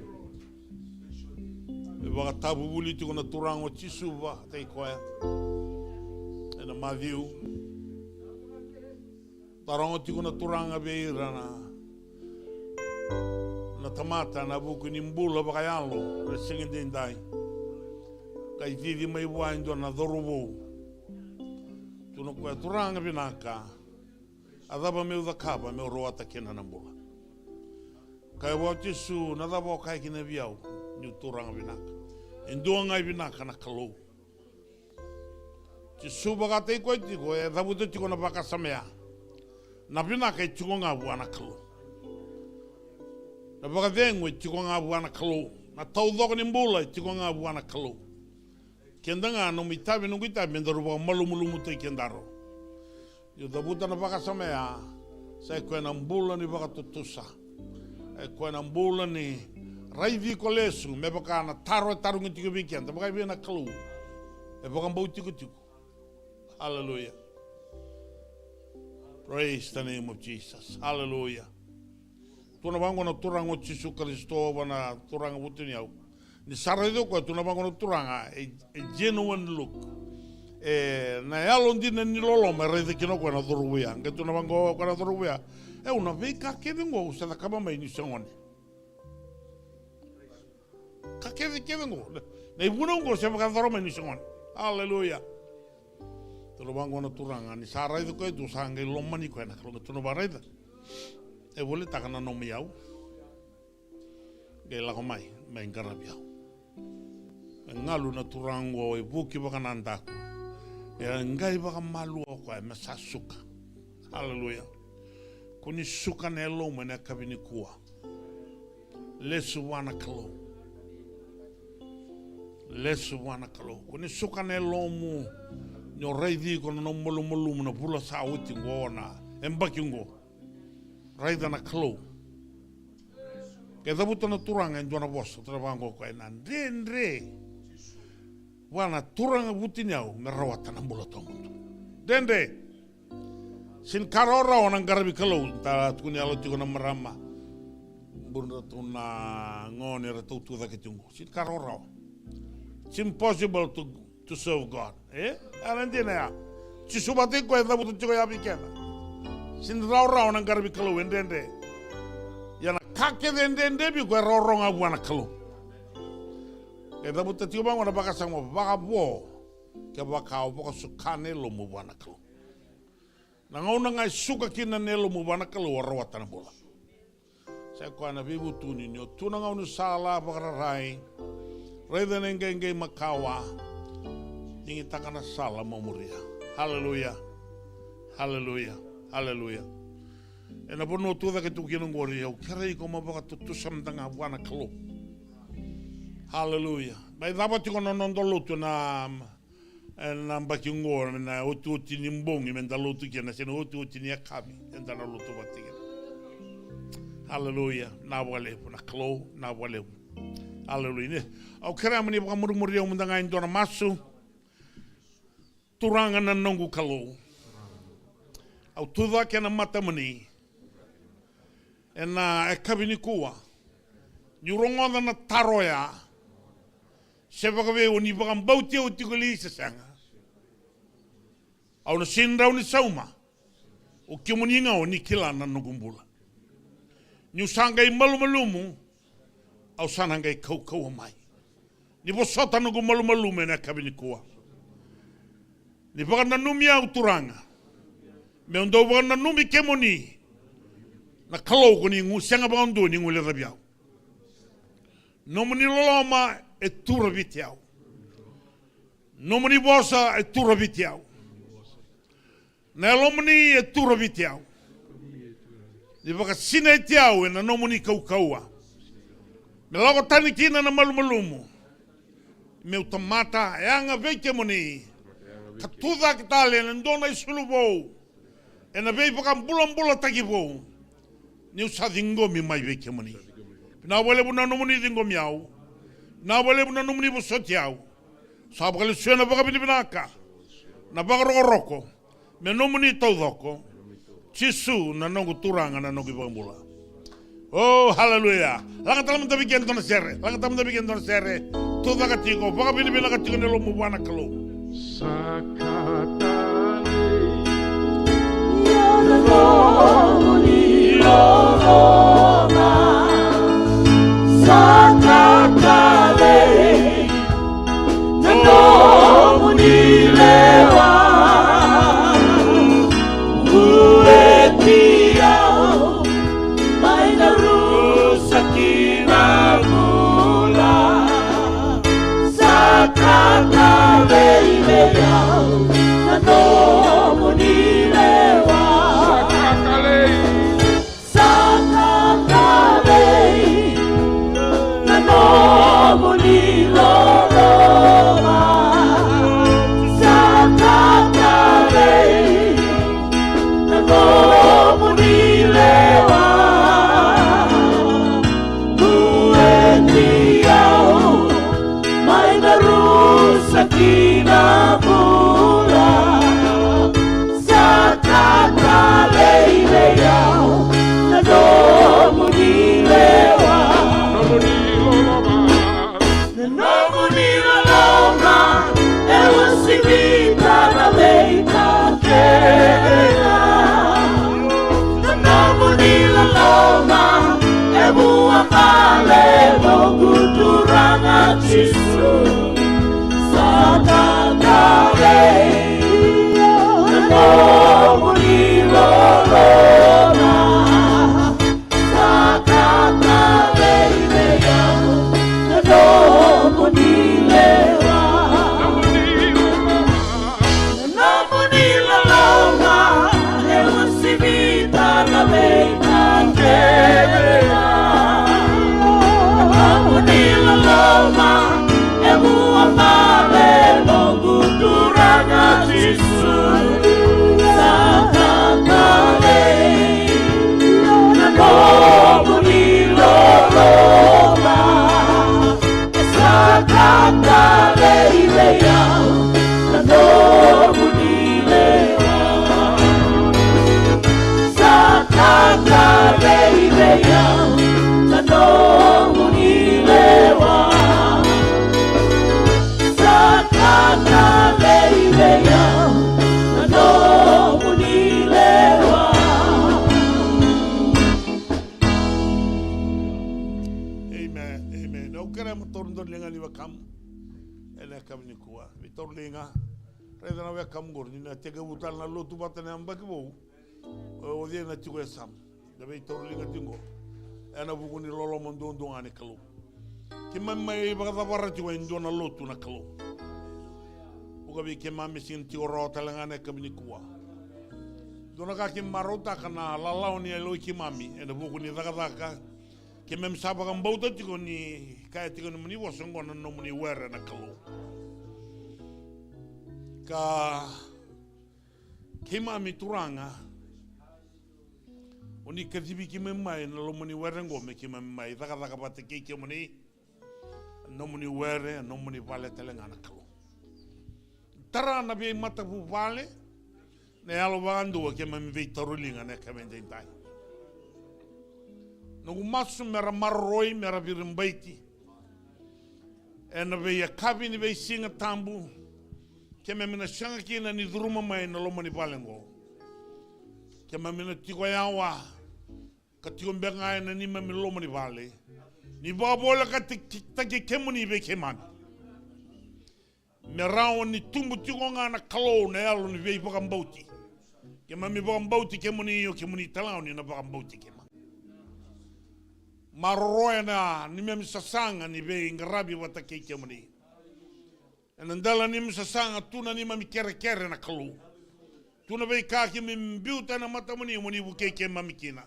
E vakatavuvuli tiko na Turaga o Jisu, vakataki koya ena Maciu. Taroga tiko na Turaga vei ira na, na tamata ena vuku ni bula vakayalo ena siga edaidai. Qai cici mai vua e dua na cauravou. Tukuna o koya, Turaga vinaka, a cava meu cakava meu rawata kina na bula? Kaya vua o Jisu, na cava o kaya kina vei au niu turaga vinaka? E dua ga e vinaka na Kalou. Jisu vakataki koya tiko, e cavuta tiko na vakasama ya. Na vinaka e tiko ga vua na Kalou. Na vakacegu e tiko ga vua na Kalou. Na taucoko ni bula e tiko ga vua na Kalou. Keda ga, nomu itavi, noqu itavi, me daru vakamalumalumutaki kedaru. Niu cavuta na vakasama ya, sa i koya na bula ni vakatutusa. E koya na bula ni raici iko lesu, me vaka na taro e tarogi tiko vei keda, vaka vei na Kalou. E vakabautikotiko. Hallelujah. Praise the name of Jesus. Hallelujah. Tukuna vaqo na Turaga o Jisu Karisito vua na turaga vutuniyau. Ni sa raica o koya, tukuna vaqo na Turaga, e, e genuine look. E, na yalo dina ni loloma e raica kina o koya na cauravou ya. Qai tukuna vaqo o koya na cauravou ya, e, au na veika kece qo au sa cakava mai niu se gone. Ka kece kece qo. Na, na ivunau qo se vakayacora mai niu se gone. Aleluya. Tukuna vaqo na Turaga, ni sa raica o koya tu sa qai lomani koya na Kalou, tukuna vaqo, raica. E volitaka na nomu iyau. Qai lako mai, mai qaravi au. E galu na Turaga qo, e vuki vakanadaku. E qai vakamalua o koya me sa suka. Aleluya. Ko ni suka na yalomu ena yakavi nikua. Lesu vua na Kalou. Lesu vua na Kalou. Ko ni suka na yalomu ni o raici iko na nomu malumalumu na vula sa oti qo, na yabaki qo. Raica na Kalou. Ke cavuta na Turaga e dua na vosa, tukuna vaqo o koya, na dredre vua na turaga vutuniyau me rawata na bula tawamudu. Dredre. Sega ni ka rawarawa na qaravi Kalou. Da tukuni yalo tiko na marama. Buri ratou na gone ratou tu cake tiko. Sega ni ka rawarawa. It's impossible to, to serve God. E? Era dina ya. Jisu vata i koya e cavuta tiko ya vei keda. Sega ni rawarawa na qaravi Kalou, e dredre. Ia na ka kece e dredre vei iko e rawarawa ga vua na Kalou. E cavuta tiko vaqo na vakasama, vakavo kevaka o vakasuka na yalomu vua na Kalou. Na gauna ga e suka kina na yalomu vua na Kalou, o rawata na bula. Sa i koya na veivutuni, ni o tu na gaunisala vakararai, raica na iqaiqai makawa, digitaka na sala mo muria. Haleluya. Haleluya. Haleluya. Ena vanua tu cake tu kina qori, au kerei iko mo vakatutusa mada ga vua na Kalou. Haleluya. Mai cava tiko na noda lotu ena, ena yabaki qo, na otioti ni bogi meda lotu kina, se na otioti ni yakavi eda na lotu vata kina. Aleluya. Na vakalevu na Kalou, na vakalevu. Aleluya. Au kerea mo ni vakamurimuri au mada ga e dua na masu. Turaga na noqu Kalou, au tucake ena matamuni ena yakavi nikua. Niu rogoca na taro oya, se vakavei o ni vakabauti au tiko li se sega, au na sega ni rawa ni sauma. O kemuni ga o ni kila na noqu bula. Niu sa qai malumalumu, au sa na qai kaukauwa mai. Ni vosota noqu malumalumu ena yakavi nikua. Ni vakananumi au Turaga, meu dau vakananumi kemuni na Kalou ko ni gu sega vakadua ni guilecavi au. Nomuni loloma e turaviti au. Nomuni vosa e turaviti au. Na yalomuni e turaviti au. Ni vakasinaiti au ena nomuni kaukauwa, me lako tani kina na malumalumu. Meu tamata yaga vei kemuni, ka tucake tale ena dua na isulu vou, ena veivakabulabulataki vou. Niu sa ciqomi mai vei kemuni. Vinaka vakalevu na nomuni ciqomi au. Vinaka vakalevu na nomuni vosoti au. Sa vakalesuya na vakavinavinaka, na vakarokoroko me nomuni taucoko. Jisu na noqu Turaga, na noqu iVakabula. O, haleluya. Laga tale mada vei keda na sere. Laga tale mada vei keda na sere. Tucake tiko, vakavinavinaka tiko na yalomu vua na Kalou. Sa ka talei. Ia na nomuni loloma. Sa ka talei. Na nomuni lewa. Vueti au mai na rusa ki na bula. Sa ka talei vei au na nomuni lewa. Sa ka talei. Sa ka talei na nomuni loloma. Sa ka talei na nomuni lewa. Vueti au mai na rusa ki na bula. Sa ka talei vei au na nomuni lewa. Nomuni loloma. Na nomuni loloma e uasivi tale vei keda. Na nomuni loloma e vua vale noqu Turaga Jisu. Sa ka talei na nomuni loloma. Sa ka talei vei au na nomuni lewa. Na nomuni loloma e uasivi tale vei keda. Na nomuni loloma e vua vale noqu Turaga Jisu. Sa ka talei na nomuni loloma. Sa ka talei vei au na nomuni lewa. Sa ka talei vei au na nomuni lewa. Sa ka talei vei au na nomuni lewa. Amen, amen. Au kerea mo taura dua na ligana ni wekamu ena yakavi nikua. Veitauriliga. Raica na wekamu qori ni na tekivu tale na lotu vata na yabaki vou. O cei na tiko e yasamu? Na veitauriliga tiko ena vuku ni loloma duadua ga ni Kalou. Keimami mai vakacavara tiko e dua na lotu na Kalou. Vuka vei keimami sega ni tiko rawa tale ga na yakavi nikua. Dua na ka keimami marautaka na lalawa ni yaloi keimami ena vuku ni cakacaka. Keimami sa vakabauta tiko ni kaya tiko ni mani vosa oqo na nomuni were na Kalou. Ka keimami Turaga, O ni kacivi keimami mai na loma ni were oqo me keimami mai cakacaka vata kei kemuni. A nomuni were, a nomuni vale tale ga na Kalou. Tara na veimatavuvale, na yalo vakadua keimami veitauriliga na yakavi edaidai. Noqu masu me ra maroroi, me ra viribaiti ena veiyakavi ni veisiga tabu, keimami na sega kina ni curuma mai na loma ni vale oqo. Keimami na tiko yawa ka tiko beka ga ena neimami loma ni vale, ni vakavolekataki kemuni vei keimami. Me rawa ni tubu tiko ga na Kalou na yalo ni veivakabauti. Keimami vakabauti kemuni, o kemuni tale ga o ni na vakabauti keimami. Maroroya na neimami sasaga ni veiqaravi vata kei kemuni. Ena dela ni neimami sasaga tu na neimami kerekere na Kalou. Tu na veika keimami biuta ena matamuni mo ni vukei keimami kina.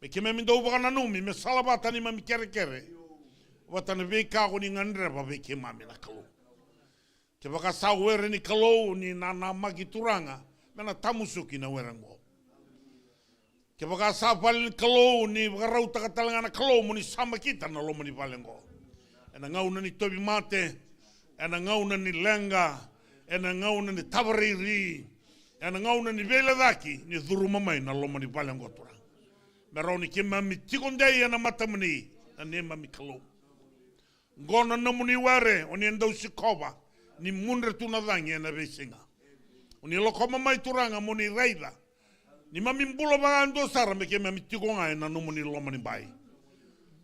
Me keimami dau vakananumi me salavata neimami kerekere vata na veika ko ni gadreva vei keimami na Kalou. Kevaka sa were ni Kalou ni nanamaki Turaga, me na tamusuki na were oqo. Kevaka sa vale ni Kalou ni vakarautaka tale ga na Kalou mo ni samakita na loma ni vale oqo. Ena gauna ni tauvimate, ena gauna ni leqa, ena gauna ni tavarairi, ena gauna ni veilecaki, ni curuma mai na loma ni vale oqo Turaga. Me rawa ni keimami tiko dei ena matamuni na neimami Kalou. Oqo na nomuni were o ni dau sikova ni mudre tu na cagi ena veisiga. O ni lakoma mai Turaga mo ni raica neimami bula vakadua sara me keimami tiko ga ena nomuni loma ni bai.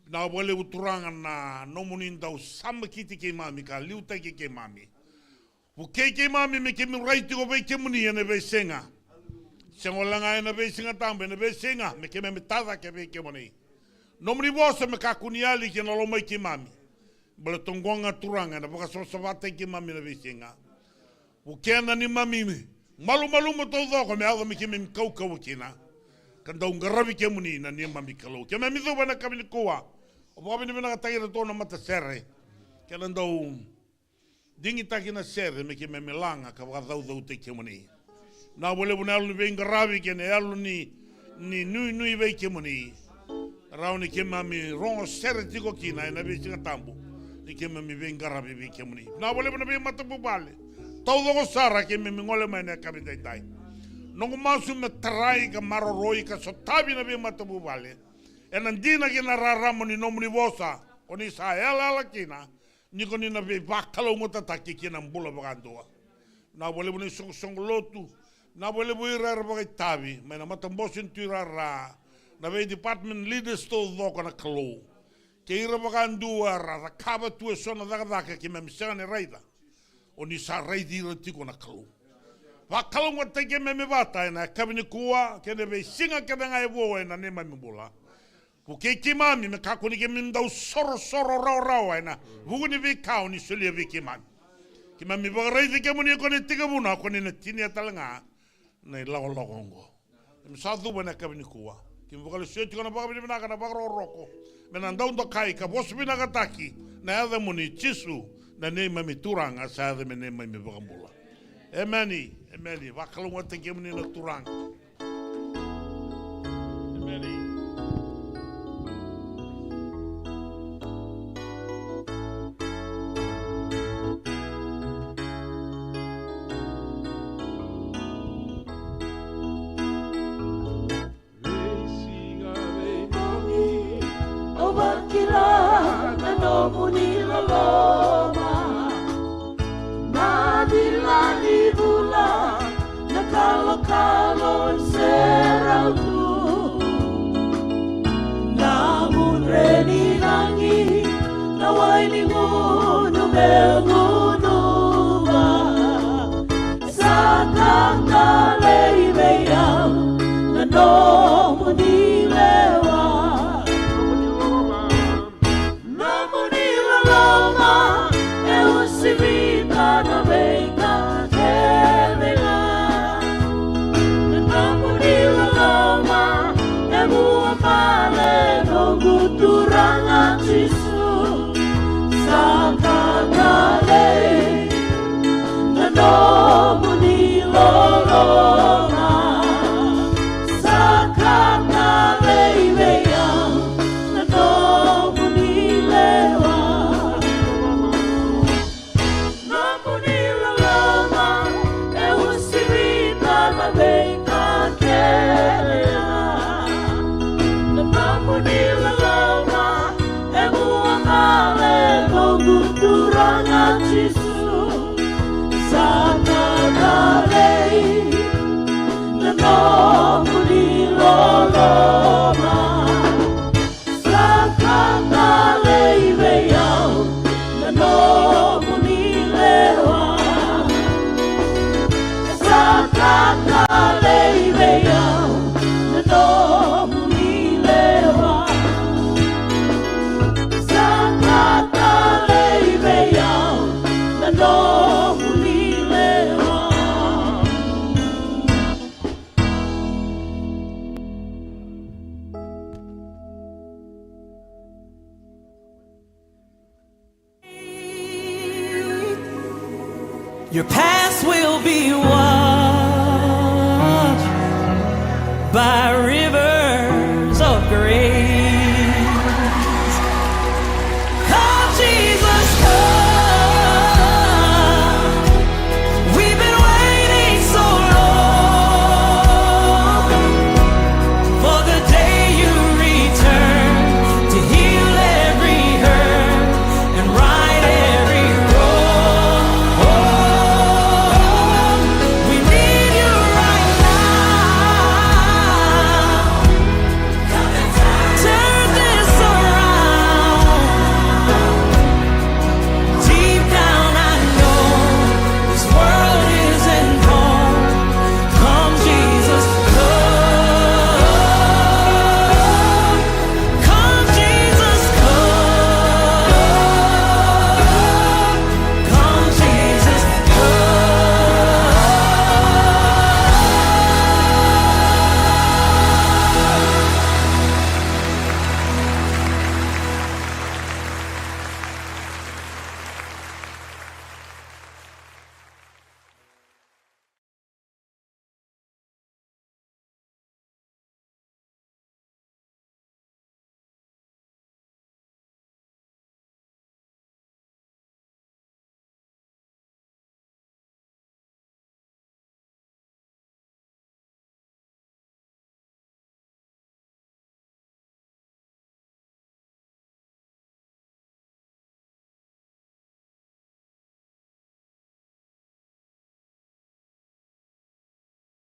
Vinaka vakalevu Turaga na nomuni dau samakiti keimami ka liutaki keimami. Vukei keimami me keimami rai tiko vei kemuni ena veisiga. Sega wale ga ena veisiga tabu, ena veisiga me keimami tacake vei kemuni. Nomuni vosa me kakua ni yali ki na loma i keimami. Baleta oqo ga Turaga ena vakasavasavataki keimami ena veisiga. Vukea na neimami malumalumu taucoko me yaco me keimami kaukauwa kina ka dau qaravi kemuni na neimami Kalou. Keimami cuva ena yakavi nikua. O vakavinavinakataki iratou na matasere kei na dau digitaki na sere me keimami laga ka vakacaucautaki kemuni. Vinaka vakalevu na yalo ni veiqaravi kei na yalo ni, ni nuinui vei kemuni. Rawa ni keimami rogo sere tiko kina ena veisiga tabu ni keimami veiqaravi vei kemuni. Vinaka vakalevu na veimatavuvale taucoko sara keimami gole mai na yakavi daidai. Noqu masu me tarai ka maroroi ka sotavi na veimatavuvale ena dina kei na rarama ni nomuni vosa. Ko ni sa yalayala kina ni ko ni na veivakalougatataki ki na bula vakadua. Vinaka vakalevu na isoqosoqo lotu. Vinaka vakalevu ira era vakaitavi mai na matabose ni tuirara, na vei department leaders taucoko na Kalou. Kei ira vakadua ra cakava tu eso na cakacaka keimami sega ni raica. O ni sa raici ira tiko na Kalou. Vakalougatataki keimami vata ena yakavi nikua kei na veisiga kece ga e vo ena neimami bula. Vukei keimami me kakua ni keimami dau sorosoro rawarawa ena vuku ni veika o ni solia vei keimami. Keimami vakaraici kemuni ko ni tekivuna, ko ni na tinia tale ga na ilakolako oqo. Keimami sa cuva ena yakavi nikua. Keimami vakalesuya tiko na vakavinavinaka, na vakarokoroko me na dau dokai ka vosa vinakataki na yacamuni Jisu, na neimami Turaga sa yaco me neimami Vakabula. Emeni. Emeni. Vakalougatataki kemuni na Turaga. Emeni. Veisiga veimami, au vakila na nomuni loloma. Na cila ni vula, na kalokalo e serau tu. Na mudre ni lagi, na wai ni gunu meu gunuva. Sa ka talei vei au na nomuni lewa. Nomuni loloma. Jisu, sa ka talei na nomuni loloma. Sa ka talei vei au na nomuni lewa. Sa ka talei vei au na nomuni lewa. Sa ka talei vei au na nomuni lewa. Your past will be washed by